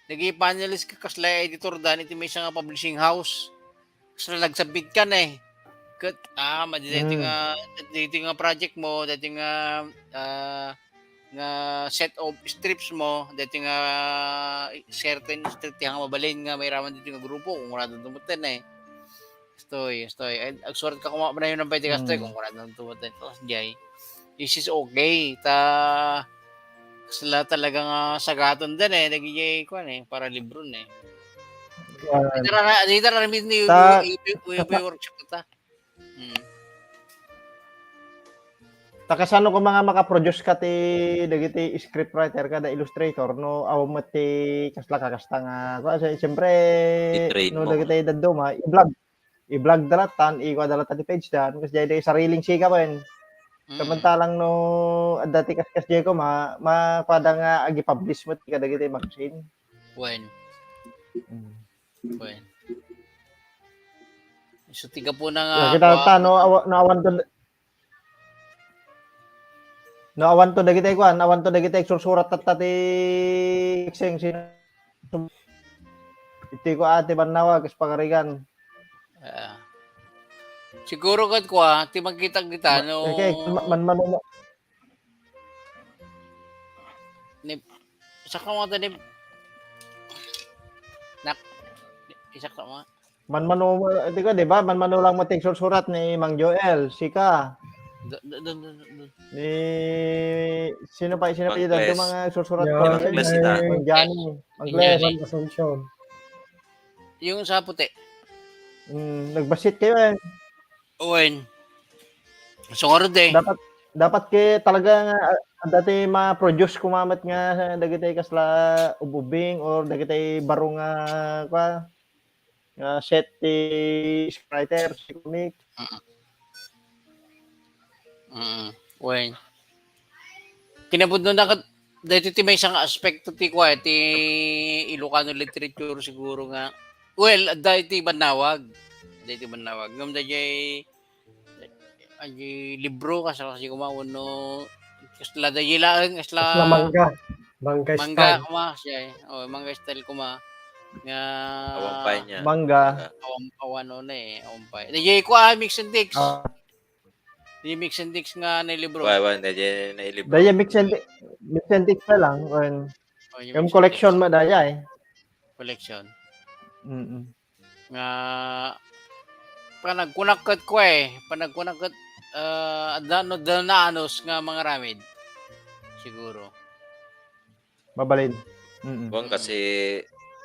Dagiti panelist ket kasla editor da iti maysa nga publishing house. Kasla nagsubmit kan, eh. Ket, ah, madi daytoy Mm. nga, daytoy nga project mo, daytoy nga, ah, nga set of strips mo, daytoy nga certain strip ti nga mabalin nga mairaman daytoy nga grupo, kung wala daytoy met, eh. Kastoy, kastoy. Ay, agsurat ka koma, manayon ang pwede kastoy, Hmm. kung wala nang tumutay. Tapos, jay, this is okay. Ta, sila talaga nga sagaton din eh. Nagiging, kuwan eh, para libro na eh. Yan. Di tara, di tara, ni, ni, Ta- ni, ni, ni, ni, workshop na ta. Hmm. Ta kasano ko mga makaproduce ka ti dagiti script writer kada illustrator no awan met ti kasla kakasta nga, kasi siyempre, I-train no mo. Dagiti dadduma, i-vlog. I-vlog da latan, ikua da latan ti page dan, kasi jay sariling sika pen. Mm. Samantalang no, adda ti kaskas jay ko, ma, makuada nga agi-publish mo ti kadagiti magazine. Wen. Mm. Wen. So, tiga po na nga, kita ta, no, awa-, no, awan to, no, awan to dagiti kuan, awan to dagiti agsursurat tatta ti sing, sino, iti ko ati bannawa, kas pagarigan. Ah. Siguro ket kua, ti magkita-kita, no? Okay, ma-, man, man, man, ni, isa ka mga tanim. Nak, isa ka mga. Manmano, di ka, di ba? Manmano lang mo ti agsursurat ni Mang Joel, sika. Do, do, do, do, do. Ni, sino pa, sino pa Mang yung dati Gles. Mga agsursurat Yeah, ko? Mang Gles ita. Mang Johnny, Mang Gles. Johnny. Mang Asuncion. Yung sa puti. Mm, nagbasit kayo eh. Uwen. Sungarod eh. Dapat, dapat kay talaga nga, ah, dati ma-produce ko mamet nga dagiti kasla ububing or dagiti baro nga, kwa, nga set ti scriptwriter, si comic. Mm. Mm. Wen. Kinapudno na kat-, daytoy ti maysa nga aspekto ti kwa, ti Ilocano literature siguro nga, well, adda iti bannawag. Adda iti bannawag. Ngem dayjay, dayjay libro, kas-, kasi kuma, wenno, kasla dayjay laeng, kasla Kasla mangga. Mangga mangga style. Kuma, siya eh. Oh, mangga style kuma. Nga Awan pa niya. Mangga. Awan, awan, ano na eh, awan pa. Dayjay kwa, mix and mix. Ah. Di mix and mix nga nailibro. Wa, wa, dayjay nailibro. Dayjay mix and, mix and mix na lang, wen. Oh, yung yung mix and collection mix. Ma dayjay. Collection. Mm-mm. Nga, panagkunak ket kue, panagkunak ket, ah, adda no, adda naanus nga mangaramid. Siguro. Mabalin. Mm. Kuwan kasi,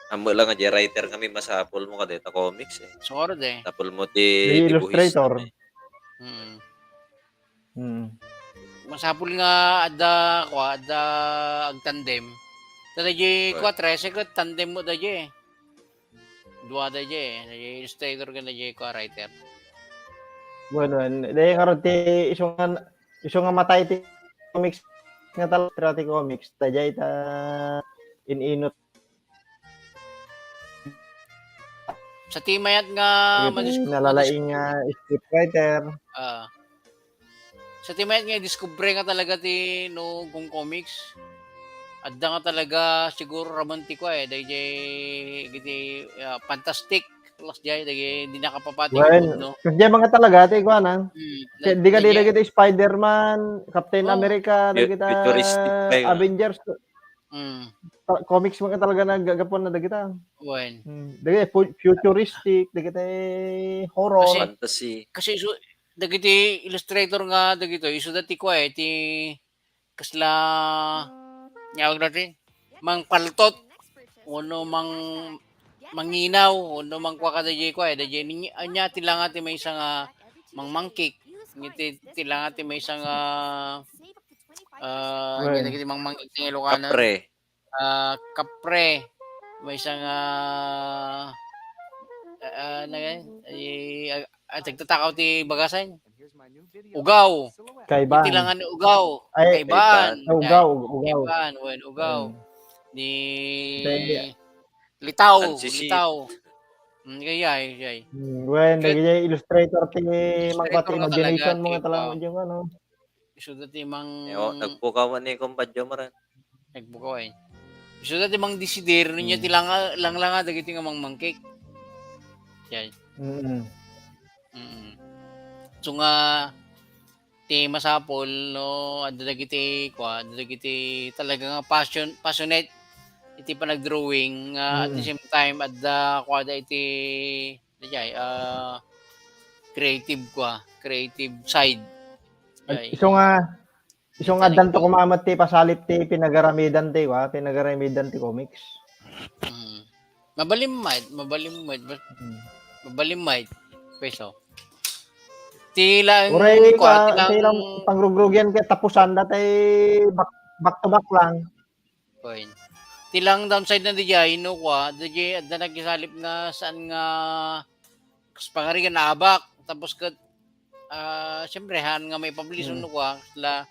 ammo lang nga, di writer kami, masapul mo kada ita comics eh. Sure de. Sapul mo ti, ti illustrator. Buhis kami. Mm. Mm. Masapul nga adda, kwa, adda agtandem. Dayjay, right. Kwa, trese ket tandem mo dayjay. Dua dayjay, dayjay illustrator ken dayjay, kwa, writer. Bueno, dayjay karon ti isu nga, isu nga matay ti comics nga tal-, ti comics, dayjay ta in-inut. Sa ti mayat nga manuskrito, nalalaing nga script writer. Ah. Sa ti mayat nga idiskubre nga talaga ti no, kung comics, adda nga talaga siguro raman ti kua, eh, dayjay, dagiti, ah, fantastic, plus jay, dagiti di nakapapati, well, no? Kasjay mga talaga, ti kua na. Hmm, di ka, di dagiti Spider-Man, Captain America, fu-, dagita futuristic pa yun. Avengers. Mm. Ta-, comics man ka talaga naggagapuan na dagita. Wen. Mm. Dagiti fu-, futuristic, dagiti horror. Kasi, fantasy. Kasi isu-, dagiti illustrator nga dagito, isu dati kua, eh, ti kasla, nyawag natin, mangpaltot, uno mang-, manginaw, uno mangkua ka dayjay kua, eh, dayjay ni-, anya ti langa ti maysa nga mangmangkik, ti, ti langa ti maysa nga Ah, wen. Dagiti mangmangkik ti Ilocano. Kapre. Ah, kapre. Maysa nga, ah, ah, ano yan? Ay, ah, ah, tagtatakaw ti bagasan. Ugaw. Kaiban. Iti langan ni ugaw. Ay, kaiban. Ugaw, ugaw. Kaiban, wen, ugaw. Hmm. Ni litaw, litaw. Hmm, kaya, kaya. Hmm, wen, dagiti illustrator ti mangpati imagination mo nga talaga, ano. Isu dati mang- Eh, oh, nagpukawan ni Compadre Jomaran. Nagbukaw, eh. So, dati mangdesider, no niya Hmm. ti langa, langlanga, dagiti nga mangmangkik. Yan. Mm. Mm. So nga, ti masapul, no, adda dagiti, kua, adda dagiti talaga nga passion, passionate iti panagdrawing, nga at the Mm. same time, adda, kuada iti, dayjay, ah, creative, kua, creative side. Ay, Jay. iso nga, Isu nga addanto koma met ti pasalip ti pinagaramidan ti, wa, pinagaramidan ti comics. Mm. Mabalin met, mabalin met, bas-, Mm. mabalin met, peso. Ti lang, Uray, kua, ti lang ti lang pangrugrugian ket tapusan da tay back, back to back lang. Point. Ti lang downside na dijay, no, kua, dijay adda nakisalip nga saan nga kas pangarigan naabak, tapos ket, ah, siyempre, haan nga maipublish Mm. no kua, la,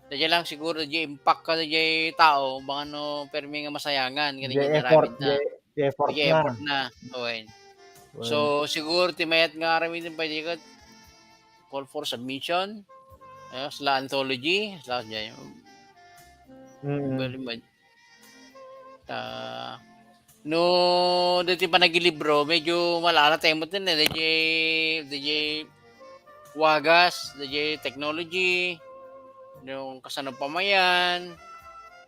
dijay lang siguro, dijay impact ka, dijay tao, baka no, permi nga masayangan, kadi Dijay nga effort, aramid na. Dijay effort Dijay na. effort na. Oy. Oy. So, siguro, ti mayat nga aramiden pay, di ka call for submission, eh, sila anthology, sila dijay. Mm. Very much. Ta, no, dati panagilibro, medyo malala tayo mo din, eh. Dati, dati wagas, dati technology, no, kasano pamayan,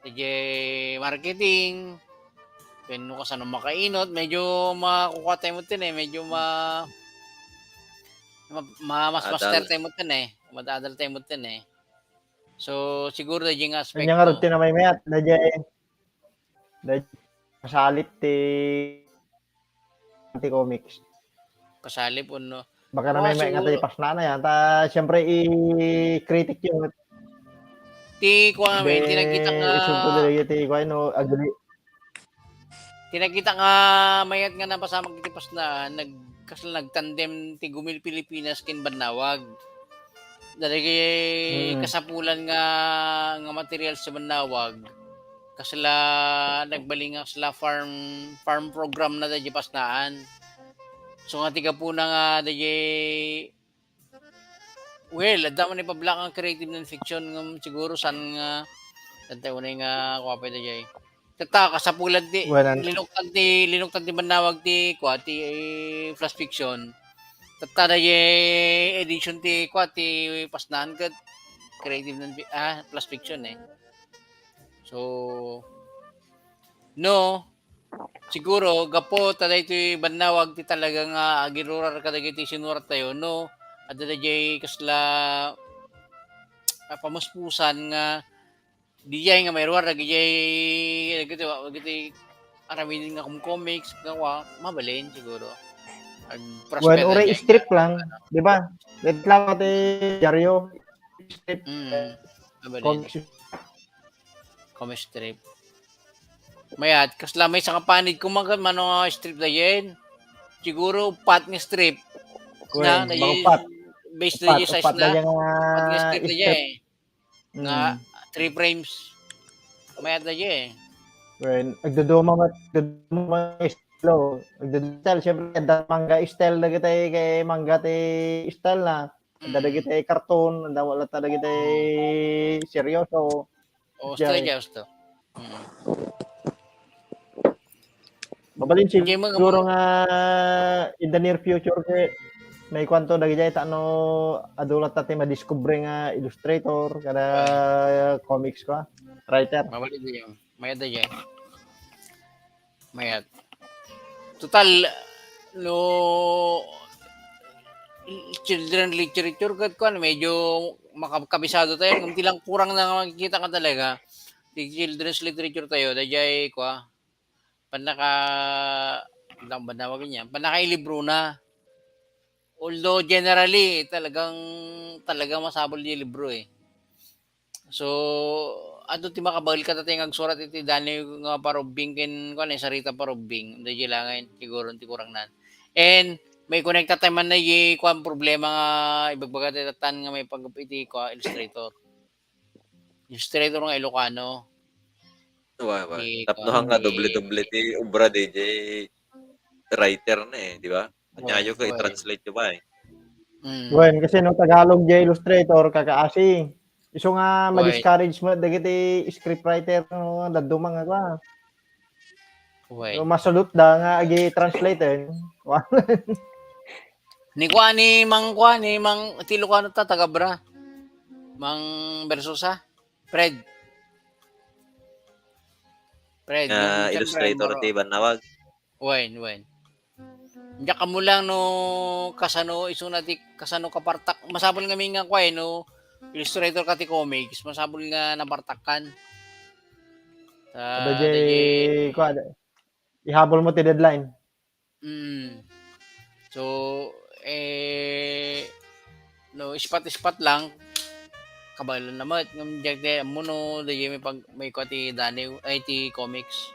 dati marketing, ken no kasano makainot, medyo makukuha tayo mo din, eh. Medyo ma-, ma-, ma-, mas master Adal. tayo mo din, eh. Madadal tayo mo din, eh. So, siguro, dati nga Anya nga aspekto. Rutin na may mayat, dati, dati kasalip ti, ti comics. Kasalip, uno. Baka na Oo, may mayat nga siguro. Tayo pasna na yan. Ta, siyempre, i-critic yun. Ti, kuha nga, may, Be, tinagkita nga isunto diri, ti, kuha, no, agree. Ti nakita nga mayat nga napasamak iti pasnaan, nag-, kasla nagtandem ti Gumil Pilipinas ken Bannawag. Dagiti Mm. kasapulan nga, nga materials sa Bannawag, kasla nagbaling nga kasla farm, farm program na dagiti pasnaan. So nga ti gapuna nga dagiti Well, adda man ipabla nga creative non-fiction ngem siguro saan nga, adda unay nga kua pay dayjay. Tatta, kasapulan ti, Well, an- linuktan ti, linuktan ti Bannawag ti, kua, ti, eh, flash fiction. Tatta, dayjay edition ti, kua, ti pasnaan ket creative non-fi-, ah, flash fiction, eh. So, no, siguro, gapu ta daytoy Bannawag ti talaga nga agirurar kadagiti sinurat tayo, no? Adda dayjay kasla, ah, pamuspusan nga dijay nga mairuar dagijay, dagiti, dagiti aramiden nga com-, comics, nga wa, mabalin siguro. Ag-prosper Wen, uray dayjay strip nga, lang, ano. Di ba? Reklamo ti Diario. Strip, Mm. eh, Mabalin. Comics. Comic strip. Mayat, kasla may sangapanid koma ket mano nga strip dayen. Siguro upat nga strip. Wen, na, mga upat. Based na upat, yung size upat na. Upat nga strip na strip. Nga Mm. three frames. Mayat na dayjay. Wen, agduduma mat-, agduduma mat-, style. Agduduma style, siyempre, adda manga style dagiti kay manga ti style na. Adda Mm. dagiti cartoon, adda wala ta dagiti Mm. seryoso. Oo, Jay. Style jay, gusto. Mm. Mabalin Jay, mga siguro nga in the near future, kay may kuanto dagiti ta no adu latta ti madiskubre nga illustrator, kada Ay. comics ko, ah, writer. Mabalin jay. Mayat jay. Mayat. Total, no, children literature ket kuan, medyo makabisado tayo. Ngem ti lang kurang na nga makikita nga talaga, ti children's literature tayo, dayjay, kua, panaka-, ano ba tawag niya? Panakailibro na. Although generally, talagang, talagang masapul ti libro, eh. So, adu ti makabael kadatayo nga agsurat iti Daniel nga Parubing ken, kuan, eh, Sarita Parubing. Dayjay laengen, siguro, ti kurang nan. And, maikonekta tayo man na, eh, kuan, problema nga ibagbaga tayo tatan nga maipagup iti, kuan, illustrator. Illustrator nga Ilocano. Wa, wa. Di Tapno ko nga alam, doble-doble ti obra dayjay writer na eh, di ba? Aniayo ka, wa, wa. I-translate yo ba eh? Mm. Wen, kasi no Tagalog jay illustrator, kakaasi. Isu nga ma-discourage met dagiti scriptwriter no dadduma nga kua. Uy. No, masulot da nga agi-translate, eh. Ni kua, ni Mang kua, ni Mang, ti Ilocano ta, taga Bra. Mang Versosa. Fred. Fred, nga illustrator ti bannawag. Wen, wen. Diak ammo lang no kasano isuna ti, kasano kapartak. Masapul ngamin nga kua, eh, no illustrator ka ti comics, masapul nga napartakkan. Adda jay, kua, ihabol mo ti deadline. Mm. So, eh, no, ispat-ispat lang, kabaelan na met. Ngem diak di ammo no, dagiti may pag-, may kua ti Daniw, ay, ti comics.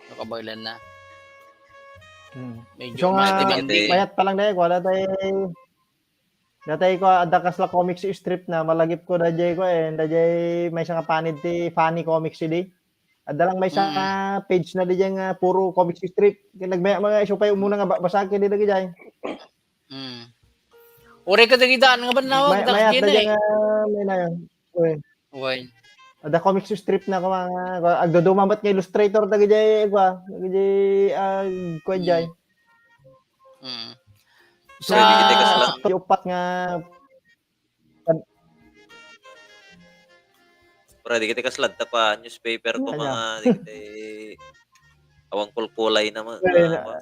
No, kabaelan na. Hmm. Medyo so nga, mas demanding, eh. Mayat pa lang dayag, wala tay, datay ko, adda kasla comics strip na, malagip ko, dayjay ko, eh, dayjay maysa nga panid ti Funny Comics idi. Adda lang maysa nga page na dayjay nga puro comics strip. Kaya nagmaya mga isu pay umuna nga ba-, basag kaya di dagijay. Mm. Uray ka dagidaan nga bannawag, may, mayat dayjay nga, may na yan. Uy. Uy. Adda comics strip na ko mga, agduduma met nga illustrator dagijay, kua, dagijay, ah, kua jay. Mm. Sa upat nga Pero dagiti kasla adda pa newspaper ko, mga dagiti awan kulkulay na ma-,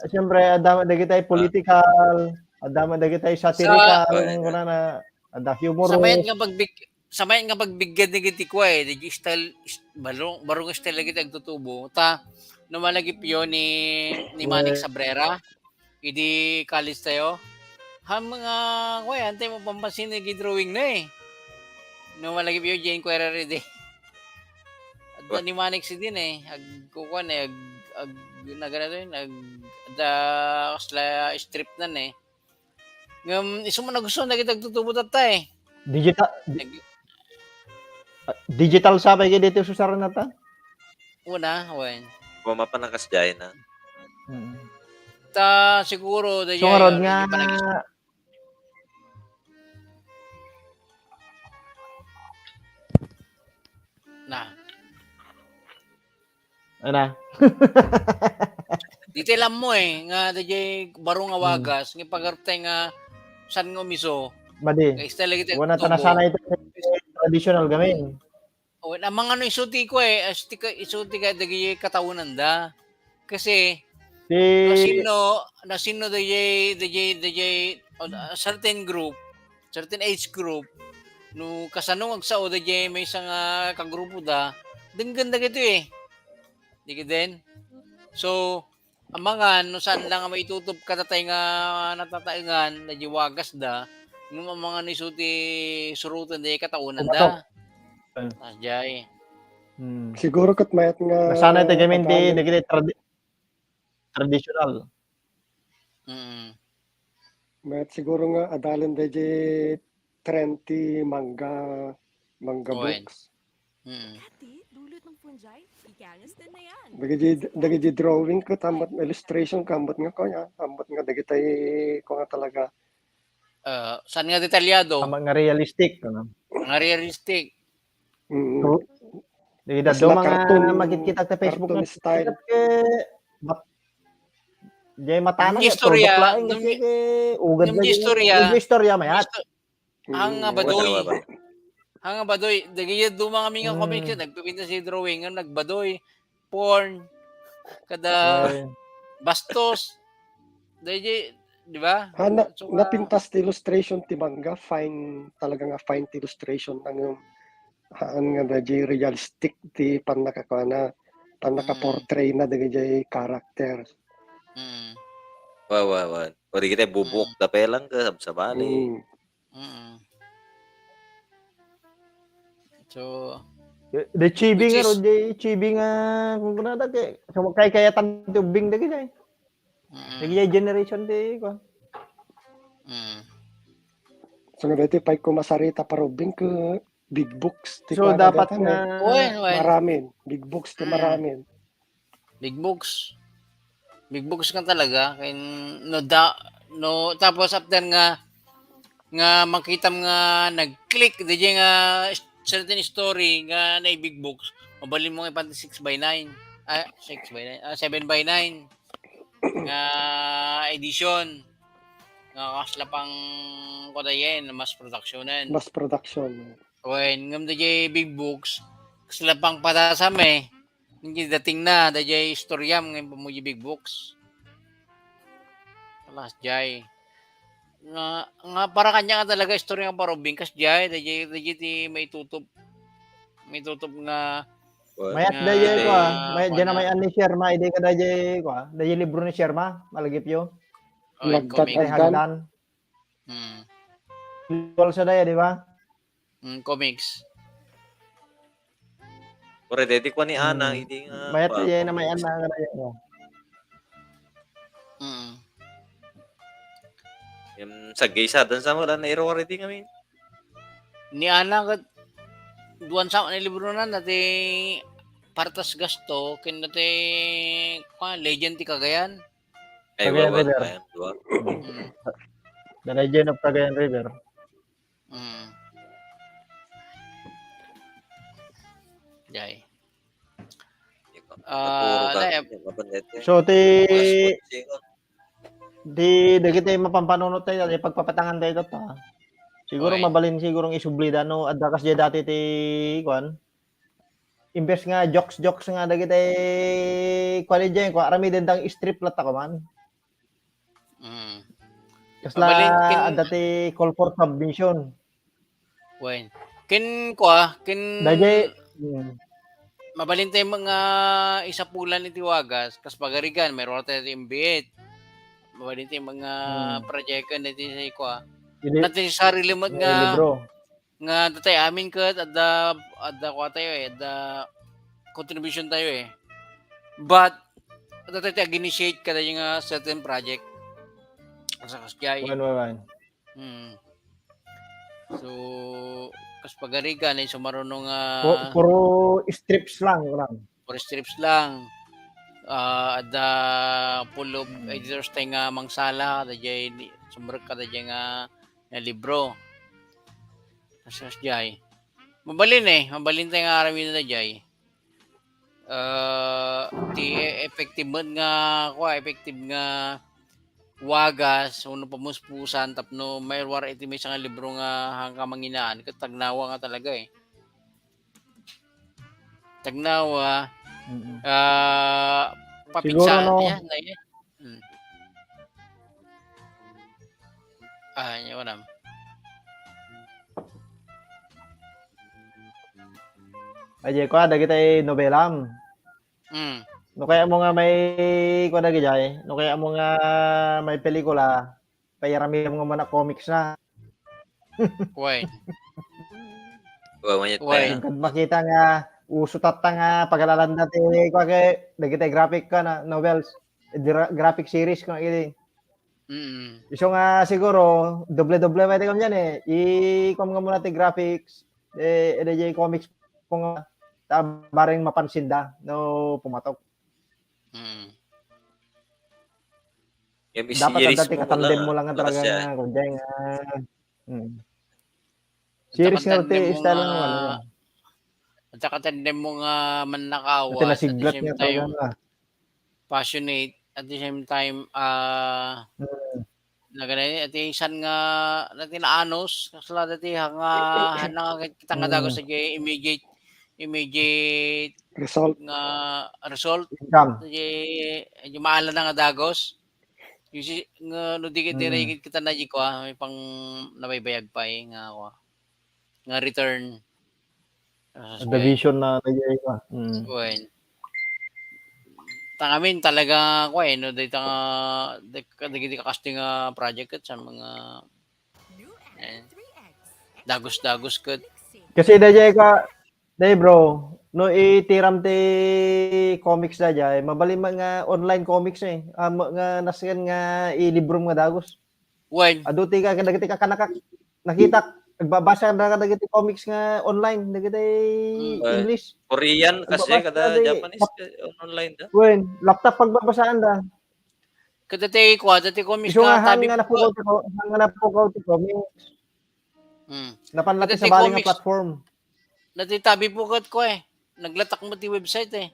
siyempre, adda dagiti political, adda dagiti satirical, kunana, adda humorous. Sa mayat nga pagbig-, sa mayat nga pagbigyan dagiti kua, eh, dagiti style, is-, barong, barong style dagiti agtutubo. Ta, no malagipyo ni, ni Manik Sabrera, idi college tayo. Ha, mga, kuya, antay mo pampansin nga gi-drawing na eh. No, malagip yung Jane Cuerre di. Adda ni Manix din eh. Ag, kukuan eh, ag, ag, nagana to yun, ag, adda kasla strip nan eh. Ngem, isu man nagustuhan dagiti agtutubo tatta eh. Digital, di-, ah, digital sa pay dito susaran nata? Una, wen. Kung mapanakas jay na. Mm. Ta, siguro, da so, jay, ngarud nga, panagis-, na. Ana? Detail mo eh, nga da jay baro nga wagas, nga pagartay nga saan nga umiso. Madi. Nga style lagi tayo. Wala tubo. Tanasanay ito traditional gamin. O, amang ano isu ti ko eh, as ti ka, isu ti ka, dagiti kataonan da. Kasi, ti no sino, no sino dagiti, dagiti, dagiti, on a certain group, certain age group, no kasano nga agsao dagiti maysa nga kagrupo da, denggen dagiti eh. Di ka din? So, amangan, no saan lang nga maitutup kadatay nga natataengan, dagiti wagas da, ngem amangan isu ti suroten dagiti kataonan da. Pumatok. Ah, jay. Hmm. Siguro ket mayat nga nasanay ti gamin ti, dagiti tradi-, traditional. Mm. Mayat siguro nga adalen dagiti trend ti manga, manga books. Mm. Dagiti, dagiti drawing ket ammet illustration ket ammet nga kanya, ammet nga dagiti ko nga talaga. Ah, saan nga detalyado? Ammet nga realistic, ano? Nga realistic. Mm. So, dagiti dadduma nga cartoon, makikita ta Facebook cartoon nga style. Ket mat-, jay mata na istorya, istorya, mayat. Istor-, hanga badoy. Hanga badoy. Dagiti dadduma nga comics, nagpipintas ti drawing, nga nagbadoy. Porn. Kada bastos. Dagiti, di ba? Ha, na-, so, ah, napintas ti illustration ti manga, fine, talaga nga fine ti illustration, ang, haan nga dagiti realistic ti pannakakuana, pannakaportray na dagiti character. Mm. Wa, wa, wa. O di kita bubuk da pelang ka, sabsabali. Mm. Mm. So, the chibi nga, which is, Rod, the chibi nga, kung kunada kay, so, kay kayatan ti ubbing dagiti, eh. Mm. Dagiti generation ti, kuwan. Mm. So, nga dati, pay kumasarita parubbing ka, big books ti kuwan dapat dayta, nga, eh. Wen, wen. Maramin. Big books ti maramin. Big books. Big books nga talaga. Kay no da-, no, tapos after nga, nga makitam nga nag-click, dayjay nga certain story nga na Big Books, mabalin mo nga ipan six by nine. Ah, six by nine. Ah, seven by nine nga edition. Nga kasla pang kuan yan, mass productionan. Mass production. Wen, ngem dayjay Big Books, kasla pang padasam eh. Hindi dating na, dayjay istoryam, ngayon pa mo Big Books. Alas, jay. Nga, nga para kanya nga talaga istorya nga parubing, kas jay, dayjay, dayjay ti maitutup. Maitutup nga, Mayat nga dayjay ko, ah. Mayat kuan dyan na na. May-an ni Sherma, idi ka dayjay ko, ah. Dayjay libro ni Sherma, malagip yo. Oh, in Lagkat comic. Kay Hagdan. Hagdan. Hmm. Visual sa daya, di ba? Mm, comics. Pare, deti ko ni Ana, hmm, idi nga, mayat pa, iya na may comics. Ana nga daya, oh. Mm. Yung sa gaysa, dan sa wala na iro, pare, di kami. Ni Ana, kat, duan sa ni libro na, dati Partas Gasto, ken dati, kwa, Legend ti Cagayan. Ay, Cagayan wa, wa, River. Ayan, dua. Mm. The Legend of Cagayan River. Mm. Jay. Ikaw. Ah, naturo ka, lem. Yung mabandete. So, ti, mas kutsi nga. Ti, dagiti mapampanunot tayo, ti pagpapatangan tayo ito, ha? Siguro, oy, mabalin siguro ang isubli da, no? Adda kas dati ti, kuan? Imbes nga jokes-jokes nga dagiti kuan, diay, kuan, aramiden dang strip latta kuman. Mm. Kasla mabalin ken adda ti call for submission. Wen. Ken kua, ken dayjay, mm. Mabalin tayo mga isapulan iti wagas, kas pagarigan, mayroon tayo ti imbiit. Mabalin tayo mga, mm, project iti sa kua. Not necessarily met nga libro. Nga datay amin ket adda, adda kua tayo eh, adda contribution tayo eh. But, datay ti ag-initiate kada nga certain project. Sa kasjay. Wan, wan, wan. Hmm. So, kas pagarigan, ay sumaruno nga pu-, puro strips lang, lang. Puro strips lang. Ah, adda pulo, mm, editors tayo nga mangsala, dayjay ni-, sumrek ka dayjay nga nga libro. Kasjay. Mabalin eh, mabalin tayo nga aramid na jay. Ah, ti e-, effective met nga, kua, effective nga wagas, wenno pamuspusan, tapno mairuar iti maysa nga libro nga hangka manginaan, ket tagnawa nga talaga eh. Tagnawa, mm, ah, siguro, papinsa-, no? Ayan, ayan. Hmm. Ah, yun, um. Ay, di ko, ah, dagiti nobelam. Hmm. No kaya mo nga may, kuwan, dagiti, no kaya mo nga may pelikula, pairamidem nga man a comics na. Why? Wa, mayat. Why? Tayo. Kad makita nga uso tatta nga pagalalanda ti, kua, kay dagiti graphic ka na novels, gra-, graphic series ka idi. Mm. Isu nga siguro doble-doble pay ti kam diyan eh. I-, kuam nga muna ti graphics, eh, edi di comics mo nga ta bareng mapansin da no pumatok. Mm. Dapat series adda ti mo katandem mo lang nga talaga nga, kundi nga, mm. Series nga ti style nga, ano. At saka tandem mo nga mannakawas, at the same time, passionate, at the same time, ah, mm, nagana, at the same nga, dati naanos, kasla dati nga, hana nga kita nga dagos, mm, immediate, immediate result. Nga result. Income. Di, di maala na nga dagos. Kasi nga no di, mm, di kita na di ko, ah, may pang nabaybayag pa eh, nga ako, ah, nga return. Ah, the vision na nagyay ka. Mm. Wen. Tangamin talaga ko eh, no, dito nga, dagiti kakasti nga project ket sa mga, eh, dagos-dagos ket. Kasi dayjay ka, Day, bro, no itiram ti comics da jay, mabalin man nga online comics eh. Ah, ma-, nga nasken nga ilibrom nga dagos. Wen. Adu ti ka, kadagiti kakanakak, nakitak, nagbabasa da kadagiti comics nga online, dagiti, mm, English. Korean kasi, nagbabasa kada di, Japanese, lap-, eh, online da. Wen, laptop pagbabasaan da. Kadagiti, kua, dagiti comics. Isu nga, nga hang tabi nga napukaw ko, ti ko-, hang nga napukaw ti comics. Hmm. Napan lang ti sabali nga platform. Dati tabi po ket ko eh. Naglatak mo ti website eh.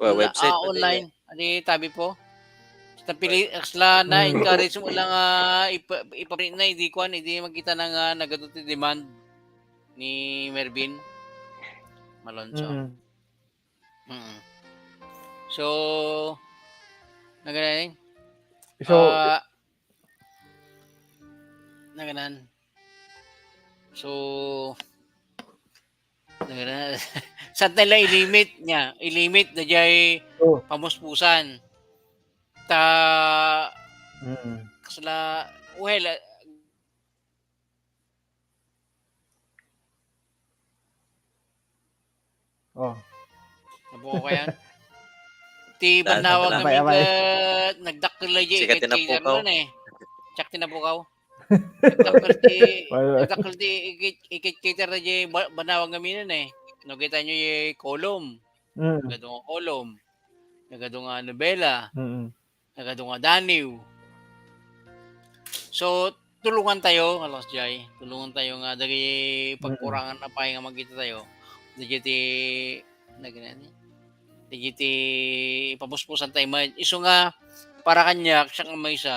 Well, website ah, online. Adi tabi po. Tapili, kasla na encourage mo lang ah, ipa, ipaprint na, hindi kuan, hindi magkita na nga nagado ti demand ni Mervin Malonzo. Mm. Mm. So, naganan. So, ah, naganan. So, naganan. Sa nila ilimit niya, ilimit na jay oh. Pamuspusan. Ta, mm. Kasla, well, ah, Oh. Nabukaw kayan? Ti banawag kami ket nagdakkel la jay iket cater na eh. Chak ti nabukaw. Nagdakkel ti, nagdakkel ti iket cater na jay banawag kami nun eh. No, kita nyo yung column. Mm. Nagado nga column. Nagado nga nobela. Mm. Nagado nga daniw. So, tulungan tayo, Alas Jay. Tulungan tayo nga dagiti pagkurangan na pay nga magkita tayo. Dagiti, nagana ni? Dagiti ipapuspusan tayo. Isu nga, para kaniak, siak nga maysa,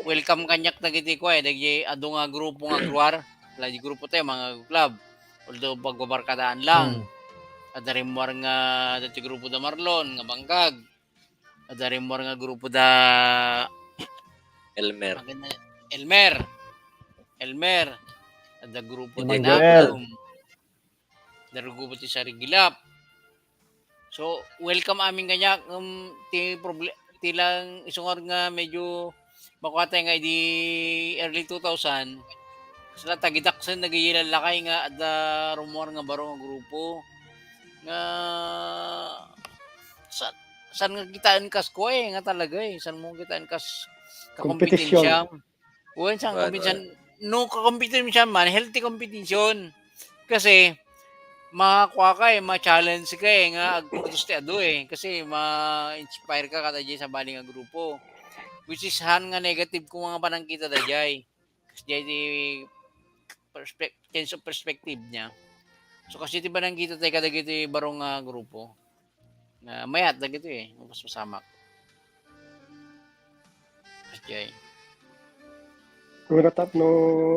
welcome kaniak dagiti kuay, dagiti adu nga grupo nga agruar. Lagi grupo tayo, mga club. Although, pagbabarkadaan lang. Hmm. Adda rimmuar nga, dagiti grupo da Marlon, nga bangkag. Adda rimmuar nga grupo da Elmer. Elmer. Elmer. Adda grupo da Naplum. Adda grupo ti Sarigilap. So, welcome amin kaniak, um, ti proble-, ti lang isungar nga medyo makuatay nga idi early two thousand, kasla tagidaksen dagiti lallakay nga adda rummuar nga baro nga grupo. Nga sa-, saan nga kitaen kas kua eh, nga talaga eh. Saan mo kitaen kas kakompetensya? Wen, saan kakompetensya? No kakompetensya man, healthy competition. Kasi, makakua ka eh, ma-challenge ka eh, nga agpurdos ti adu eh. Kasi, ma-inspire ka kada jay sabali nga grupo. Which is, han nga negative ko nga panangkita da jay. Kasi jay di perspec-, change of perspective niya. So, kasi ti panangkita tayo kadagiti baro nga grupo. Na mayat dagiti eh, mas masamak. Kasi jay. Kuna tapno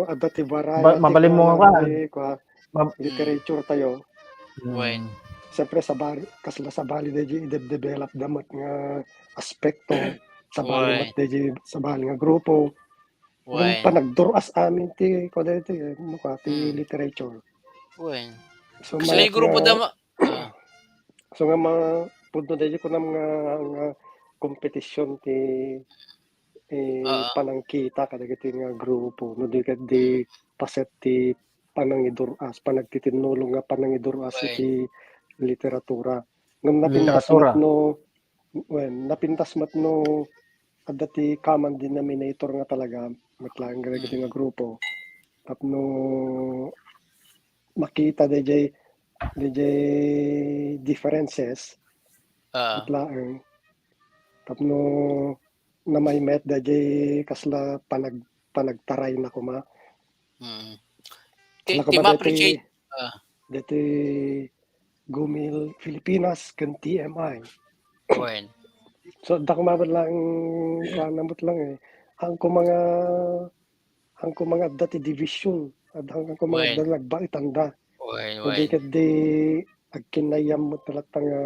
adda ti variety. Mabalin mo nga, literature tayo. Wen. Siyempre, sabali, kasla sabali da di i-develop da met nga aspekto. Sabali met da di sabali nga grupo. Wen. Panagdur-as amin ti, kuan daytoy, eh, no, ti literature. Wen. So, kasla grupo da ma-, ah. So nga ma-, pudno daydi kunam nga, nga kompetisyon ti, eh, panangkita kadagiti nga grupo, no di ket di paset ti panangidur-as, panagtitinnulong nga panangidur-as iti literatura. Ngem napintas met no, wen, napintas met no adda ti common denominator nga talaga met laeng kadagiti nga grupo. Tapno makita dayjay, dayjay differences, ah, met laeng. Tapno namaymayat dayjay kasla panag-, panagtarayna koma. Mm. Ti, kasla ti koma daytoy, ma-appreciate, ah, daytoy Gumil Pilipinas ken T M I. Wen. So, adda koma met laeng, kuan, namut lang eh. Ang koma nga, ang koma nga adda ti division. Adda, ang koma nga adda nagbaetanda. Wen, wen. Kundi ket di agkinnayam met latta nga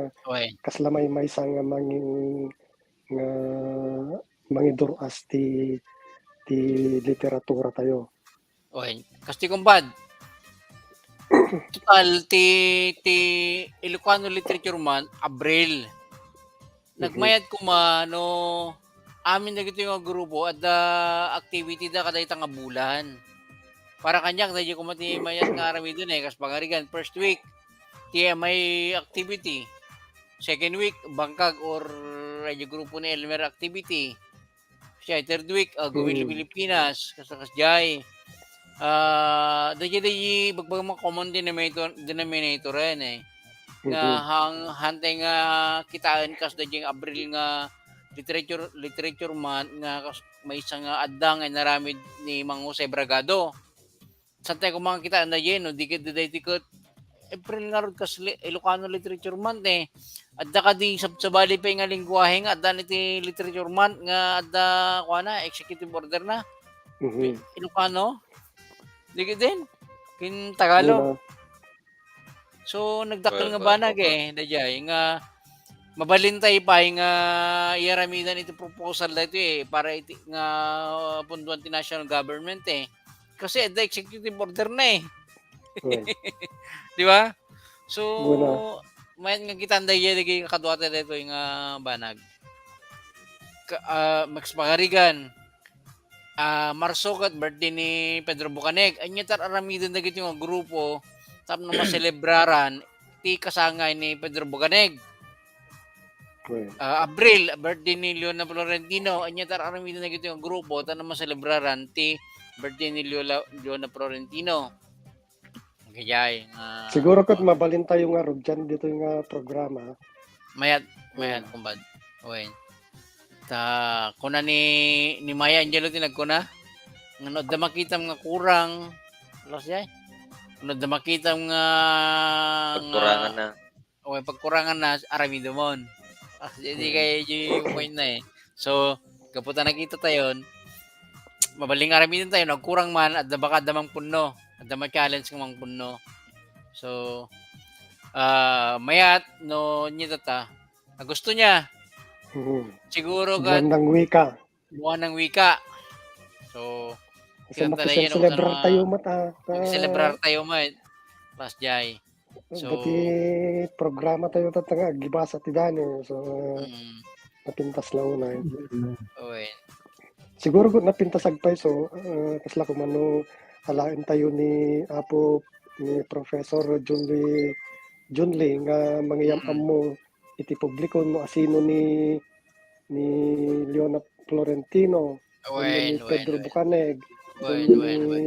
kasla maymaysa nga mangin-, nga mangidur-as ti, ti literatura tayo. Wen. Kas ti kumbad. Total, ti, ti Ilocano Literature Month, Abril. Mhm. Nagmayat koma no amin dagitoy nga grupo, adda activity da kadayta nga bulan. Para kaniak, daydi koma ti mayat nga aramiden eh, kas pangarigan, first week, T M I activity. Second week, bangkag or radyo grupo ni Elmer activity. Siya, third week, ah, Gumil Pilipinas, kas-, kasjay. Ah, dayjay, dayjay, bagbagam nga common denominator, denominator yan eh. Nga hang-, hantay nga kitaen kas dayjay Abril nga literature, literature month nga kas-, maysa nga adda nga inaramid ni Mang Jose Bragado. Saan tayo koma nga kitaen dayjay, no? Di ket daytoy ket, April ngarud kas li-, Ilocano Literature Month, eh. Adda kadi sabsabali pay nga lengguwahe nga adda iti Literature Month nga adda, kuana, executive order na. Mhm. Ilocano? Dagiti, ken Tagalog. Una. So, nagdakkel Well, nga well, banag, well, eh, daydiay nga mabalin tayo pay nga iyaramidan iti proposal daytoy, eh, para iti nga punduan ti national government, eh. Kasi adda executive order na, eh. Well. Di ba? So, Una. Mayat nga kitan daydiay dagiti kaduata daytoy nga banag. Ka-, ah, Max Pagarigan, ah, Marso ket birthday ni Pedro Bucaneg. Ania ti ar-aramiden dagiti nga grupo tapno maselebraran ti kasangay ni Pedro Bucaneg? Well. Ah, Abril, birthday ni Leona Florentino. Ania ti ar-aramiden dagiti nga grupo tapno maselebraran ti birthday ni Leola-, Leona Florentino? Kayay nga Siguro ket mabalin tayo nga rugyan ditoy nga programa. Mayat, mayat, Mm. kumbad. Wen. Ta, kuna ni, ni Maya Angelou ti nagkuna, nga no adda makitam nga kurang, alas jay? No adda makitam nga, nga Pagkurangan na. O, pagkurangan na, aramidemon. Ah, di Hmm. kay di point na eh. So, gapu ta nakita tayon, mabaling aramiden tayo, nagkurang man, adda baka adda mangpunno. Adda ma-challenge nga mangpunno. So, ah, mayat, no, nia ta, ah, gusto niya. Hmm. Siguro Buwan ka ng wika. Buwan ng wika. So, So, kita tayo, no, makiselebrar ano, tayo met, ah, makiselebrar ah. tayo met. Alas jay. So, Dati programa tayo tatta nga, agibasa ti Dani. So, Mm. napintas la unay. Mm. Oy. Siguro ket napintas agpayso, ah, kasla kumano alaen tayo ni Apo, ni Professor Junly, Junly nga mangiyam-ammo Mm. iti publiko no asino ni, ni Leona Florentino, wenno Wen, ni wen, Pedro wen. Bucaneg, Wen, wenno wen, ni wen.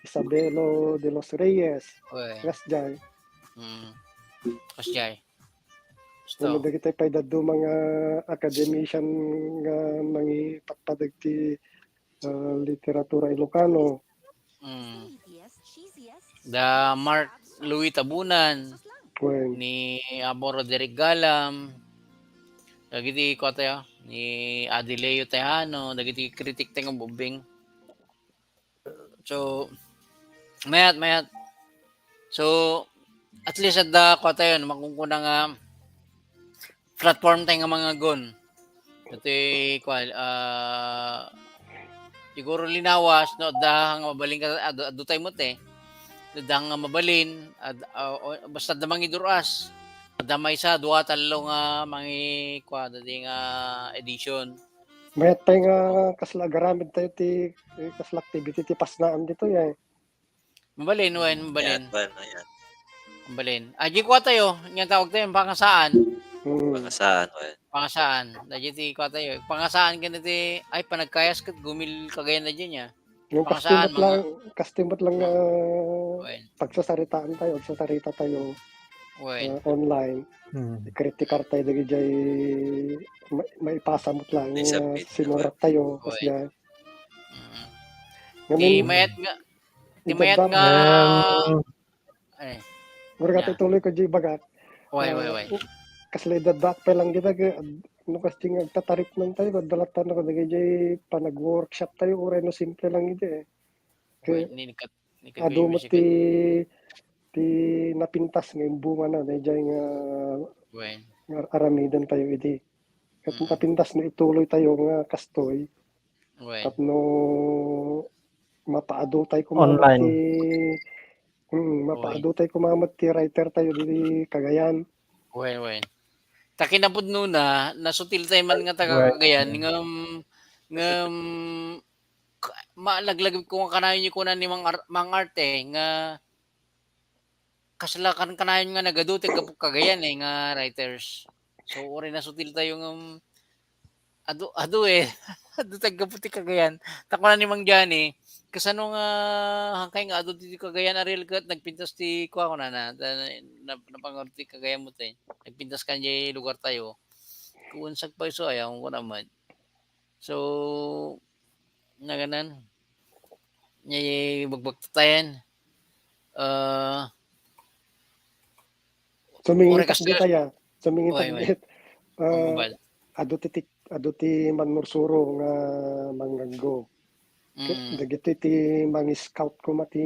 Isabelo de los Reyes. Wen. Kasdiay. Mm. Kasdiay. Wenno Gusto. dagiti pay dadduma nga academician nga mangipatpateg ti, ah, literatura Ilocano. Mm. Da Mark Louis Tabunan, Wen. ni Apo Roderick Galam, dagiti kua tayo, ni Adeleo Tejano, dagiti critic tayo nga bubbing. So, mayat, mayat. So, at least adda kua tayo, makunkuna nga platform tayo nga mangagun. Iti, kua, ah, siguro linawas, no, adda nga mabalin ka, adu-, adu tayo mo, te. Adda nga mabalin, ad-, ah, o, basta adda mangiduras. Adda maysa, dua, tallo nga mangi-, kua, dati nga edition. Mayat pay nga kasla agaramid tayo ti, eh, kasla activity ti pasnaan ditoy, eh. Mabalin, wen, mabalin. Ayan, wen, ayan. Mabalin. Aji kua tayo, nia tawag tayo, pangasaan. Hmm. Pangasaan, wen. Pangasaan. Aji ti kua tayo. Pangasaan ken ti, ay, panagkayas ket gumil Cagayan na diay, nia. Yung Pangasaan, kastimot lang, mga kastimot lang, Hmm. ah, Wen. pagsasaritaan tayo, pagsasarita tayo, Wen. ah, online. Hmm. Kritikar tayo dagiti ma-, maipasa met lang, Di ah, sabit, sinurat tayo, Wen. kasdiay. Mm. Ngamin, Ti mayat nga, ti mayat nga, Em, eh, Gura nga nia. Ituloy ko, Jay, bagak. Way, way, Ah, way. u-, kasla idaddaak pay lang kita, ke-, ad-, no, kasdi nga agtataripnam tayo, adda latta no, kadagiti panag-workshop tayo, uray no, simple lang iti, eh. Ke-, Way, ni, ni kat-, ni adu met kadagiti ti, ti napintas nga imbungana, daydiay nga, Way. nga aramiden tayo iti. Ket Mm. napintas nga ituloy tayo nga kastoy. Way. Tapno mapaadu tayo koma met Online. ti, mm, Way. mapaadu tayo koma met ti writer tayo didi Cagayan. Way, way. Ta kinapudnona, nasutil tayo man nga taga Way. Cagayan, ngem, ngem, k-, malaglag ko nga kanayon ni kuna ni Mang Ar-, Mang Arte nga kasla kan-, kanayon nga nagadu ti gapu Cagayan, eh, nga writers. So, uray nasutil tayo nga, um, adu, adu, eh. Adu ti gapu ti Cagayan. Ta kuna ni Mang Johnny, kasano nga hangkay nga adu ti Cagayan a real ket nagpintas ti kua kunana, ta-, na-, na-, napangar ti Cagayan mo ti. Nagpintas kan jay lugar tayo. Kunsag pay so, ayaw ko naman. So, naganan, ni bagbagtatayan. Ah, Sumingitak dita ya. Sumingitak dit. Adu ti, adu ti mannursuro nga mangngaggo. Mm. Dagiti ti mangi-scout koma ti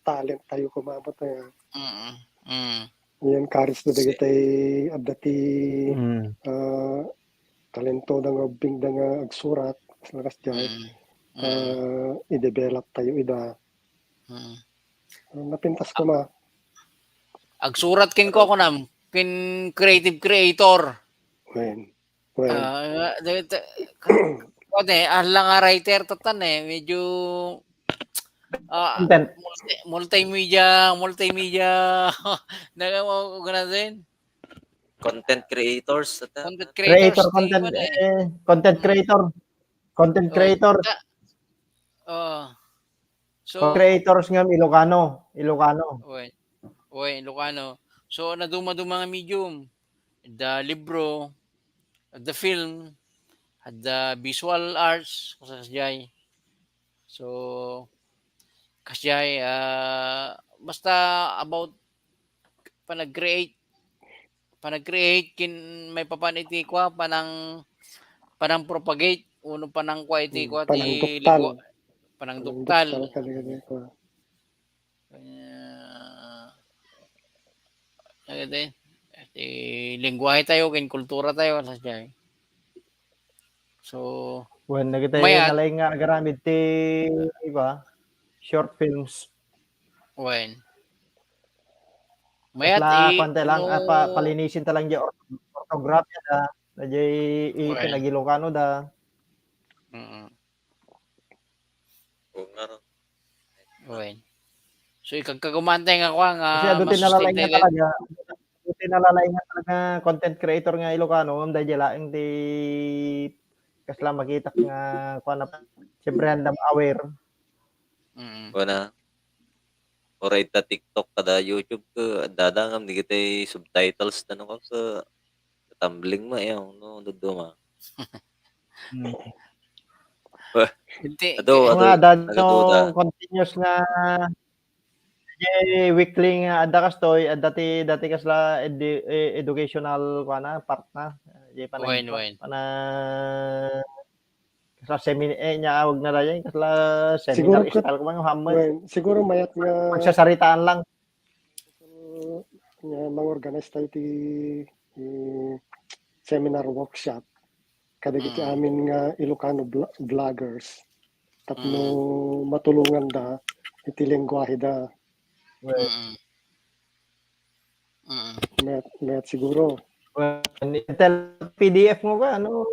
talent tayo koma. Mm. Mm. Yan, karis na dagiti adda ti, mm, ah, talento da nga ubbing da nga agsurat, kas lakas diay. Mm. Mm. Ah, i-develop tayo ida. Mm. Ah, napintas ko ma. Agsurat ken kukunam, ken creative creator. Wen. Well, ah, de-, de-, kuwan eh, ala nga writer tatan eh, medyo, ah, content. Multi-, multimedia, multimedia, naga mo, gana din. Content creators, tatan. Content creators, creator, content, eh, content creator. Content creator. Oh, so, creators nga Ilocano, Ilocano. Oy. Oy, Ilocano. So, naduma-duma nga medium. The libro, the film, the visual arts, kasjay. So, kasjay, ah, basta about panag-create, panag-create kin maipapan iti kua, panang, panang propagate, uno panang kua iti kua, ti panang duktal. Lingua-, panang duktal. Panang duktal, kadi, kadi, kua. Ah, dagiti, ti lengguwahe tayo ken kultura tayo, kasjay. So, wen, dagiti mayat, nalaing nga agaramid ti, di ba, short films. Wen. Mayat, kasla, i-, kuwan ta lang, no, ah, pa-, palinisin ta lang di or-, ortografia da, da di i-, wen, pinag-Ilocano da. Mm. Oo nga, no? Wen. So, ikagkaguman tayo nga kuwan nga kasi adu ti nalalaing nga talaga, adu ti nalalaing nga talaga content creator nga Ilocano, ngem daydiay laeng ti kasla makitak nga kuwan na, siyempre, andam aware. Mm. Kuwan na. Uray ta TikTok kada YouTube ket adda da ngem dagiti subtitles da no, ket tumbling met, eh, no, dadduma. Hmm. Wah, iti, adu, adu, nga, adda no, adu, continuous nga, eh, weekly nga adda kastoy, adda ti, dati kasla edu-, eh, educational, kuwan na, part na. Di pa na, wen, wen, pa na, kasla semin-, eh, nya awag na dayan, kasla seminar style ko man, wen, siguro mayat nga magsasaritaan lang. Nga mang-organize tayo ti, eh, seminar workshop kadagiti amin nga Ilocano vlo-, vloggers tapno matulongan da iti lengguwahe da. Wen. Mm. Mm. Mayat, mayat siguro. Wen, intel P D F mo ka, ano?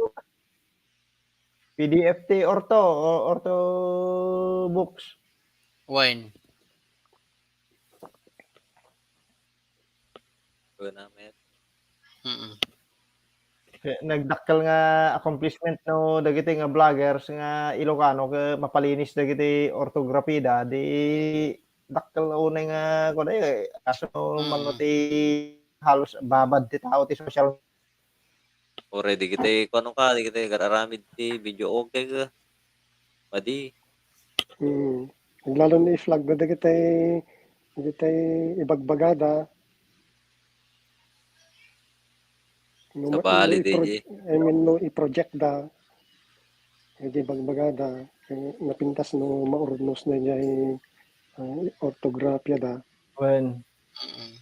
P D F ti orto, o-, orto books. Wen. Wen, mayat. Mm. Eh, nagdakkel nga accomplishment no dagiti nga vloggers nga Ilocano ket mapalinis dagiti ortography da, di dakkel unay nga, kuwan, eh, kaso, mm, mano ti halos babad ti tao ti social. Uray dagiti, kuwan ka, dagiti agar-aramid ti video, okay ka. Madi. Hmm. Lalo na i-flag na dagiti, dagiti ibagbagada. No ma-, sabali no i-pro-, di, I mean, no i-project da, dagiti ibagbagada, eh, napintas no maurnos na diay, ah, ortografia da. Wen. Mm.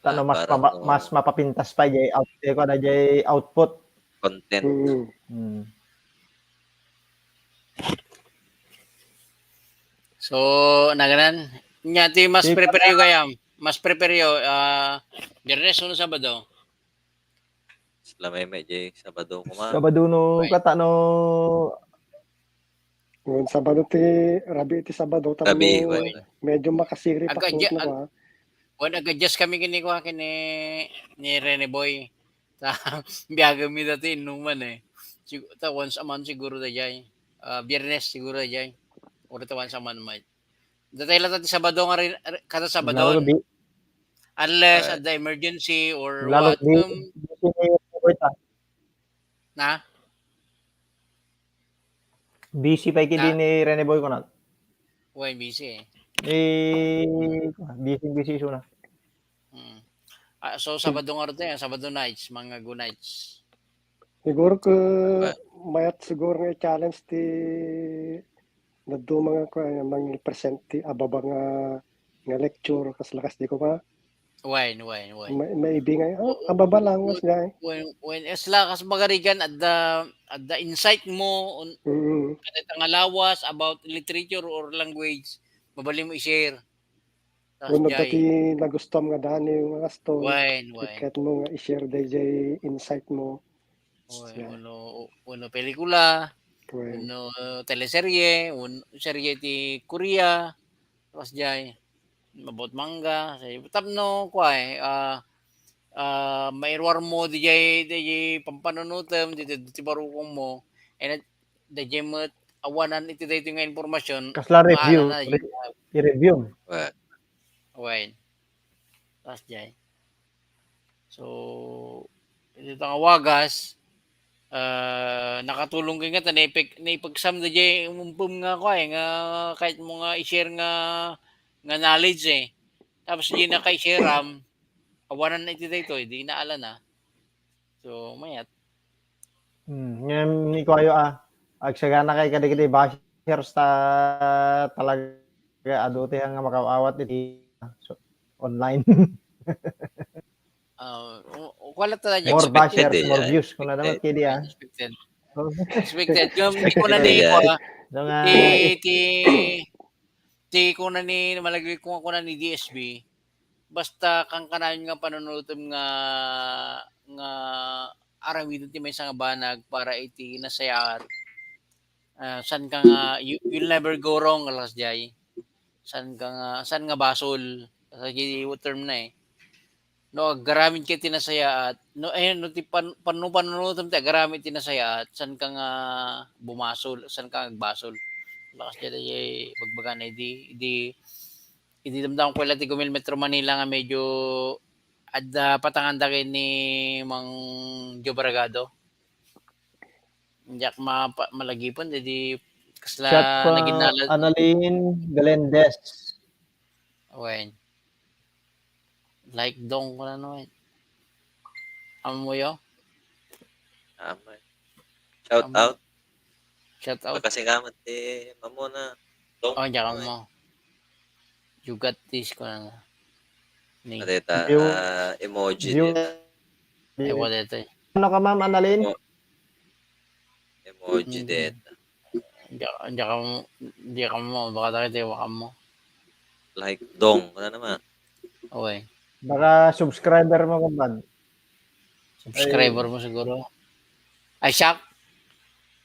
Ta no, ah, mas para mapa-, no, mas mapapintas pa diay out-, eh, kuwan na diay output. Content. Mm. Mm. So, naganan, nya ti mas prepare yo gayam, mas prepare yo, ah, Biyernes wenno Sabado? Sala met diay Sabado koma. Sabado no, okay, kata no. Wen, Sabado ti, rabii ti Sabado, tapno rabii, wen, medyo makasirib a, ag-, no, ag-, ah. Wen, ag-adjust kami ken ni, kuwan, ken ni, ni Rene Boy. Ta, biagen mi dati inuman, eh. Sig-, ta once a month siguro daydiay. Ah, Biyernes siguro daydiay. Or ta once a month met. Datay latta ti Sabado nga rin-, rin-, kada Sabado. Lalo di. Unless, eh, adda emergency or lalo what, di, um, busy ni Rene Boy ta. Na? Busy pay kidi ni Rene Boy kunam. Wen, busy, eh. Eh, busy, busy isuna. Hmm. Ah, so, Sabado nga rute, Sabado nights, mga go nights. Siguro ke, mayat siguro nga i-challenge ti dadduma nga, kuwan, mangi-present ti ababa nga, nga lecture, kas lakas di ko ma-, Wen, wen, wen. Ma-, maybe nga, ah, ababa lang, mas nga. Wen, wen, as lakas magarigan, adda, adda insight mo, un-, Mm. kadayta nga lawas about literature or language, mabalin mo i-share. Tapos, Wenno dayta ti nagustuam nga dani nga gasto, wen, wen. Ket mo nga i-share dayjay insight mo. Wen, yeah. Wenno, wenno pelikula, wen. Wenno teleserye, wenno serye ti Korea, tapos jay, about manga, tapno, kuwan, ah, ah, mairuar mo dijay, dijay pampanunotem, ti, ti, ti barukong mo, and dijay met awanan iti daytoy nga impormasyon, kasla review, maala na, re-, i-review. Wen. Wen. Tapos jay. So, iti nga wagas, ah, nakatulong kay nga ta naipag-, naipagsam da jay umumpem nga kuwan, nga kahit mo nga i-share nga, nga knowledge eh. Tapos di na kay share am, awanan na iti daytoy, di na ala na. So, mayat. Hmm, ngem ni kuwayo, ah, agsagana kay kadagiti bashers ta talaga adu ti nga makaw-awat iti, so, online. Ah, o, o, wala talaga. More bashers, more views, kuna naman, kidi, ah. Expected. Expected. Ngem, di ko na ni, kuwan, ti, ti, ti kuna ni, malagip ko nga kuna ni D S B, basta kankanayon nga panunutem nga, nga aramiden ti maysa nga banag para iti nasayaat. Ah, saan ka nga, you, you'll never go wrong, alas jay. Saan ka nga, saan nga basol? Sa term na eh. No, agaramid ka ti nasayaat. No, eh, no, ti pan-, panno-, panunutem ti agaramid ti nasayaat, saan ka nga bumasol, saan ka agbasol. Lakas dyan ay bagbaga na, idi, idi, idi damdam ko ila ti gumil Metro Manila nga medyo adda patanganda kay ni Mang Joe Bragado. Diak mapa-, malagipen, di, di, kasla Shot from naging nala-, Annalyn Galendez. Wen. Like dong ko na, no, eh. Amo yo? Amen. Shout out. Shout out. Makasingkamat ti Mamona. Dong. Oh, diak mo. You got this ko na. Ni. Adeta, ah, emoji deta. Ay, wala ito eh. Ano ka, Ma'am Annalyn? Emo-, emoji deta. Diak, diak mo, diak mo, baka tayo tayo wakam mo. Like dong, wala naman. Okay. Baka subscriber mo, kumpan. Subscriber mo siguro. Ay, shock.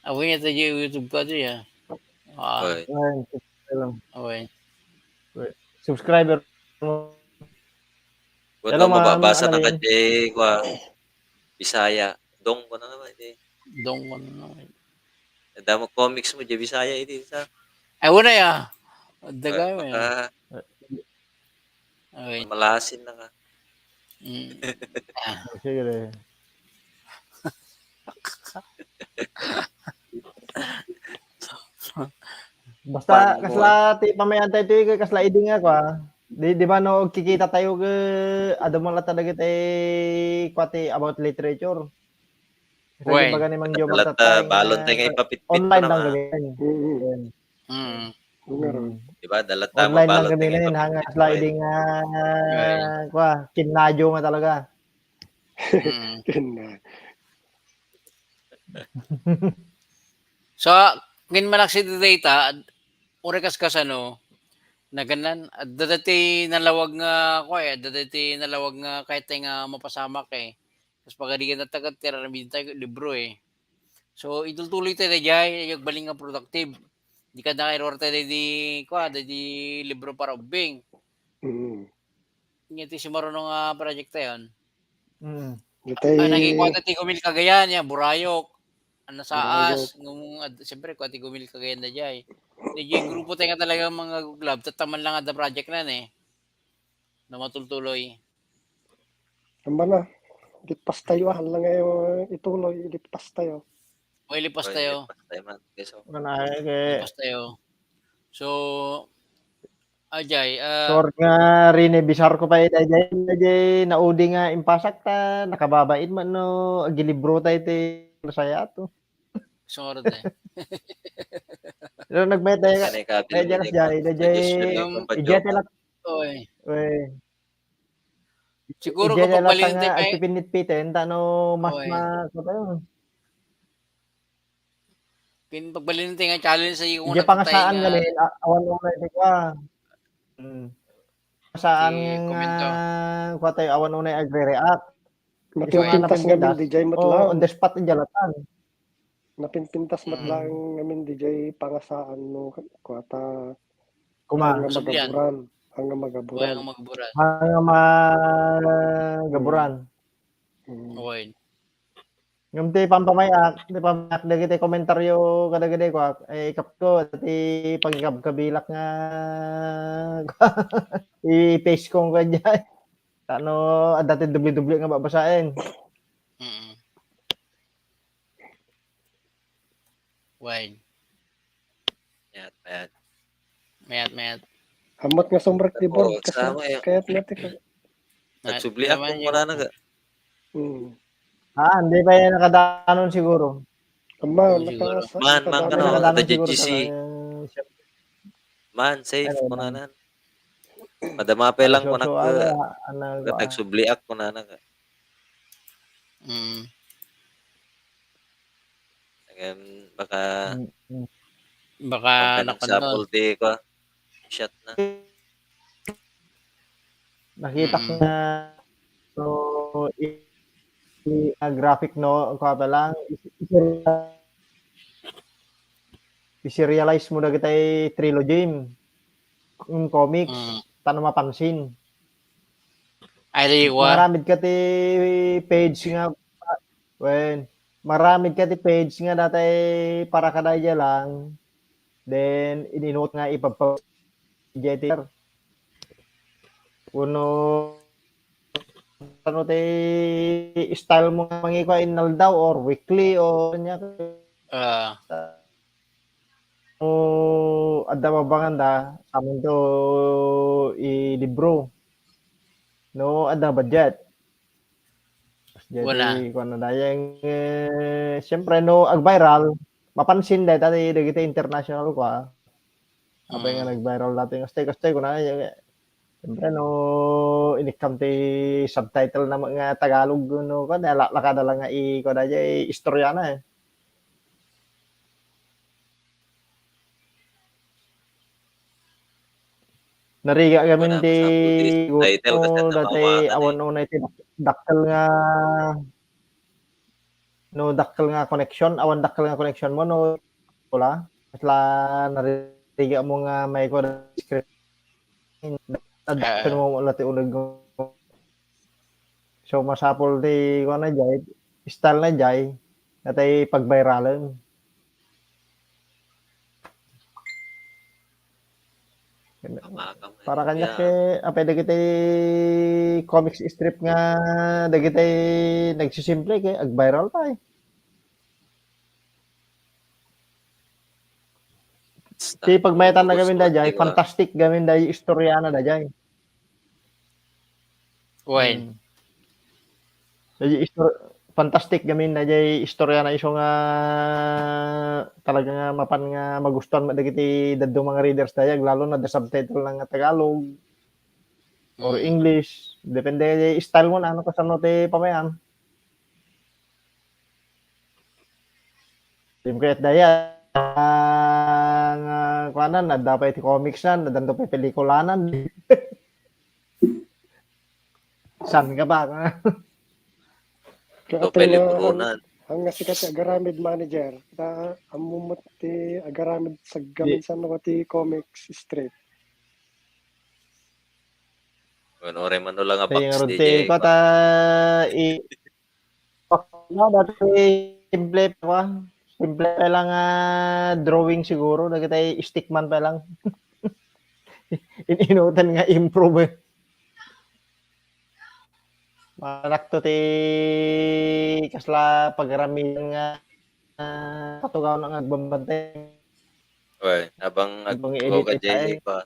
Awin niya tayo YouTube ka to, ya. Ah. Okay. Ayan, subscribe lang. Okay. Subscriber mo. Hello, ma'am. Mababasa na ka, Jay, kwa, Bisaya. Dong ko na naman, eh. Dong ko na naman. Damo comics mo, Jay, Bisaya, iti sa. Ay, wala ya. Daga mo ya. Ay. Malasin na ka. Mm. Ah. Sige, sige. Basta, kasla ti pamayan tayo, ti kasla idi nga, kwa. Di, di ba, no, kikita tayo, ke, adu mo lang talaga tayo, kwa, ti about literature. Kasi, di ba, gani, Mang Joe, magtatay nga balon tayo nga ipapitpit online lang gani. Mm. Mm. Diba? Dalat online lang kami ngayon, hanga sliding, ah, kwa, kinadyo nga talaga. Mm. Kinadyo. So, ngin manaksi ti data, uri kas kasano, naganan, adda dati nalawag nga, kwa, eh, adda dati nalawag nga kahit nga mapasamak, eh. Kas pagarigan na taga, ti aramiden tayo, libro, eh. So, itultuloy tayo dayjay, agbalin nga productive. Di ka na kairuar tayo di, kwa, di libro para ubbing. Mm. Nya ti simaruno nga project tayo. Mm. Itay. Ah, naging kwa ti gumil Cagayan, ya, Burayok. Ano, Saas, ngem, ad-, siyempre, kwa ti gumil Cagayan dayjay. Dayjay grupo tayo nga talaga mga guglab, tattaman lang adda project na, eh. Na matultuloy. Amba na. Lipas tayo, ah. Lang ngayon, ituloy, lipas tayo. Oy, lipas tayo. Lipas tayo, man. Okay, so. Lipas tayo. So, Ajay, ah, Sure nga Rene Bizarco pay daydiay, daydiay naudi nga impasak ta nakababain man no agilibrota iti Bisaya to. Sure de. Pero nagmayat daydiay, Kani ka, daydiay, Tilman, daydiay, daydiay, suggestion, Um, Papa ijay Joe. Ti lat-, Oy. Oy. Siguro Ijay kung ta pagbalin nga tayo kay agpipinitpiten, ta no mas Oy. ma-, ano tayo? Pin-, pagbalin tayo nga challenge sa iyo Ijay kung pangasaan nagtatay nga nga ngalin, a-, awan mo na iti kwa. Hmm. Saan Ti nga komento. Kwa tayo, awan unay agre-react. Isu nga Napintas nga napintas. Din, D J met Oo, lang. On the spot, ijay latan. Napinpintas met Mm. lang ngamin, D J, pangasaan no, kwa ta, Kuma. Ang nga Subyan. Magaburan. Ang nga magaburan. Ang nga magaburan. Mm. Mm. Oy. Ngem ti pampamayak, ti pampamayak dagiti komentaryo kadagidi, kuak, eh, ikapko, ti pagikabkabilak nga, i-paste ko nga diay. Tano, adda ti doble-doble nga babasaen. Mm. Wine. Mayat, mayat. Mayat, mayat. Amat nga sumrek di board, Oo, kasi sama ya. Kayat nga ti ka- Mayat, Nagsubli ako naman yun. Kunana ka. Hmm. Ah, hindi pa yan nakadanon siguro. Ama, Oo, siguro. Nakasa-, Man, man, nakadanon. Ano, nakadanon ada siguro J G C. Sa, eh, Man, safe, ano, kunana. Madama pa lang so, kunana so, ka. Ano, ano, Baga ah. Nagsubliak, kunana ka. Mm. Ngem, baka, Mm, mm. Baka pagka nagsapol ti, kwa, shot na. Nakita ko Mm. na, so, i-, i-, ah, graphic, no? Ang kwa pa lang, i-, i-, i-serialize mo dagitay trilogy, yung comics, Mm. Tano mapansin. Ay, di, wa. Maramid ka ti page nga, wen, maramid ka ti page nga datay para kadaya lang. Then, ininut nga ipagpa-, Jeter. Wenno, ano ti style mo nga mangikua, innaldaw or weekly or ania? Ah. No adda mabanganda, saminto ilibro. No adda budget. Wala. Daytoy kuan na dayeng, eh, siyempre, no ag-viral, mapansin dayta ti dagiti international kua. Apay nga Mm. nag-viral daytoy, kastoy, kastoy, kuna, eh, siyempre, no inikkam ti subtitle na nga Tagalog, no, kuan, eh, la-, lakada lang nga i-, kuan, daytoy, istorya na, eh. Narigat gamin ti title, kasi datay awan unay ti dak-, dakkel nga, no, dakkel nga connection, awan dakkel nga connection mo, no, wala. Kasla narigat mo nga may ko screen. Adda mo wala ti uneg mo. So, masapul ti, kuan na jay, style na jay, natay pagviralen. Para kaniak, eh, apay dagiti comics strip nga dagiti nagsisimple, eh, ag-viral pa, eh. Ti pagmaetanna gamin dayjay, fantastic gamin dayjay istorya na dayjay. Wen. Hmm. Dayjay istor-, fantastic gamin dayjay istorya na isu nga talaga nga mapan nga magustuhan met dagiti dadduma nga readers dayjay, lalo na da subtitle na nga Tagalog or English. Depende dayjay style mo na, no, kasano ti pamayam. Dim kayat dayta, ah, nga kuanan, adda pay ti comics nan, addanto pay pelikulanan. San ka ba? Kaya ito nga, ang, ang nga sikat ti agaramid manager, ta, ammo met ti agaramid saggamin san nga ti comics strip. Bueno, ore man lang nga box ti kata, i-, Bakla, dati simple pa. Simple pa lang nga drawing siguro. Dagiti stickman pa lang. In-inutan nga improve, eh. Manakto ti kasla pagaramian nga, ah, patugaw na nga agbambantay. Well, habang ag-, i-edit ka, eh.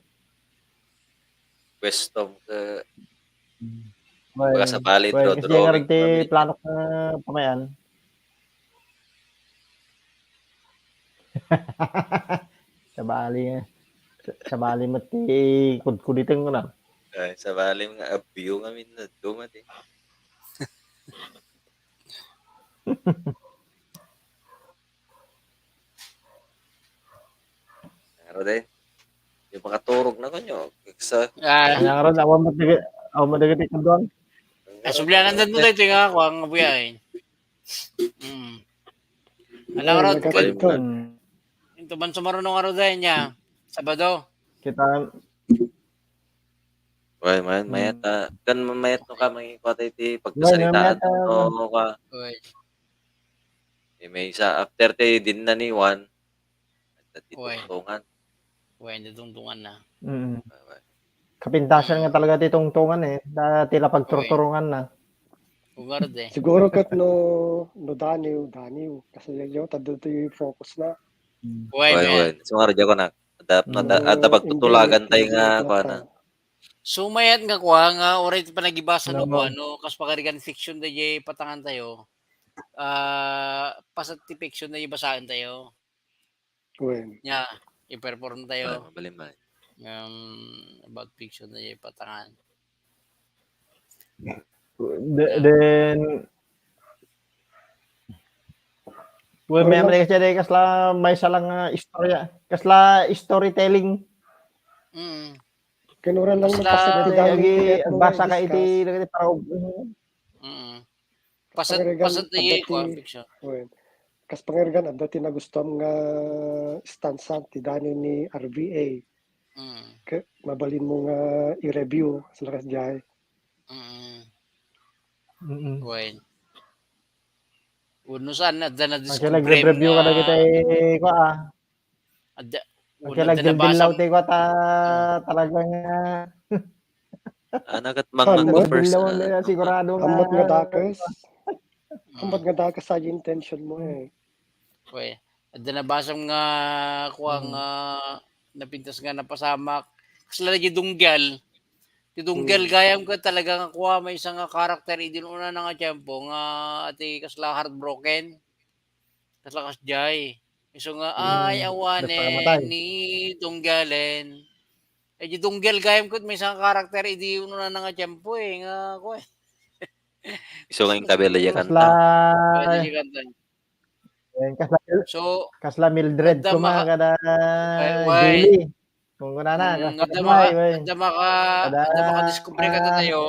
Custom ka. Baga sabali, wen, draw, kasi drawing, nga ti mga planok nga pamayan. Sabali nga. Sa-, sabali met ti kudkuditen ko na. Ay, sabali nga abyo nga minna, dumati. Pero de, yung makaturog na kanyo, sa Ah. Kanya nga ron, awan mo dagi-, awan mo dagi ti kunduan. Ah, sublianan na dito yung ako, ang abuya eh. Mm. Alam Ay, ron, nagkakita. Ito man sumarunong araw dahil niya. Sabado. Kita. Why, man? Mm. Mayat, ah, kan mayat no ka, may kuwatay ti Why, pagkasaritaan mayat, ah, no, ka. Why? Eh, may isa, after ti din na ni Juan, at ti Uy. Tungtungan. Uy, ti Tungtungan na. Mm. Uy, uy. Kapintasan nga Mm. talaga ti Tungtungan, eh. Da-, ti la Uy. pagturturungan na. Ugarod, eh. Siguro ket no, no Daniw, Daniw. Kasi yun, yun, tadto ti focus na. Mm. Uy, Uy, man. uy. Sumaro, diyan ko na. Adda, Mm. adda, adda No, pagtutulagan English, tayo nga, English kuwan na. na. So, mayat nga kuwan nga, oray ti panagibasa no, No. kuwan, no, kas pakarigan fiction da jay patangan tayo. Ah, pasat ti fiction na ibasaen tayo. Wen. Nya, i-perform tayo. Ah, mabalin man. Um, about fiction na ipatangan. The, Yeah. then, well, Wala. May amali kasi, kasla, may isa lang nga istorya. Kasla storytelling. Mm. Kinuran lang Kasla, nagpasakit Dati, dahil agi, kaya agbasa ka iti, discuss. iti, para, Mm. Pasat, Pangarigan, pasat na adda iya ti, kuwan, fiction. Wen. Kas pangarigan, adda ti nagustuam nga stanza ti Daniw ni R V A. Mm. Ke-, mabalin mo nga i-review, sila kas jay. Mm. Mm. Wen. Uno saan, adda na Ang discover nag-review ka na nga kita, eh, kuwan, ah. Adda, Ang una, adda nabasa nagdildilaw mo. Ti ko ta, Hmm. talaga nga. Ano kat mang Ammot. Nagdildilaw first, ah, na, sigurado nga. Ammot nga dakes. Hmm. Ammot nga dakes sa intention mo, eh. Uy, adda nabasam nga, kuwan, Hmm. nga napintas nga napasamak. Kasla di Dunggal. Ti Dunggal Hmm. gayam ket talaga nga kuwan, maysa nga karakter idi una nga tiempo nga ti kasla heartbroken. Kasla kasjay. Isu nga, Mm. "Ay, awanen Nagpakamatay. Ni Tunggalen." Eh, di Tunggel gayam ket maysa nga karakter idi unana nga tiempo, eh, nga kuwan. Isu nga inkabel dayta kanta. Kasla, Pwede di kanta. Ayan, kasla, So, kasla Mildred adda kuma maka-, kada eh, why? Julie. Kung kunana, Mm, kasla adda maka-, way, way. Adda maka-, kada, adda makadiskubre kada tayo.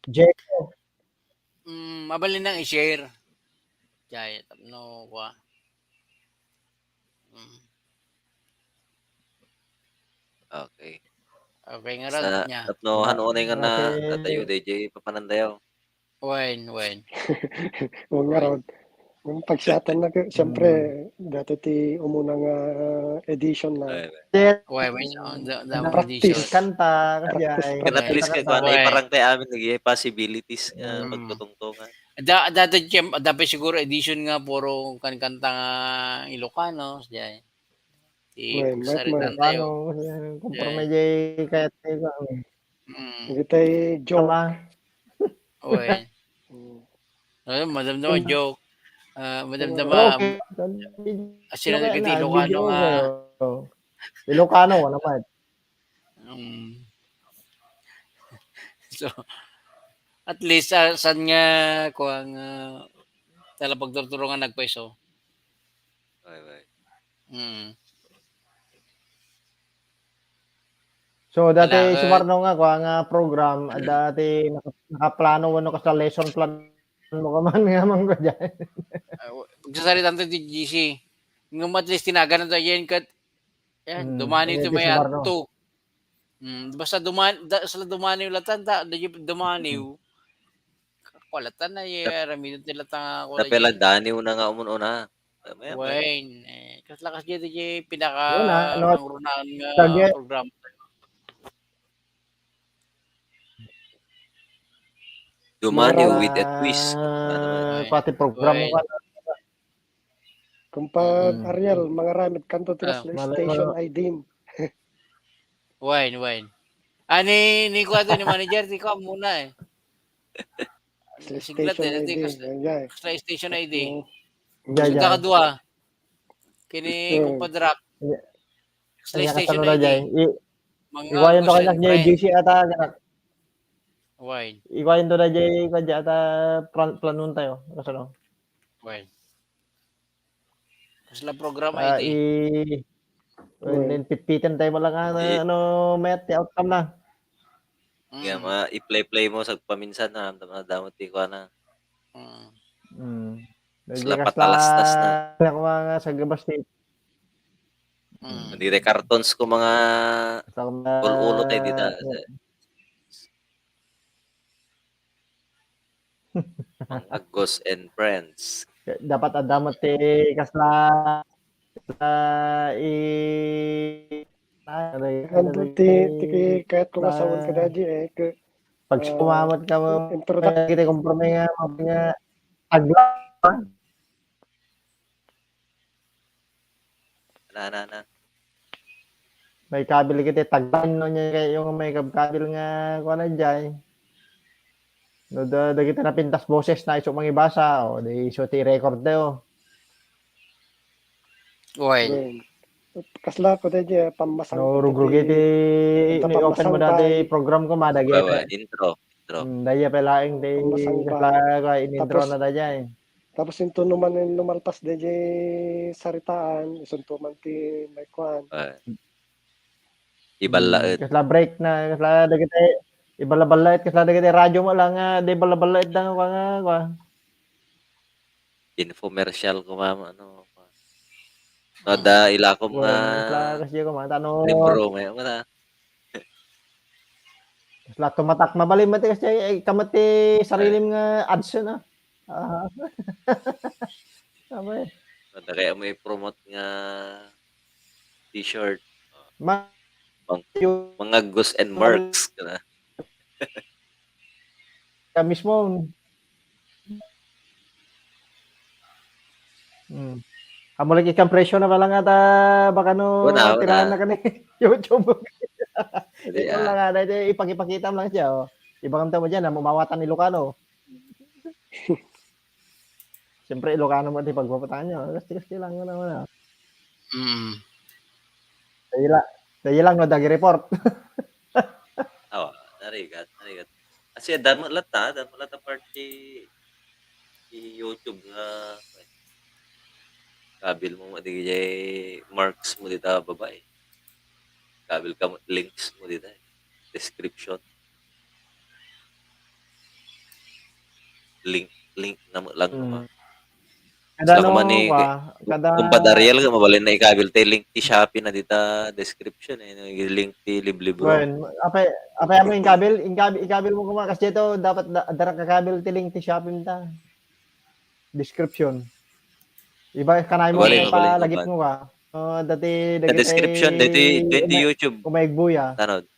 Jeko. Mm, mabalin nang i-share. Jay, tapno, kwa. Mm. Okay. Okay, nga Sa, rat niya. Tapno, Ah, hano unay nga na, okay. Natayo, D J, papanandayaw. Wen, wen. Wen nga Wen. Rod. Yung pagsiyatan na, siyempre, Hmm. dati ti umuna nga edition na. Ay, Wen, wen, oh, da-, da-, Practice. Edition. Kanta, kasi Practice, ay, Kan at practice. least kanta, kay kuwan, kanta. Wen. Parang tayo amin, nag-iay possibilities nga Hmm. pagtutungtungan. Da-, dati, siyem-, dapat siguro edition nga puro kankanta nga Ilocano, siya. Ti Wen, wen, pagsaritan wen. Tayo. Ano, kumpara Wen. May jay kaya tayo, ano. Mm. Hindi tayo joke. Tama. Uy. Mm. Ayun, madamdama, Tama. joke. Ah, madamdama, Okay. ah, sila Ano kaya nagkati na, Ilocano video nga. kayo? Ilocano, ano man? Mm. So, at least, ah, saan nga, kuwan, ah, tala pagturturungan nagpaiso? Bye, bye. Mm. So, dati Ala, eh. Sumarno nga, kuwan nga program, dati naka-, nakaplano, ano, kasla lesson plan mo ka man, nga man ko dyan. Ah, w-, magsasalitan to ti G C. Ngem at least tinagan na to yan, kat, yan, Hmm, dumani eh, to di may Sumarno. Ato. Hmm, basta duman-, da-, sala dumaniw latan, ta, da, dumaniw. Hmm. Kakwalatan na, eh, Da-, aramidon ti latan nga wala dapela dyan. Daniw na nga umun-una. Tama yan, man. Wen, eh, kasla kas dyan, dyan, pinaka Yun, ah, ano, pangrunaan nga tagi- program. Dumaniw Mura with a twist. Ano man? Ay. Pati program Ay. Mo ka. Kumpad Mm. Ariel, mangaramid kanto ti Ah. Malay mo. Station I D. Wine, wine. Ah, ni, ni kuwan to, ni manager, ni kuwan muna eh. Sigla, station eh, I D, di, kas-, yan, yan. Kasla station I D. Mm. Yan, yan. Kasla kadua. Kini, mm, kumpadrak. Yan. Kasla station I D. Yan, kasano na dyan? I-, mga iwayan to Ghost kanya, and Friend. J C ata, anak. Why? Iwayan to na dyan, kanya ata, plan, planon tayo. Kasano? Why? Kasla program, ah, I D. I-, well, then pitpitan tayo mo lang, ano, ano, Met, the outcome na. Mm. Nga, ma-, i-play-play mo sa paminsan na, damdam na damot ti kuana. Mm. Mm. Kasla patalastas na. Ako mga sa gabas ni. Mm. Di cartons ko mga ulo-ulo tayo dita. Ang Agos and Friends. Dapat adda met ti kasla, kasla i-, ano, ano, ti, ti kayat ko nga sawen kadaji, eh, ke-, pag ah, sumamat ka mo, introduction. Kaya kita kompromi nga, nga, tagla-, Ana, ana, ana. May kabil kiti tagline no niya kay yung may kab-, kabil nga kuan na jay. No da, dagiti napintas boses na isu mangibasa, o, di isu ti record da, o. Uy. Uy. Kasla ko da jay, pammasang no, ti rugrugi ti, ni-open mo dati program ko, madagi. Intro. Intro. Hmm, daya pa laeng ti, kasla ka, in-intro na da jay. Tapos inton numan-, numalpas dayjay saritaan, isunto man ti may kuan. Ah. Iballaet. Hmm, kasla break na, kasla dagiti, iballa-ballaet, kasla dagiti radyo mo lang nga, di balla-ballaet da nga, nga, nga. Infomercial ko, ma'am, ano, no, da ilakom nga kasla, kasla ko, ma'am, tano. Libro, may, ano, Kasla tumatak, mabalin met ti, kasi, eh, kamat ti sarilim nga ads, no? Ah. Tama, eh. Kada kaya mo i-promote nga t-shirt. Ma-, Mang-, mga Gus and Marks, kana. Ka mismo. Hmm. Amo lagi kan presyo na pala nga ta, baka no, wala, wala. Tirahan na kani YouTube. Hindi, ah. Wala nga, dahil ipag-, ipakita mo lang siya, oh. Ibang mo dyan, ah, mamawatan Ilocano. Siyempre, Ilocano mo di pagpapatangan niya. Kasi, kasi lang, ano, ano. Mm. Dahil la-, dahil lang, no, dagi report. Oh, narigat, narigat. Kasi damo latta, damo latta party i YouTube nga, kabil mo, di jay marks mo dita, babae. Kabil ka mo, links mo dita, description. Link, link na mo lang. Mm. Kada, no, ni, kada kumpadarial nga mabalin na ikabil ti link ti Shopee na dita description, eh, no, link ti liblibro. Well, apay, apay mo inkabil, inkabil, ikabil mo kuma, kasi ito, dapat da-, dara kakabil ti link ti Shopee ta. Description. Iba, kanay mo, mabalin, palagip mo ka. Oh, dati, dati description, dati, dati YouTube. Kumaigbuya. Tanod.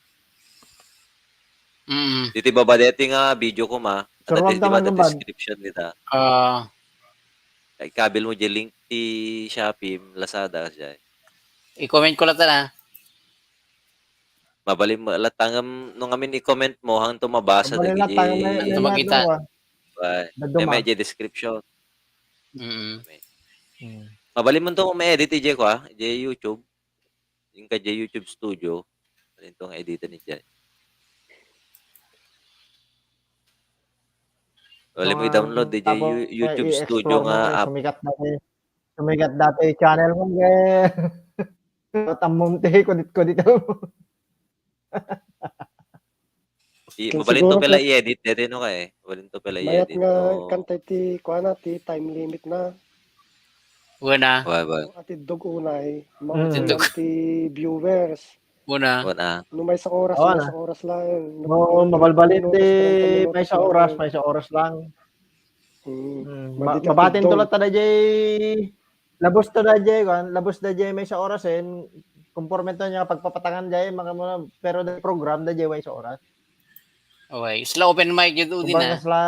Mm. Diti baba deti nga video ko ma. Suruan ta man, description dita. Ah. Ikabil mo di link ti Shopee, Lazada, siya. I-comment ko lang ta na. Mabalin mo, latangam, nung amin i-comment mo, hangto mabasa, mabalin dagiti, latangam, hangto makita. May, may di description. Mm. Mabalin mo to, may edit, ije ko, ah, ije YouTube. Inka jay YouTube Studio. Alinto nga editan ni jay. Wala mo i-download, di jay YouTube Studio nga app. Sumikat dati, sumikat dati channel mo, eh. Tammom ti, kudit-kudit mo. Mabalin to pala i-edit, dati no ka eh. Mabalin to pala i-edit. Mayat nga kanta ti, kuana, ti time limit na. Wala. Wala, wala. Ati dog unay, mautid ti viewers. Wala. Wala. No maysa oras, maysa oras lang. Oo, mabalbalin ti maysa oras, maysa oras lang. Hmm. Mabatin to lang ta dayjay. Labos to dayjay, kuan, labos dayjay maysa oras, eh. Konforme to nga pagpapatangan dayjay, mga, mga, pero dayjay program dayjay maysa oras. Okay, isla open mic jud udi na. Kasla,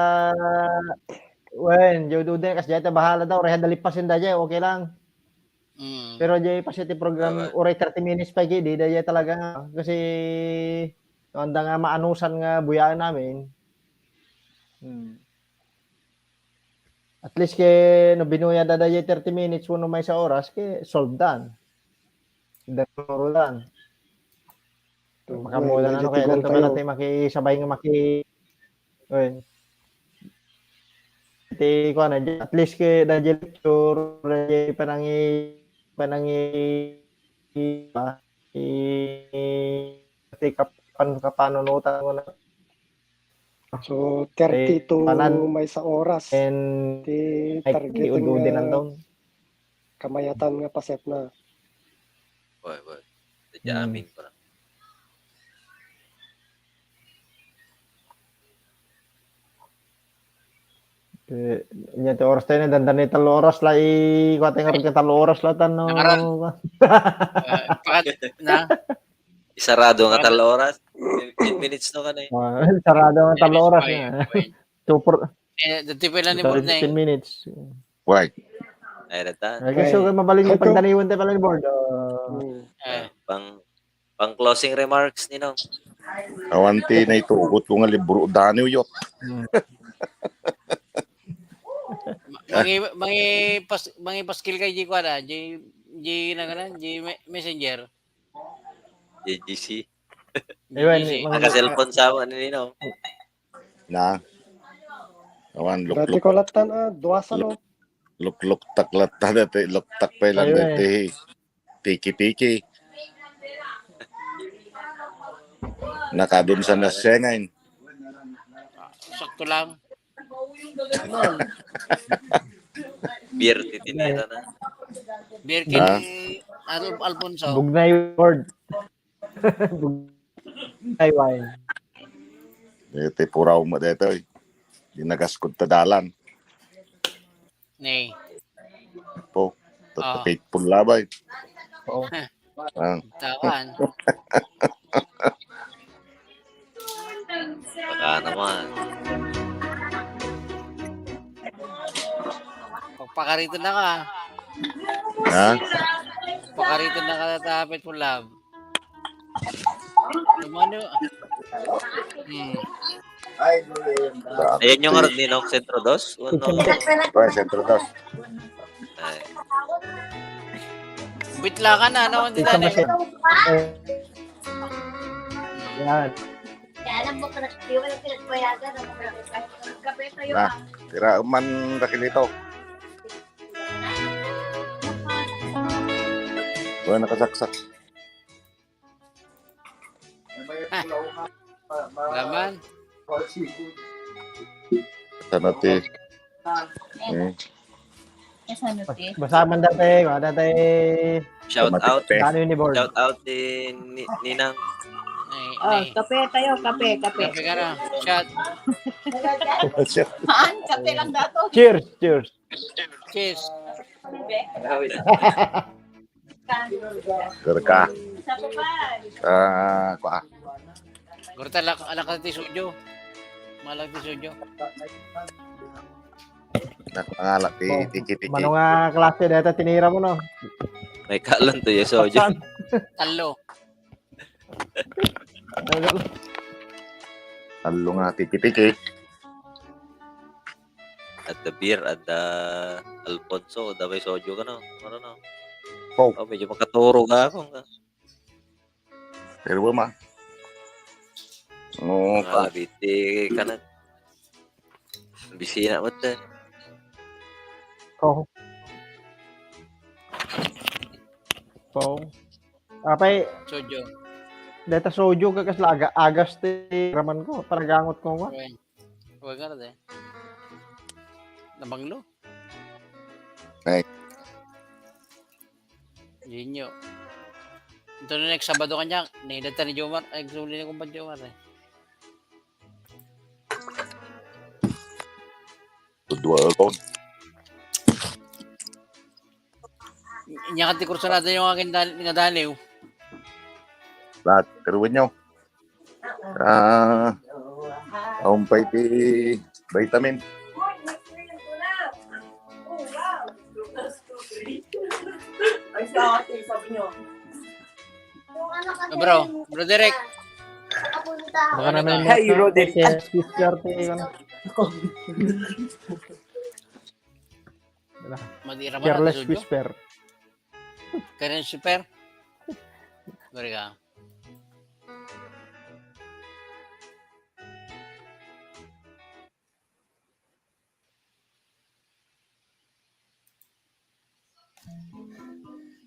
wen, jud udi na, kas dayjay ta bahala daw, uray handa lipasen dayjay, okay lang. Mm. Pero dayjay paset ti program, uray thirty minutes pa, di dayjay talaga, kasi No, anda nga maanusan nga buyaen amin. Hmm. At least ket no binuyad da dayjay thirty minutes wenno maysa oras, ket solved dan. Anda rudan. Makamudan, ano, kaya ganito ka natin makisabay nga maki-, oy. Ti, kuwan, at least ket dayjay lecture, dayjay panangi-, panangi-, i-, i-, ti kapan-, kapanunutan mo na. So, thirty to maysa oras ti target nga kamayatan nga paset na. Boy, boy. Ti amin pa. Eh, nya ti oras tayo na, dandan ni talo oras la, i-, kuwate nga rin ka talo oras la, tan, no? Nakaral. Eh, pakat-, na? Isarado nga talo oras. Fifteen minutes no ka na eh. Ah, sarado nga talo oras na. Two for, eh, dati pa lang ni Borneng. Fifteen minutes. Why? Ay, data. Ay, gusto ko mabalin yung pagdaniwan tayo pala ni Board. Oh. Eh. Pang, pang closing remarks, Ninong. Awan ti naitugot ko nga libro, Daniel, yot. Hmm. Ma-, mangi-, mangi-, pas-, mangipaskil kay G kuan, ah, G, G na kanan, G me-, Messenger. J G C. Ewan, J G C. Naka-cellphone sa amin ni Ninong. Na. Awan, lukluk. Dati ko latan, ah, dua sa luk-, lukluktak latan, dati, luktak pa ilan, ayun, dati. Eh. Tiki-tiki. Nakadun sa nasengan. Sakto lang. Beer, titinira na. Beer kin, ah? Al-, Alfonso. Bugnay word. Bugnay wine. Iti puraw mo dito, eh. Di nagaskod ta dalan. Nay. Po. Ah. Faithful labay. Oo. Ah. Tawan. Baka naman. Pagpakarito na ka. Ha? Pagpakarito na ka, tapit mo, love. Lumano. Hmm. Ayan yung arog ni Nong Sentro Dos? Ano? Ay, Sentro Dos. Ay. Bitla ka na, ano? Hindi na, eh. Yan. Kaya alam mo, di ko lang pinagpayagan ang mga kape tayo, na, ah. Tira man, Raquelito. Wala nakasaksak. Ah. Laman. Sana ti. Hmm. Kasano ti? Basta man dati, wala dati. Shout out. Ano yun ni Born? Shout out ni, ni, Ninang. Ay, oh, ay. Kape tayo, kape, kape. Kape ka na. Shot. Shot. Haan, kape lang dato. Cheers, cheers. Cheers. Gerka. Ah, kua. Gerta, alak, alak ti sujo. Malak ti sujo. Nak-, mangalak ti, oh, tiki-tiki. Mano nga klase deta tinira mo, no? May kalan to, yes, sujo. Tallo. Tallo nga tiki-tiki. Adda beer, adda Alfonso, adda may soju kano. Ano, no? Oh. Oh, medyo makaturog ako. Pero ba, ma? Oo, pa. Labiti ka na. Bisina mo, te. Oh. Oh. Apay, soju. Deta soju ka kasla aga-, agas ti raman ko, panagangot ko nga. Okay. Huwag nga na, te. Nabanglo. Ay. Yun yun. Ito na next Sabado kanya, nainad ta ni Jomar. Ay, gusto ni kumpa Jomar, eh. Dua account. Inya ti kursunada yung akin dal-, nga daliw. Lahat, karuan nyo. Ah, awan pay ti vitamin. Bro, Bro Derek. Baka naman yung mga Hey, Rodel. Careless whisper, te, ano? Ako. Diba? Madi ra ba Careless natin, Jojo? Whisper. Careless whisper? Bari ka.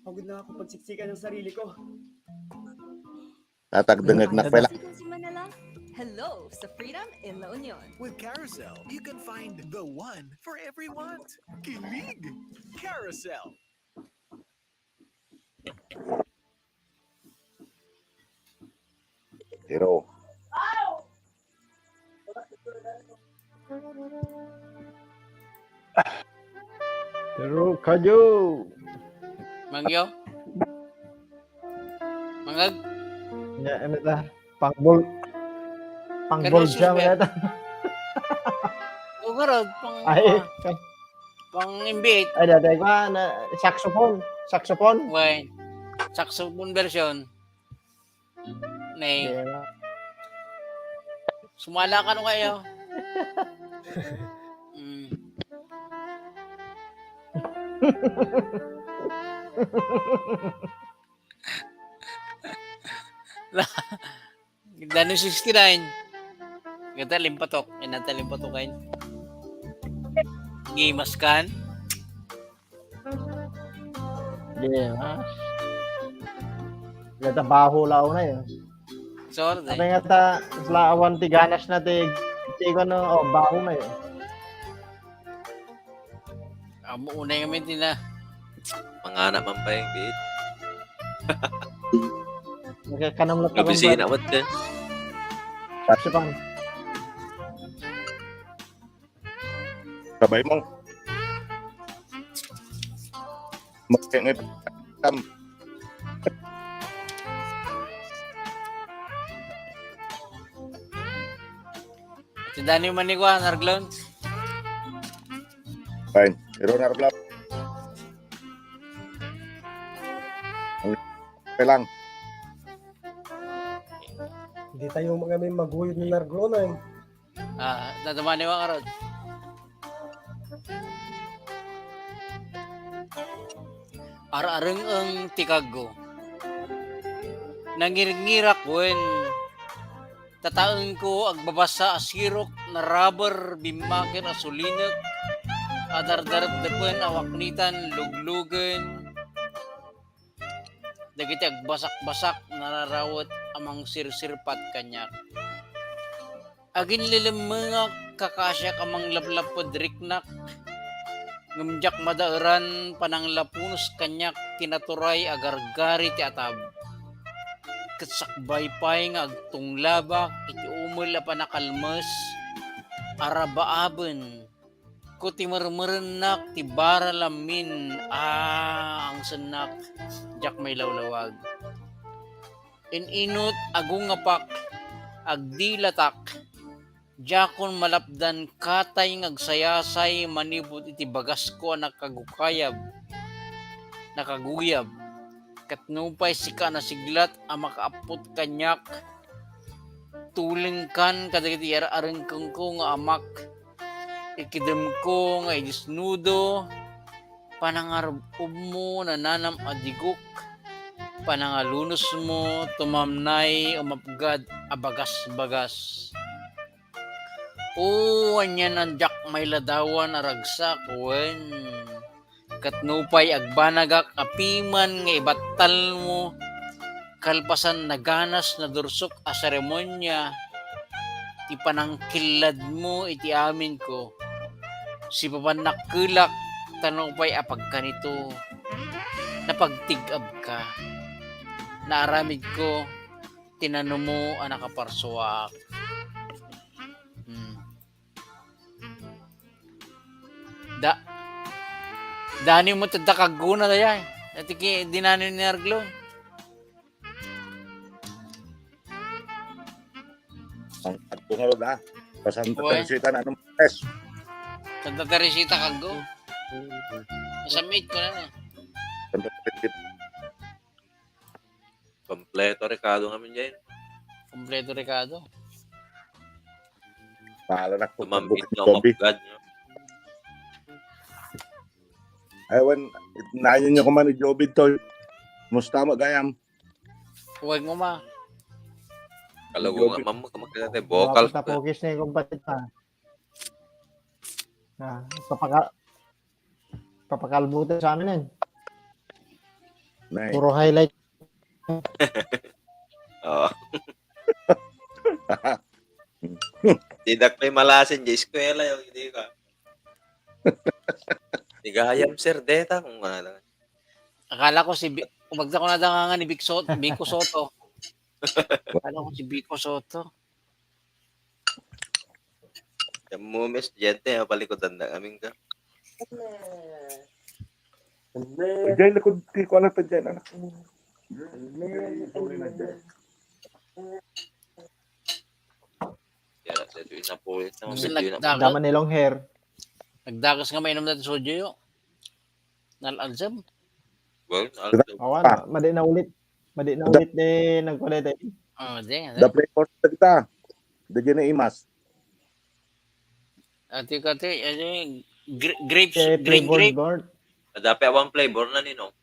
Pagod na ako pagsiksikan ng sarili ko. Tatagdengek na pala. City si Manila. Hello sa Freedom in La Union. With Carousel, you can find the one for every want. Kilig! Carousel! Zero. Pero kayo. Mangyo? Mangag? Nya, ano ta? Pangbol. Pangbol Carlos jam Esper. Yata. O, garo, pang, Ay, ah, ka- pang imbit. Ay, dati ko, ah, na, saxophone. Saxophone? Why? Saxophone version. Nay. Di ba? Sumala ka no kayo. Mm. Dano sixty-nine. Gata limpatok. Inata limpatok kayo. Gimaskan. Di, ha? Gata baho lao na yun. Sorry. Apa nga ta, sa awan ti ganas na ti, ti ano, oh, baho na yun. Amo unay kami din na. Mangana man pa yung bit. Okay, kanam lang Nabisi na, what ka? Tapos pa. Sabay mo. Magkengit. Tam. Ti Dani man ni kuan, Arglon? Fine. Pero Arglon. Okay lang. Hindi tayo mga may maguyod ni Arglon, eh. Ah, nadumani wa karod. Ar-areng-eng ti kaggo. Nangirngirak wen tataengko agbabasa a sirok, naraber, bimmaker a sulinek, a dardarepdepen a waknitan, luglugen. Dagiti agbasakbasak, nararawet a mangsirsirpat kaniak. Aginlilemmengak, kakasiak a manglaplapped riknak, ngem diak madaeran pananglapunos kaniak ti naturay a gargari ti atab. Ket sakbay pay nga agtunglabak iti umel a panakalmes a rabaaben. Ko ti mermerennak ti bara lamin a angsennak, diak mailawlawag. In-inut, agungapak, agdilatak, diakon malapdan katay nga agsayasay manipud iti bagasko a nakagukayab, nakaguyab. Ket nupay sika a nasiglat a makaappot kaniak, tulengkan kadagiti ar-arengkengko nga amak. Ikidemko nga idisnudo, panangarub-ubmo nananam a digok, panangalunosmo tumamnay umapgad a bagas-bagas. O, anian a diak mailadawan a ragsak, wen. Ket nupay agbanagak a piman nga ibattalmo, kalpasan naganas nadursok a seremonia, ti panangkilladmo iti aminko, sipapannakkelak, ta nupay apagkanito, napagtig-abka. Naaramidko ti nanumo a nakaparsuaak. Hmm. Da-, Dani mo tadda kagguna dayay. Dati ki-, dinano ni Arglon. Ang agtungo da. Pa Santa Oy. Teresita na, ano, es? Santa Teresita kaggo. Masamit ko na na. Santa Teresita. Kompleto rekado ngamin dyan. Kompleto rekado. Bahala na ko. Tumambit Bukid na Joby. Umapgad. No? Ay, wan, nayon nyo kuman ni Joby to. Musta mo, gayam? Huwag mo ma. Kalago nga, ma'am, kamakita tayo. Vocal. Tapokis na yung kumpatid pa. Ah, papaka papakalbutan sa amin eh. Nay. Puro highlight. Oo. Tidak pa'y malasin di eskwela yung hindi ka. Tigayam, sir, deta kung ano. Akala ko si Bi- umagda ko na nga ni Vic Soto, Vico Soto. Akala ko si Vico Soto. Yung mga estudyante, ha, palikodan na kaming ka. Diyan, likod kay ko anak diyan, anak. Kaya sa ito yung napulit na Kasi medyo na. nagdakas, Daman ni long hair. Nagdakas nga mainom natin soju yo. Nal-alsam. Well, also, Awan, madi na ulit. Madi na ulit eh, nagkulit eh. Oh, di. The play for kita. The Gina Imas. Ati kati, ano yung gr- grapes, Eh, green flavor grape. Gourd. Dapat awan flavor na nino.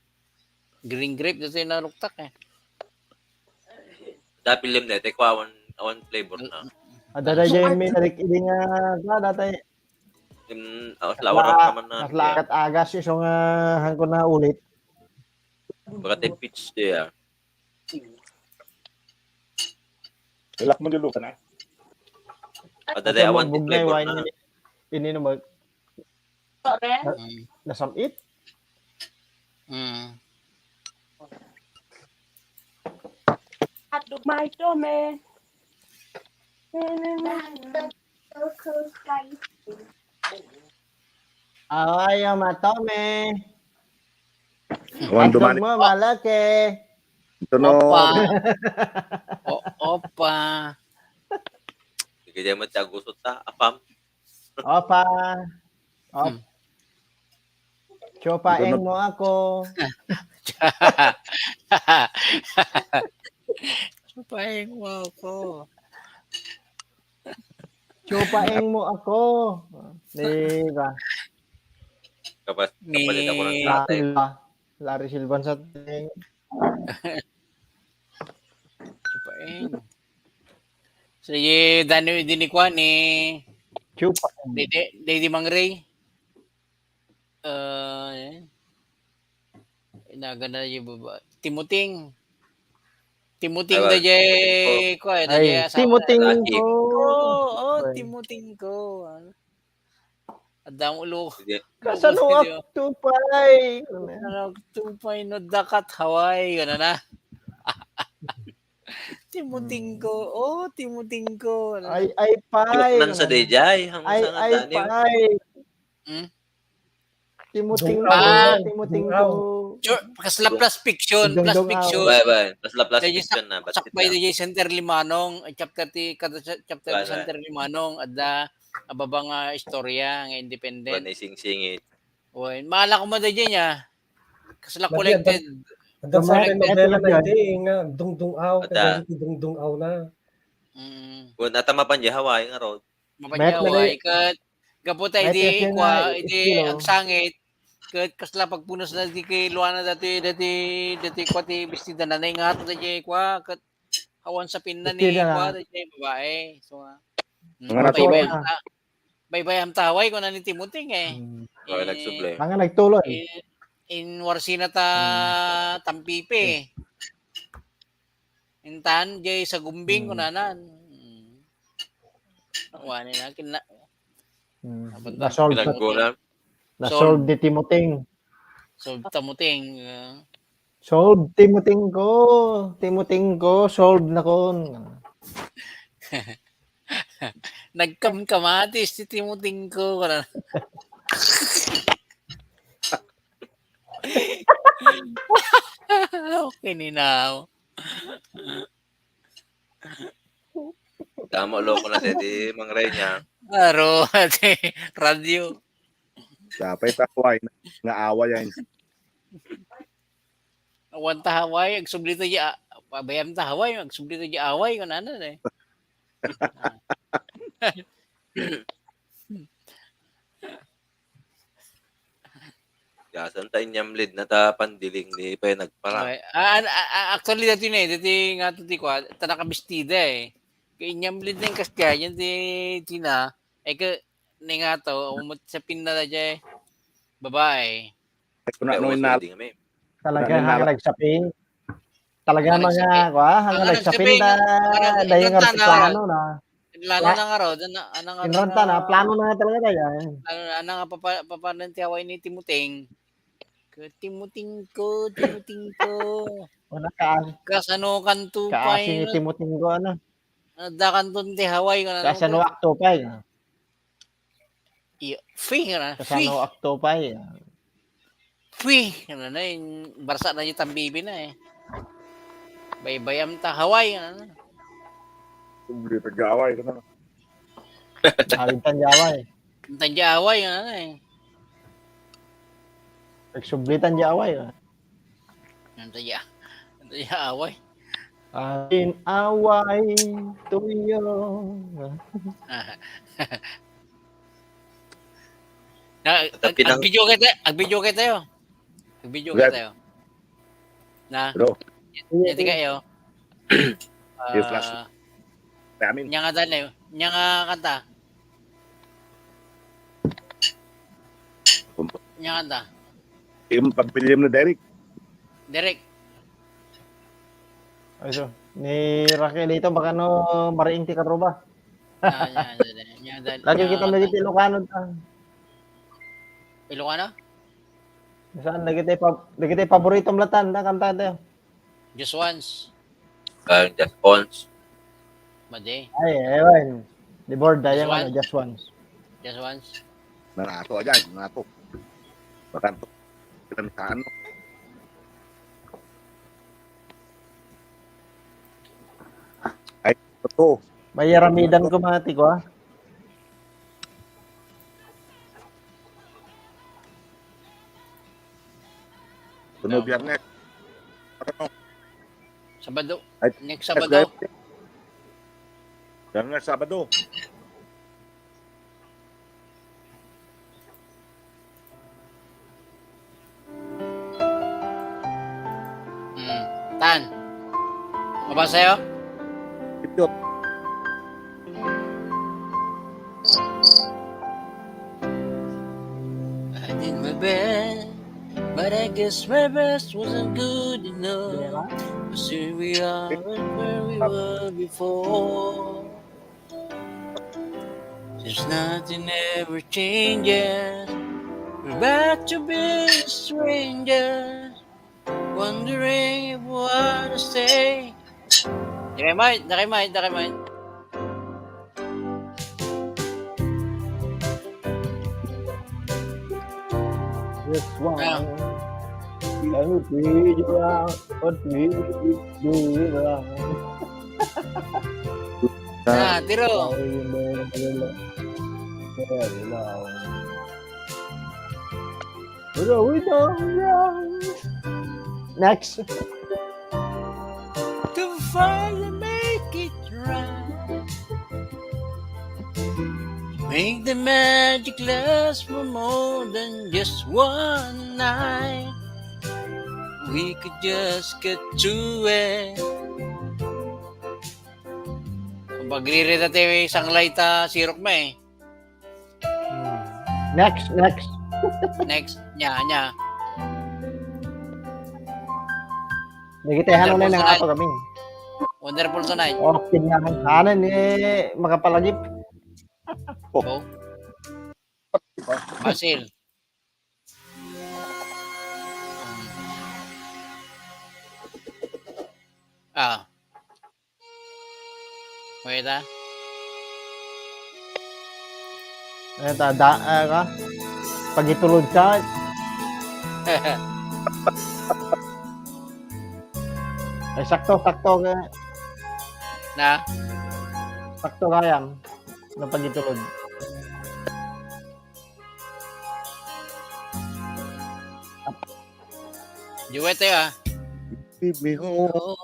Green grape, dati naruktak eh. Dapat lim na ito, awan, awan flavor na. Ada na dyan may nalik ini nga, nga dati. Yung, oh, flower naman na. Naslakat agas, iso nga hangko na ulit. Baka tayo peach day, ah. Ilak mo dulu ka na. Ada day awan di Bugnay, flavor wine na. ini, ini na mag, Sore, Mm. Nasamit? Mm. hotdog my tome. Ay, ang matome. Awan Hotdog dumali. Mo, malaki. Ito no. Opa. O, opa. Sige, di mo tiyagusot ta. Apam. Opa. Op. Hmm. Chopaeng mo ako. Chopaeng mo ako. Chopaeng mo ako. Di ba? Kapas, Ni- kapalit ako ng Larry tatay. Silva. Larry Silva sa ting. Chopaeng. Sige, Dani, di ni Kwan eh. Chupa. Di, di, di, di Mang Ray. Uh, inaga na yung baba. Timuting. Timuting Awa, da jay, ko, eh, da Ay, jay asawa timuting na. Lucky. ko. Oo, oh, Ay. Timuting ko. Ano? Adang ulo. Sige. Kasano Ulo, ak tupay? Ano, tupay no dakat Hawaii, ano na? Timuting ko. Oh, timuting ko. Ano? Ay, ay, pay. Nan sa dayjay, ang Ay, sa nga ay, Daniel. Pay. Hmm? Timuting Dungaw. ko, timuting ko. Sure, kasla plus fiction, plus Dungdung fiction. Bye, bye. Plus, plus, plus, Dahil fiction na. Ba't sakbay kita? Dahil Center Limanong, eh, chapter ti, kada cha- chapter Wala. Center Limanong, adda ababa nga istorya nga independent. Wala na isingsingit. Oy, maala ko man dayjay niya. Kasla Madi, collected. Ang sa Gamay, novela na gamay. Hindi nga, dungdungaw, Ada. Kaya dungdungaw na. Mm. Kung atama pa niya, Hawaii nga road. Mapanya Met na Hawaii kat gapu ta Met idi na kwa, siya idi estilo. Agsangit. Kat kasla pagpunas na di kay Luana dati, dati, dati kwa ti bestida na naingat na di kwa, kat awan sapin na ni Bestida na. Kwa, dati babae. So, ah, Mga baybay natural. ta. Baybay am taway ko na ni Timuting eh. Hmm. Wala Eh, nagsublay. Mga nagtuloy. in, in Warsina ta Hmm. Tampipe. Intan, jay sa gumbing Hmm. ko nanan. Hmm. Wani na, kina, Hmm. Abot Na-solve. Pinagkulang. Na-solve di Timuting. So, Tamuting. Uh, Solve, Timuting ko. Timuting ko, solve na kon. Nagkamkamatis si Timuting ko. Okay, ni now. Tama, loko na siya, di Mang Ray niya. Aro, ati, radyo. Dapat ta Hawaii nga away yan. Awan ta Hawaii, agsubli ta ya. Pabayam ta Hawaii, agsubli ta di Hawaii, kunana, eh. Ah. Diasan ta inyamlid na ta pandiling ni pay nagpara. Okay. Ah, an-, ah, ah, actually, dati na eh, dati nga to ti kwa, ta nakabistida eh. Kay inyamlid na yung Kastiyan, ti Tina, eh, ka, ni nga to, umot sa pinna na dya eh. Babae. Ay, kuna Pero no mas inal- wedding kami. Talaga, Ano yung hanga nala- nagsaping. Talaga, Hanga mga, nagsaping. Kwa, hanga Hanga nagsaping nagsaping, da, hanga nag-, dahil nga inranta na. Plano na. Lalo Pla-, na nga ro, dan na, anang nga inranta na, ro, plano na nga talaga da yan. Lalo na, anang nga papa-, papanan ti Hawaii ni Timuting. Ka-, Timuting ko, Timuting ko. Wala ka. Kasano kanto Kaasi pay ni nga, Timuting ko, ano? Adda kanto ti Hawaii, ano, Kasano ka? Akto pay, ah? Iyo, fee, ano, fee. Kasano akto pay, ah? Fee, ano na, yung barsa na yung tambibi na, eh. Baybayam ta Hawaii, ano na. Subli ta Hawaii, ano? Awid tan Hawaii. Tan Hawaii, ano na, eh. Nagsubli tan Hawaii, ah. Ano ta ya? Ano ta ya, away? Akin away tuyo. Na, Sa ag-, pinang- ag-video kayo tayo. Ag-video kayo tayo. Ag-video kayo Red. Tayo. Na? Bro. Yan, yan, di kayo. Yung flash. Ah, Amin. Nya nga dan eh. Nya nga kanta. Kumpa- Nya nga kanta. Yung pagpilihan na, Derek. Derek. Ay, so, ni Raquel ito, baka no, mariing ti karuba. Ah, nya, nya, nya, nya, Lagi nya kita kanta. Lagi ti Ilocano ta. Ilocano? Saan? Lagi tayo pa, lagi tayo paborito mlatan, na kanta tayo. Just once. Ah, just once. Madi. Ay, ewan. Di board, Just dayang ano, once. Just once. Just once. Nanato aja, nanato. Makanto. Kita saan mo? Ay, ito. May yaramidan ko, mga tiko, ah. Kuno Biyernes. Ano? Sabado. Ay, Next Sabado. Biyernes. Biyernes, Sabado. Hmm. Tan. Mabasa yo? Ito. I did my best, but I guess my best wasn't good enough. Di ba? 'Cause here we are right where we were before. Since nothing ever changes, we're back to being strangers. Wondering if what to say. Dynamite, dynamite, dynamite. This one. Ah. Let me figure out what we do wrong. Ah, tiro. Sorry, man. Wala lang. Wala, wala, wala. Next. To finally make it right. Make the magic last for more than just one night. We could just get through it. Kung magriri na tayo, isang light, ah, sirok na eh. Hmm. Next, next. Next, nya, nya. Nagitahan mo na Wonderful na nga tonight. Kami. Wonderful tonight. Okay nga. Ano ni makapalagip? Oh. Basil. Ah. Wait, ah. Ano ta, da, ah, ka? Pagitulod ka. Ay, sakto, sakto ka. Na? Sakto ka yan. Ano pagitulod? Duet tayo, ah. Leave me home. Oo.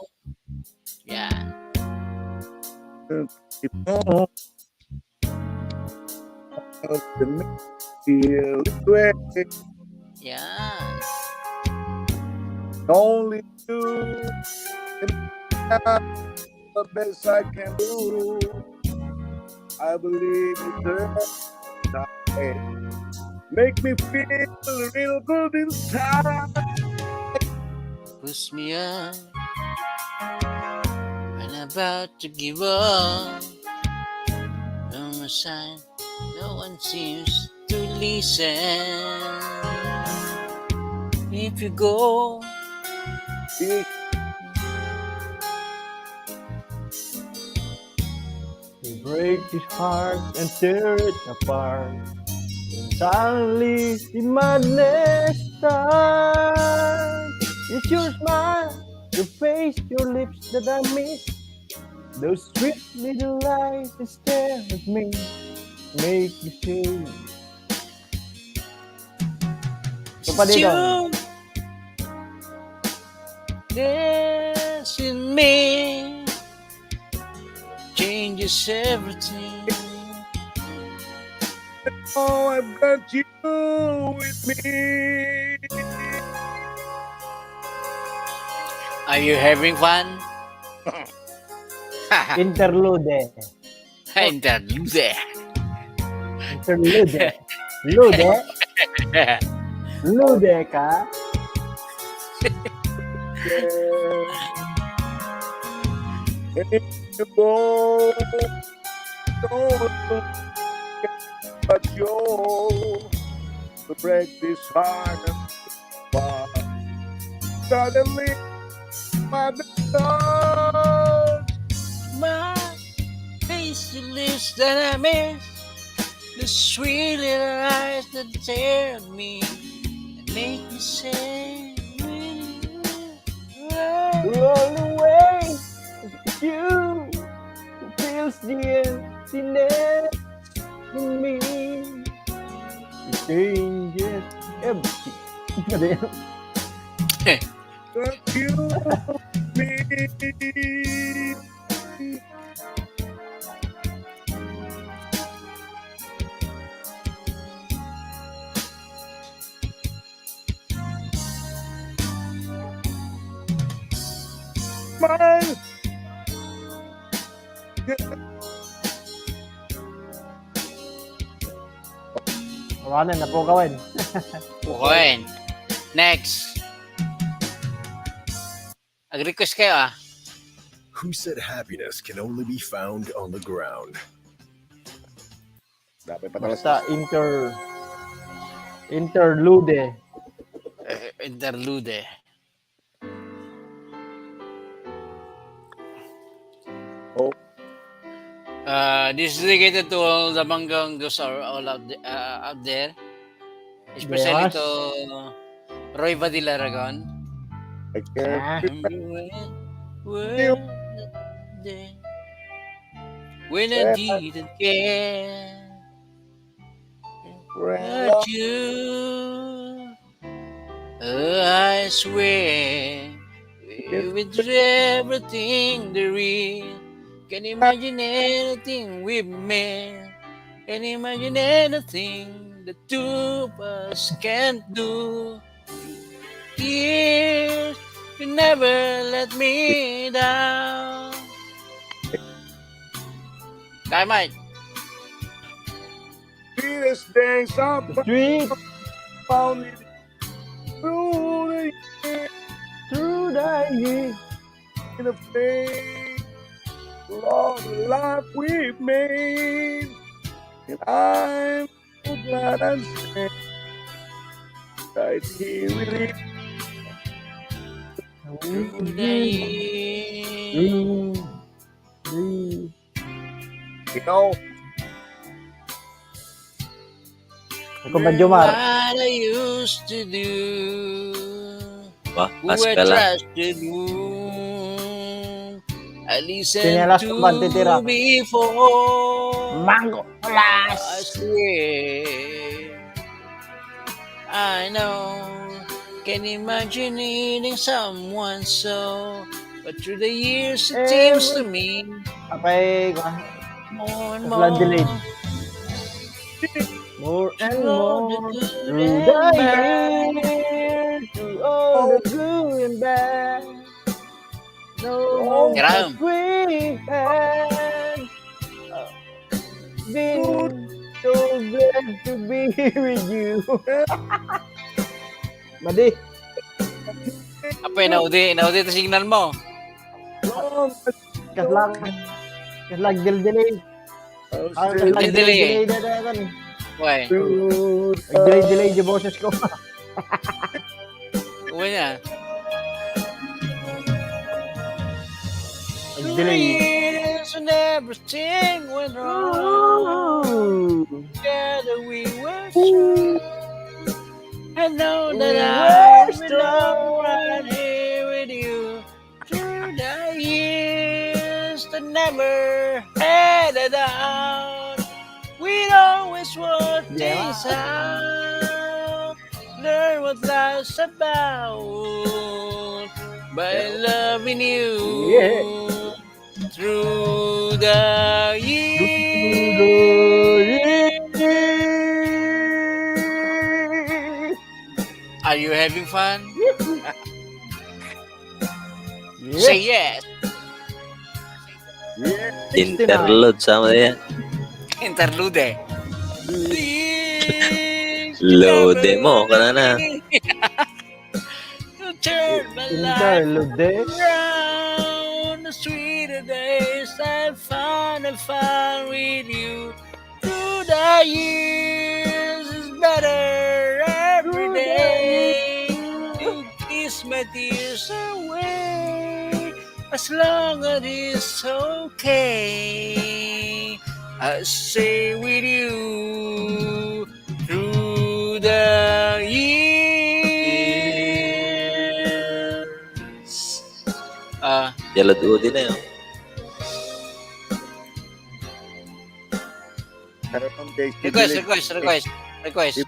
Yeah. It all the feel it way. Yes. Only you can have the best I can do. I believe you turn that way. Make me feel real good inside. Push me up. I'm about to give up. No sign, no one seems to listen. If you go, you break this heart and tear it apart. And suddenly, the madness starts. It's your smile, your face, your lips that I miss. Those sweet little eyes that stare at me make me say, Ito pa dito. There's in me changes everything. Oh, I've got you with me. Are you having fun? Interlude. Interlude. Interlude. Lude. Lude ka? If you go, don't but you to break this heart. But suddenly, my thoughts, my face to lips that I miss, the sweet little eyes that tear me and make me say, run away. It's you who fills the emptiness in me. It changes everything. But you, me. Smile. Wala na, napukawan. Pukawan. Next. Ag-request kayo, ah. Who said happiness can only be found on the ground? Dapat pa talaga. Basta inter-, interlude. Eh, interlude. Oh. Uh, this is dedicated to all the Mangga Hunggaws are all out, the- uh, out there. Especially to Roy Vadilaragon. Ah. Remember when, when, the day when I didn't care. But you, oh, I swear, with everything there is, can imagine anything we've made. Can imagine anything the two of us can do. Tears, you never let me down. Kaya, Mike. Sweetest days of sweet found it through the years. Through the years. In the faith, Lord, the life we've made. And I'm so glad I'm saved. Right here with you. Through the years. Through the years. Ikaw. Ikaw ba, Jomar? What I used to do. Ba? Who I trusted, who I listened to before. Mango. Alas. I swear. I know. Can imagine needing someone so, But through the years, it seems to me, apay, kuwan, more and more, more and more, through the years, through all the good and bad, no, we have been so glad to be with you. Madi. Apay, naudi, naudi ta signal mo. Kasla, kasla, delay, delay. Ah, kasla, delay, delay. Delay, delay, delay. Why? Delay, delay, di boses ko. Uwi na. Delay. Years and everything went wrong. Together we were strong. I know that I belong right here with you. Through the years that never had a doubt, we'd always work things out. Learn what life's about by loving you through the years. Are you having fun? Yes. Say yes. Yes. Interlude, sama yan. Interlude. Load mo, kana na. You turn my life around. The sweeter days I found, I found with you. Through the years is better every day. You kiss my tears away. As long as it's okay, I stay with you through the years. Ah, yalad udi na yun. Request, request, request, request.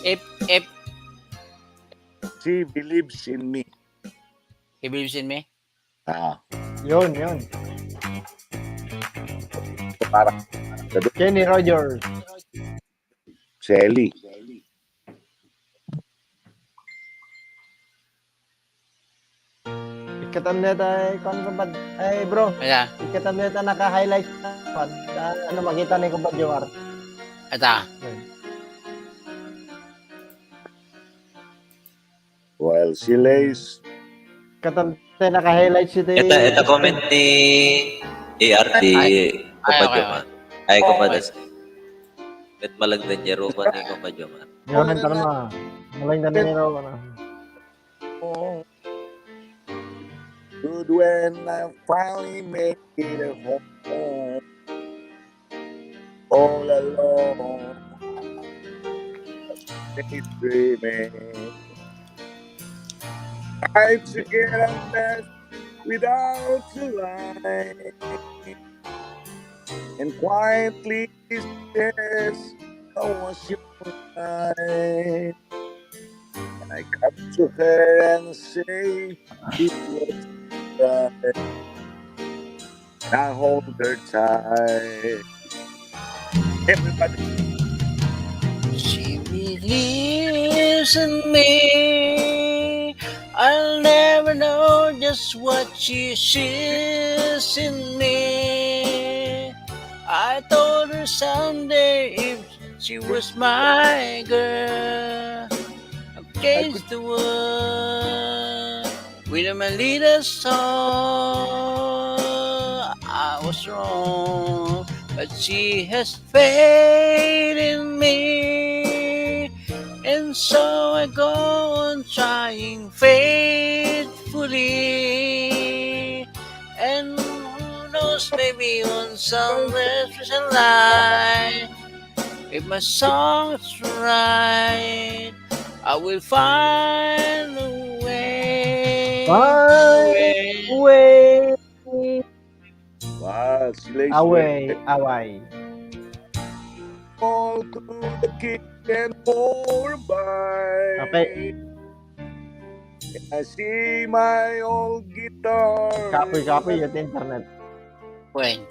If, if she believes in me. He believes in me? Ah. Yun, yun. Para. Kenny Rogers. Shelly. Ikkatam deta, eh, kuwan, kuwan, ay, bro. Kaya? Ikkatam deta naka-highlight. Kuwan, ah, ano, makita ni Kuwan Jomar. Ata. Ayun. While she lays. Ikkatam deta naka-highlight si, eta, eta comment ni A R D, ay, ay, Kuwan Jomar. Ay, Kuwan. Met malagdan niya, rupa ni Kuwan Jomar. Yun, tama. Malagdan niya, rupa na. Good when I finally made it home. All alone, daydreaming. Tried to get undressed without the light. And quietly says, "How was your night?" And I come to her and say, "It was right." And I hold her tight. Everybody. She believes in me. I'll never know just what she sees in me. I told her someday if she was my girl, against the world, with my little soul, I was wrong, but she has faith in me, and so I go on trying faithfully. And who knows, maybe on some special night, if my song is right, I will find a way. Find a way. Wow, sila is away, away. All through the kitchen floor by. Okay. I see my old guitar. Kapoy, kapoy, iti internet. Wen.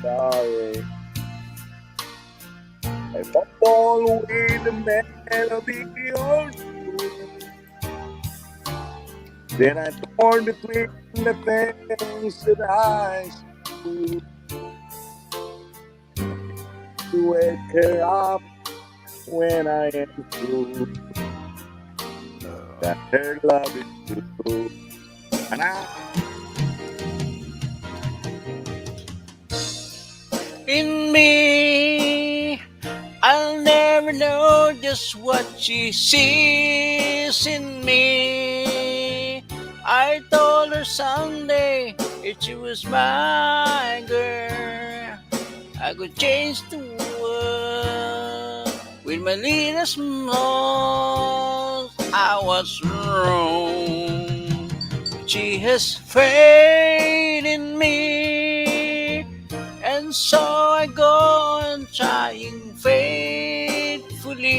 Sorry. I fumble with the melody of truth. Then I torn between the things that I should to wake her up when I am through. That her love is true. Ana. In me, I'll never know just what she sees in me. I told her someday if she was my girl, I could change the world. With my little small, I was wrong. She has faith in me, and so I go on trying faithfully.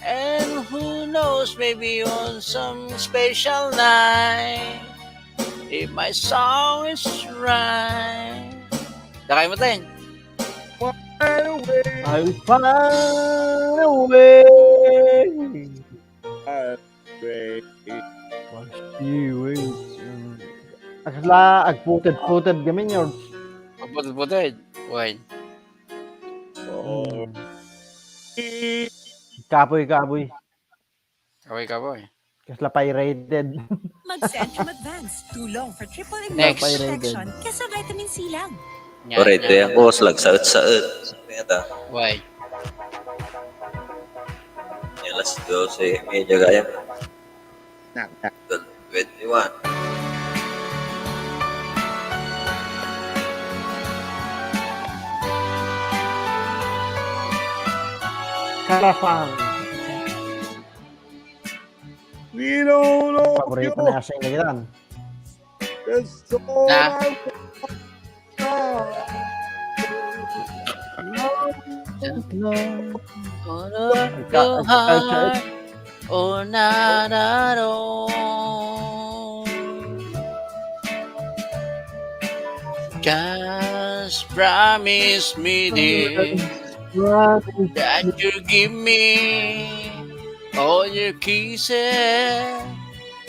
And who knows, maybe on some special night, if my song is right. Dakay mo, Teng. I'm far away. While she waits. Kasla, agputed-puted kami, George. Agputed-puted. Why? Oh. Kapoy, kapoy. Kapoy, kapoy. Kasla pirated. Mag-Centrum Advance. Too long for triple immune Next. Protection. Kesa vitamin C lang. Yan, Pare, ito yan. Yan, boss. Lagsaet-saet. Ano yan, ta? Why? Yan, alas dose, media gaya. Na, na. Twenty-one. Kalapang. We don't know. Paborito na kasi nila yan. That's all I want. Love, love. All of your heart or not at all. Just promise me, dear, that you give me all your kisses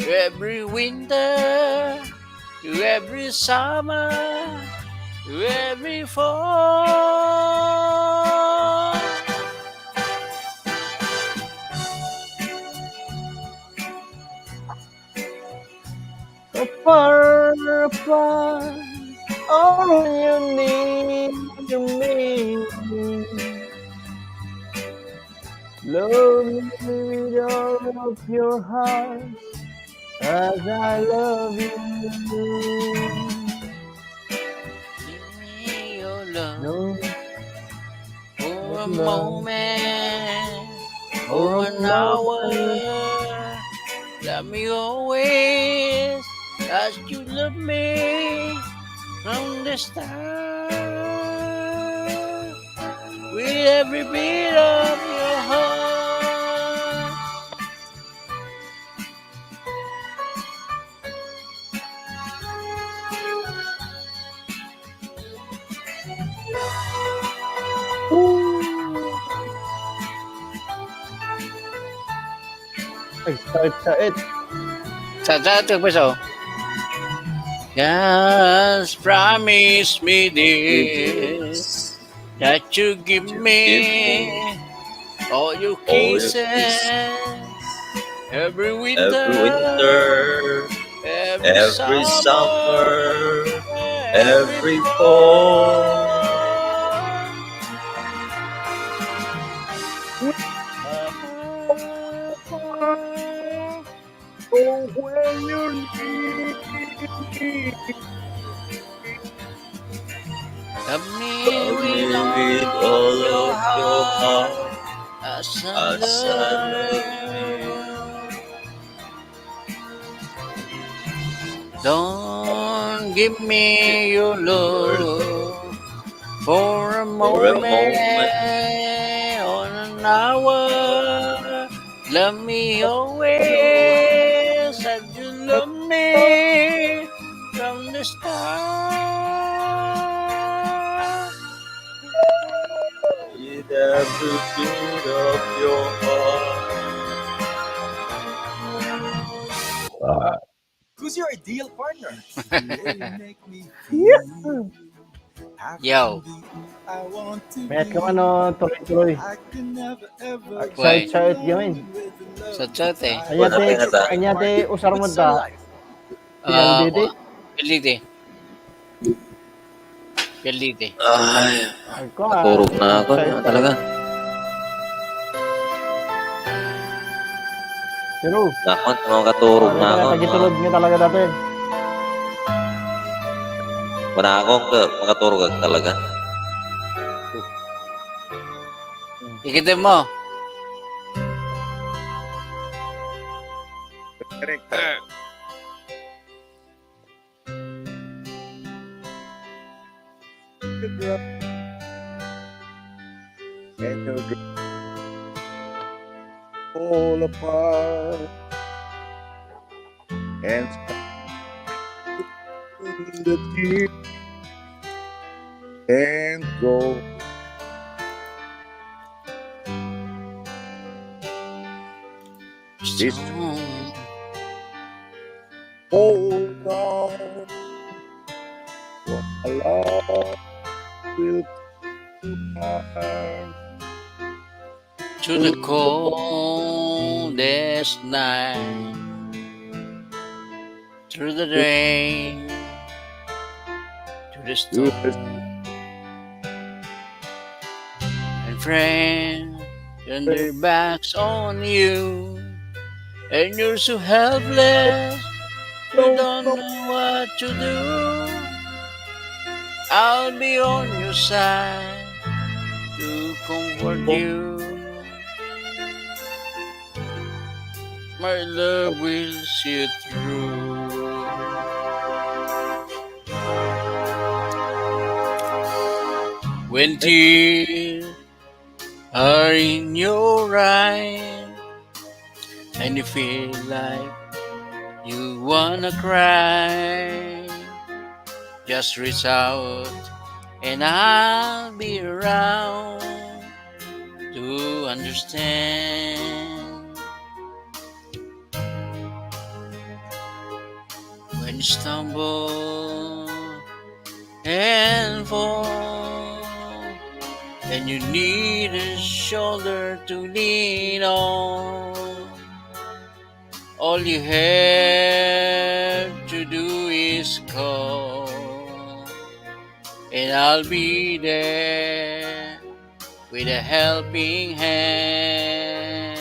every winter, every summer, every fall. Apart, apart, all you need to me. Love me with all of your heart, as I love you. Give me your love. No. For a moment, for an hour, love me always as you love me from the start. With every beat of your heart. Ay, sakit-sakit. Sa, sa, sa, sa. Just promise me this. That you give me all your kisses every winter, every summer, every fall. Oh, when you leave me. Love me with all of your heart, as I love you. Don't give me your love. For a moment, on an hour, love me always as you love me from the start. With every beat of your heart. Who's your ideal partner? Yo. Mayat ka man, no? Tuloy-tuloy. Why? Shout-out gawin. Shout-out, eh. Anya ti, anya ti usar mo da? Ah, P L D T? P L D T. P L D T. Ay, agko, ah, naturog na ako, shout-out talaga. Pero, nakon, makaturog na ako, pagitulog niya talaga dati. Wala akong ka-, makaturog talaga. Ikitin mo. Correct. And no dr-, fall apart. And the tear and go. This hold on. What a love will come. To the coldest night, through the rain, to the storm. And friends turn their backs on you, and you're so helpless, you don't know what to do. I'll be on your side to comfort you. My love will see you through. When tears are in your eyes and you feel like you wanna cry, just reach out and I'll be around to understand. When you stumble and fall, and you need a shoulder to lean on, all you have to do is call, and I'll be there with a helping hand.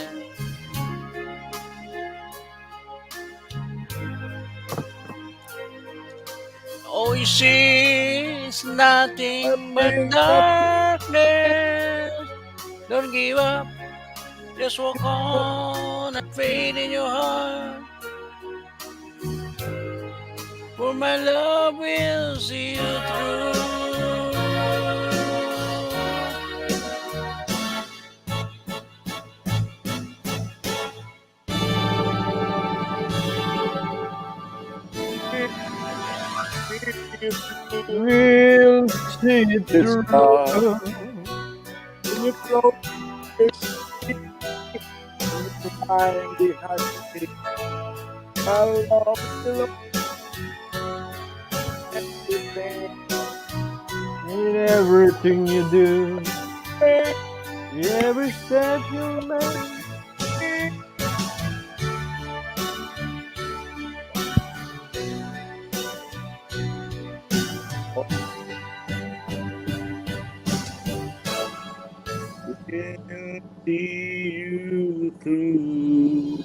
All you see is nothing but darkness. Don't give up. Just walk on and faith in your heart. For my love will see you through. We'll see it through. When you close your eyes, behind the heart, I love you, love everything. In everything you do, every step you make. We'll see you through.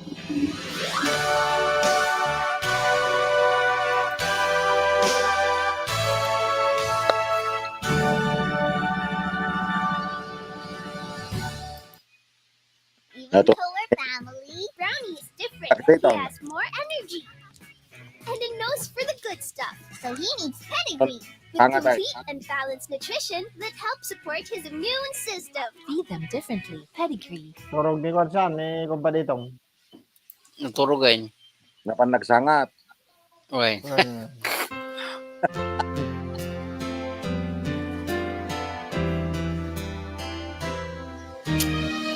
Even though we're family, Brownie is different. He has more energy. And a nose for the good stuff, so he needs pedigree. With Tama tayo. Complete and balanced nutrition that helps support his immune system. Feed them differently. Pedigree. Turog ni Kwan San, ni Kumpaditong. Naturugan. Napan nagsangat. Uy. Ah.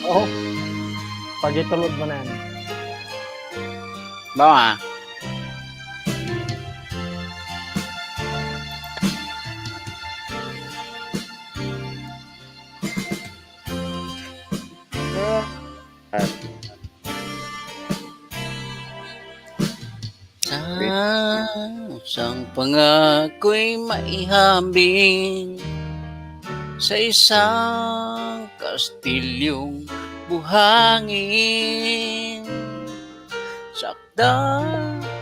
Oh. Pagitulod mo na yan. Bawa. Sang, sang pangako'y maihambing sa isang kastilyong buhangin. Sakda.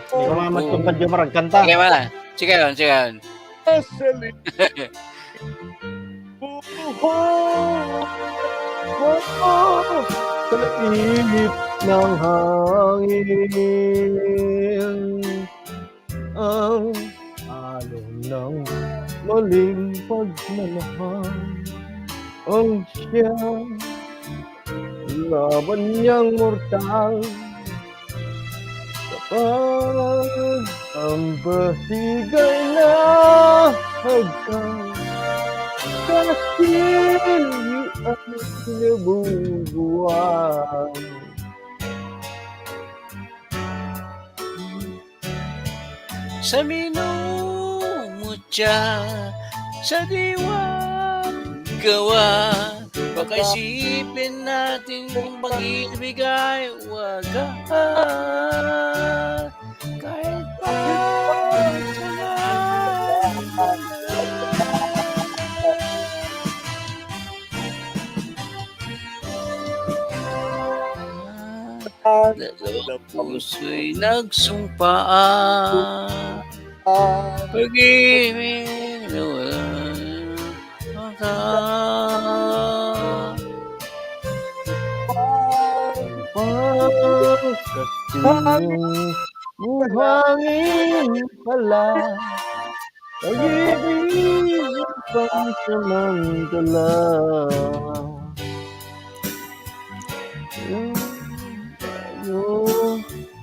Hindi ko mamat kung Padyo Marag kanta. Sige, wala. Sige, yun, sige, yun. Sa init ng hangin, ang alon ng maling pagmamahal, ang siyang laban niyang mortal. Kapag ang basigay na hagkan, kastilyo ang nabubuan. Sa minumutya, sa diwa't gawa, pakaisipin natin kung pag-ibig ay wagas. Kahit pa Dalawang puso'y nagsumpaan. Pag-ibig na walang hanggan. Pagkasing buhangin pala. Pag-ibig pansamantala. Yung tayo,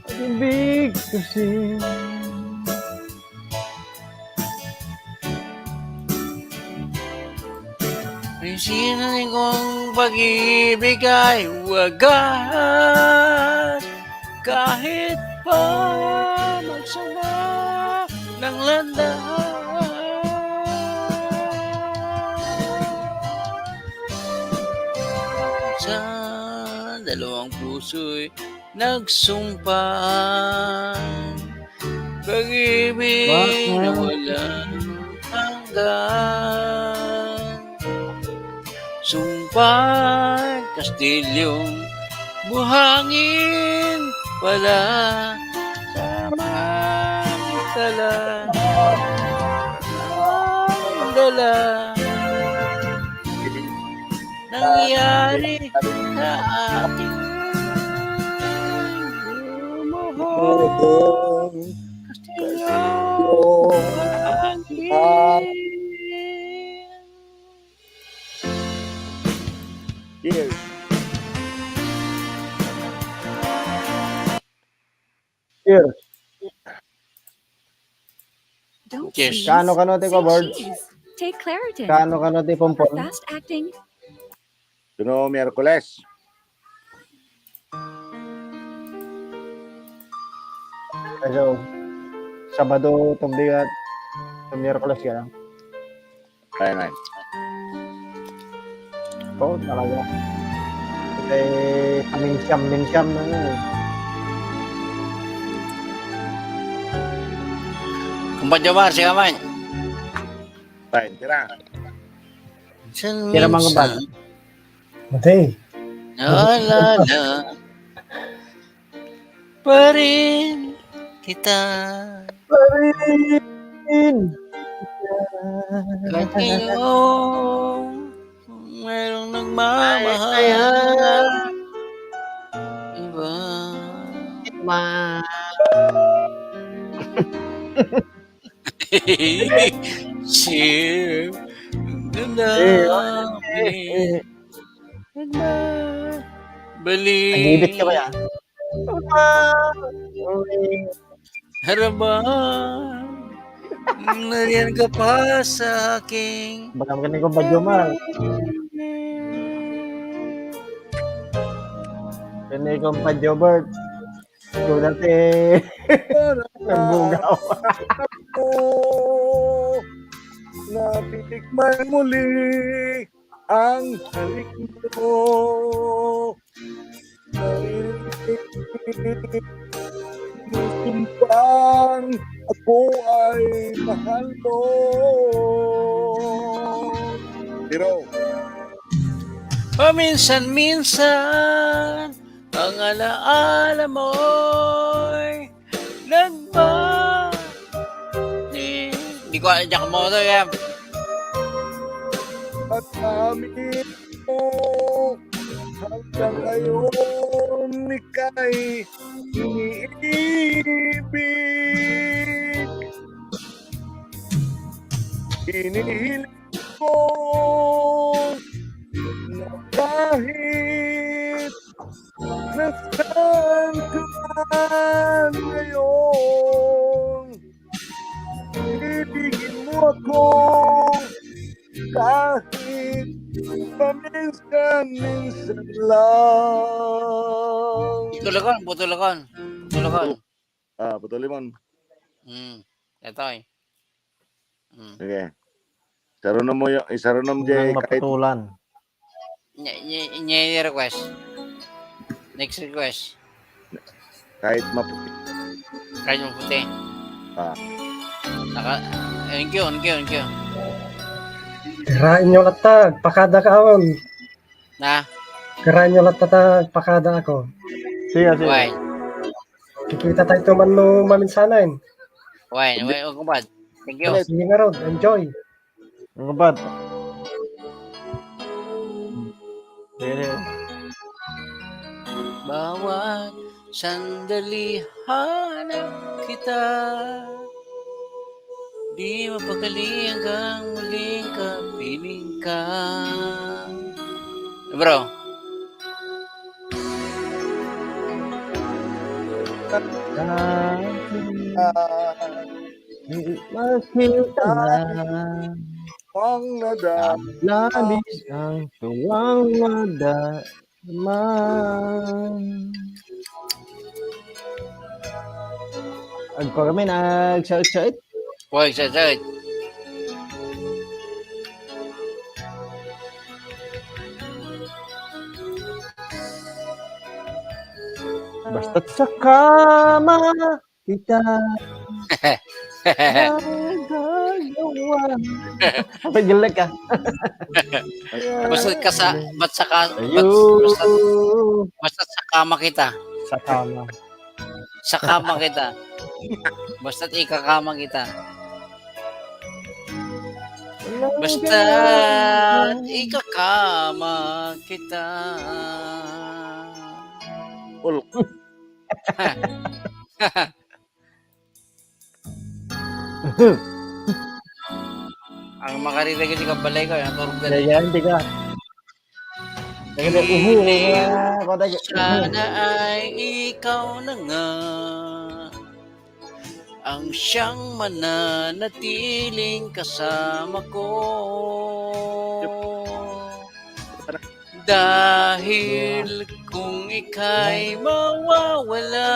pag-ibig kasi. Ang sinay kong pag-ibig ay wagas. Kahit pa magsama ng landas. Sa dalawang puso'y nagsumpaan. Pag-ibig na walang hanggan. Sumpay, kastilyong buhangin pala. Samantala, ang dala nangyari sa aking lumuhod. Kastilyong buhangin. Cheers. Cheers. Don't Cheers. Cheers. Kaano kano ti kobord? Take Claritin. Kaano kano ti pompon? Fast acting. Duno Miyerkules. Kaso, Sabado, Tugdi, at Miyerkules ka lang. Ayan, ayan. Oo, talaga. Kasi paminsyam-minsyam na yun eh. Kumpadyo Mar, siya man. Fine, tira. Minsan, Tira, mga minsan. Bag. Matay. Naalala. Pa rin kita. Pa rin. Kahit ngayon, mayroong nagmamahal. Ay, ay. Iba. Ma. Sir, eh, eh, eh. Balik. Nag-ibit ka ba yan? Harapan. Nariyan ka pa sa aking Baga magaling kong Badyo, Mar. Kani kong Badyo, Bert. Ikaw dati. Nagbugaw. Natikman muli ang halik mo. Sumpang ako ay mahal mo. Pero paminsan-minsan, ang alaala mo'y nagba-, di, di ko, di ako mo to, yan. At amin mo, hanggang ngayon ika'y iniibig. Inihiling ko na kahit nasaan ka man ngayon, ibigin mo ako kahit paminsan-minsan lang. Putulakon, putulakon, putulakon. Ah, putuli man. Hmm, ito eh. Hmm. Sige. Isaruno mo y-, isaruno mo, Jay, kahit maputulan. Nya, nya, nya, request. Next request. Kahit maputi. Kahit maputi. Ah. Naka-, thank you, thank you, thank you. Karain nyo latta, pakada ka awan. Na? Karain nyo latta ta, pakada ako. Sige, sige. Why? Kikita tayo to man no maminsanan. Why? Why, Uncle Bad? Thank you. Sige nga, Rod. Enjoy. Uncle Bad. Sige, sige. Bawat sandali hanap kita. Di mapakali hanggang muling kapiling ka. Bro. Makita na. Ang nada. Labis ang tuwang nada. Man. Agko kami, nagsait-sait. Hoy, sait-sait. Basta't sa kama kita. Ang gagawa. Pagilek ka. Basta ka sa, ba't sa ka, ba't, basta, basta sa kama kita. Sa kama. Sa kama kita. Basta't ikakama kita. Basta't ikakama kita. Ulk. Ang makarirag iti kabalay ko, ang turog na. Yan, yan, di ka. Lagi na, uhu, Feeling ah, patay ka. Sana ay ikaw na nga ang siyang mananatiling kasama ko. Dahil kung ika'y mawawala,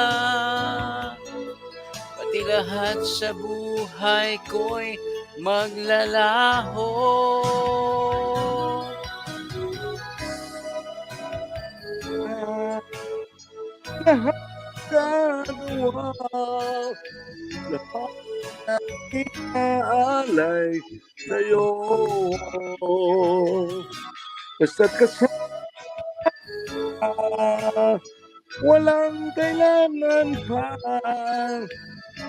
pati lahat sa buhay ko'y maglalaho. Lahat gagawa, lahat na iaalay sa'yo. Basta't kasama, walang kailangan pa,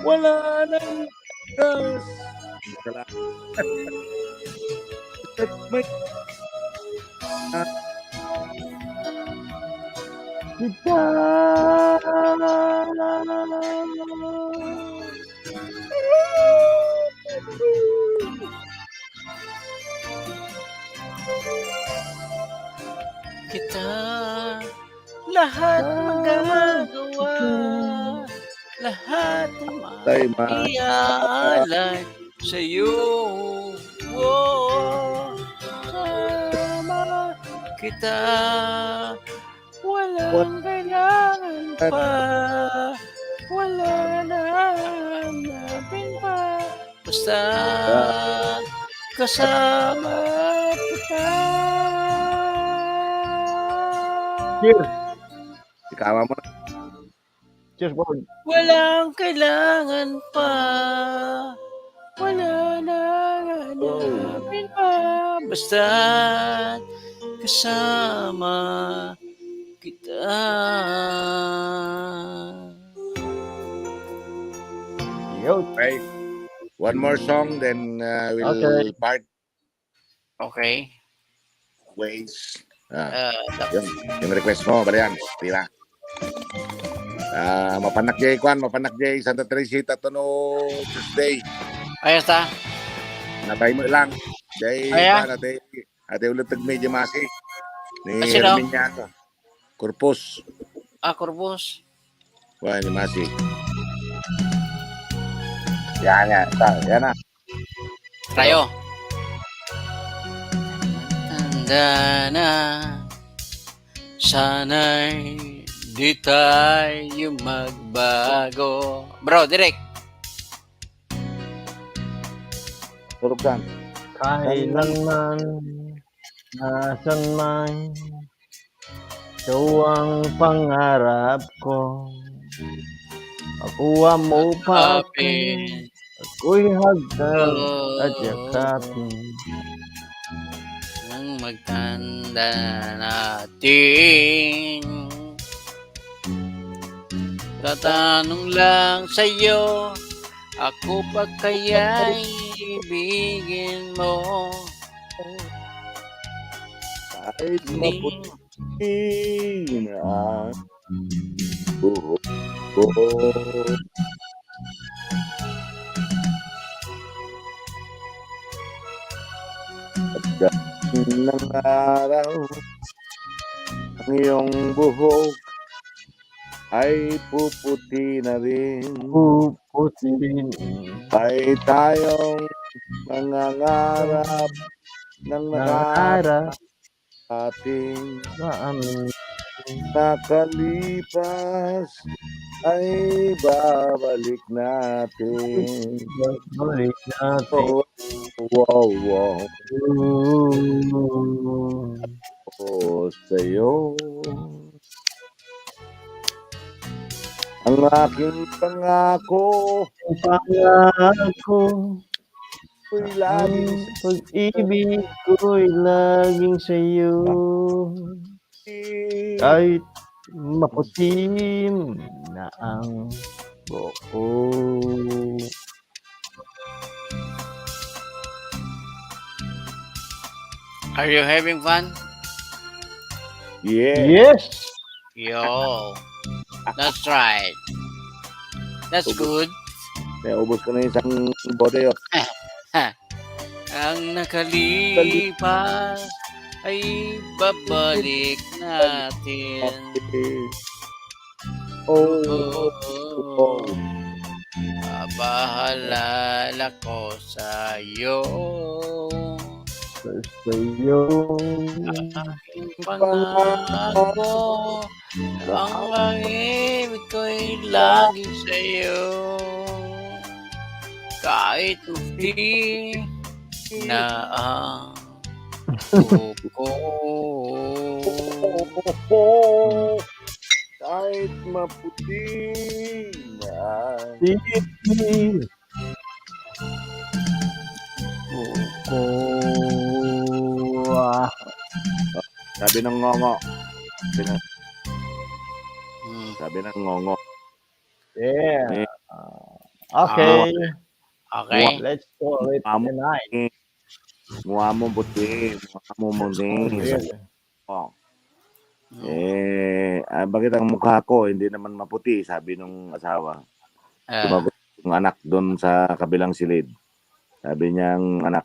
wala nang oras. Basta't may kita. Kita, lahat magagawa, lahat ay maaalay sa'yo. Oh, sama kita, walang kailangan pa, wala na hanapin pa. Basta kasama kita. Cheers. Ikaw mo. Cheers, boy. Walang kailangan pa. Wala na hanapin pa. Basta kasama kita. Yo. Okay. One more song, then, uh, we'll Okay. part Okay. ways. Ah, Ah, tap- yun. Yung request mo, bali yan. Di ba? Ah, mapanak jay kwan, mapanak jay Santa Teresita, Tono, Tuesday. Ayos, ah. Napay mo lang. Jay, Aya? Kwan, ate, ate ulit tag medyo masi. Ni Ah, sino? Herminiano. Corpus. Ah, Corpus. Wah, ni masi. Yan, yan. Ito, yan na. Tayo. Tanda na, sana'y di tayo magbago. Bro, Direk. Tulog ka. Kailanman, nasan man, ikaw ang pangarap ko. Makuha mo pa akin. Ako'y hagkan at yakapin. Nang magtanda natin. Tatanong lang sa'yo, ako pa kaya'y ibigin mo? Kahit Ni- maputi na ang buhok ko. Pagdating ng araw, ang iyong buhok ay puputi na rin. Puputi rin. Ay tayong mangangarap ng Nangarap. Ating Maamin. nakalipas ay babalik natin. Babalik natin. Oh, wow, wow. Ooh. Oh, sa'yo. Ang aking pangako. Ang pangako. Ko'y laging Ang pag-ibig ko'y laging sa'yo. Kahit maputi na ang buhok ko. Are you having fun? Yeah. Yes. Yo. That's right. That's Ubus. good. May ubus ko na yung isang bote, oh. Ang nakalipas ay babalik natin. Oh, oh, oh. Papahalala ko sa'yo. Sa'yo. Ang pangako, ang pag-ibig ko'y lagi sa'yo. Kahit maputi na ang buhok ko. Kahit maputi na ang Sige. Buhok ko. Ah. Sabi ng ngongo. Sabi ng, Hmm. sabi ng ngongo. Yeah. Eh. Ah, okay. Ah, okay. Let's call it a night. Mua mo puti, mua mo puti. Yes. Oh. Hmm. Eh, ah, bakit ang mukha ko hindi naman maputi, sabi nung asawa. Ah. Sumagot yung anak doon sa kabilang silid. Sabi niyang anak,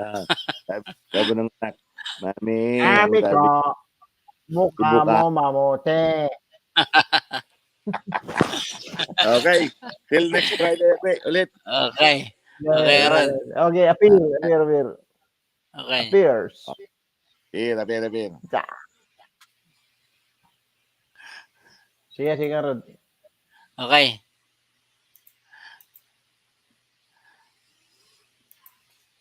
Ah, sabi, sabi ng anak, "Mami, Sabi sabi, ko, mukha Buka. mo mamuti. Okay. Till next Friday ulit. Okay. Yeah, Okay, yeah. Aaron. Okay, appear, appear, appear. Okay. Appears. Appear, appear, appear. Yeah. Sige, sige, Rod. Okay.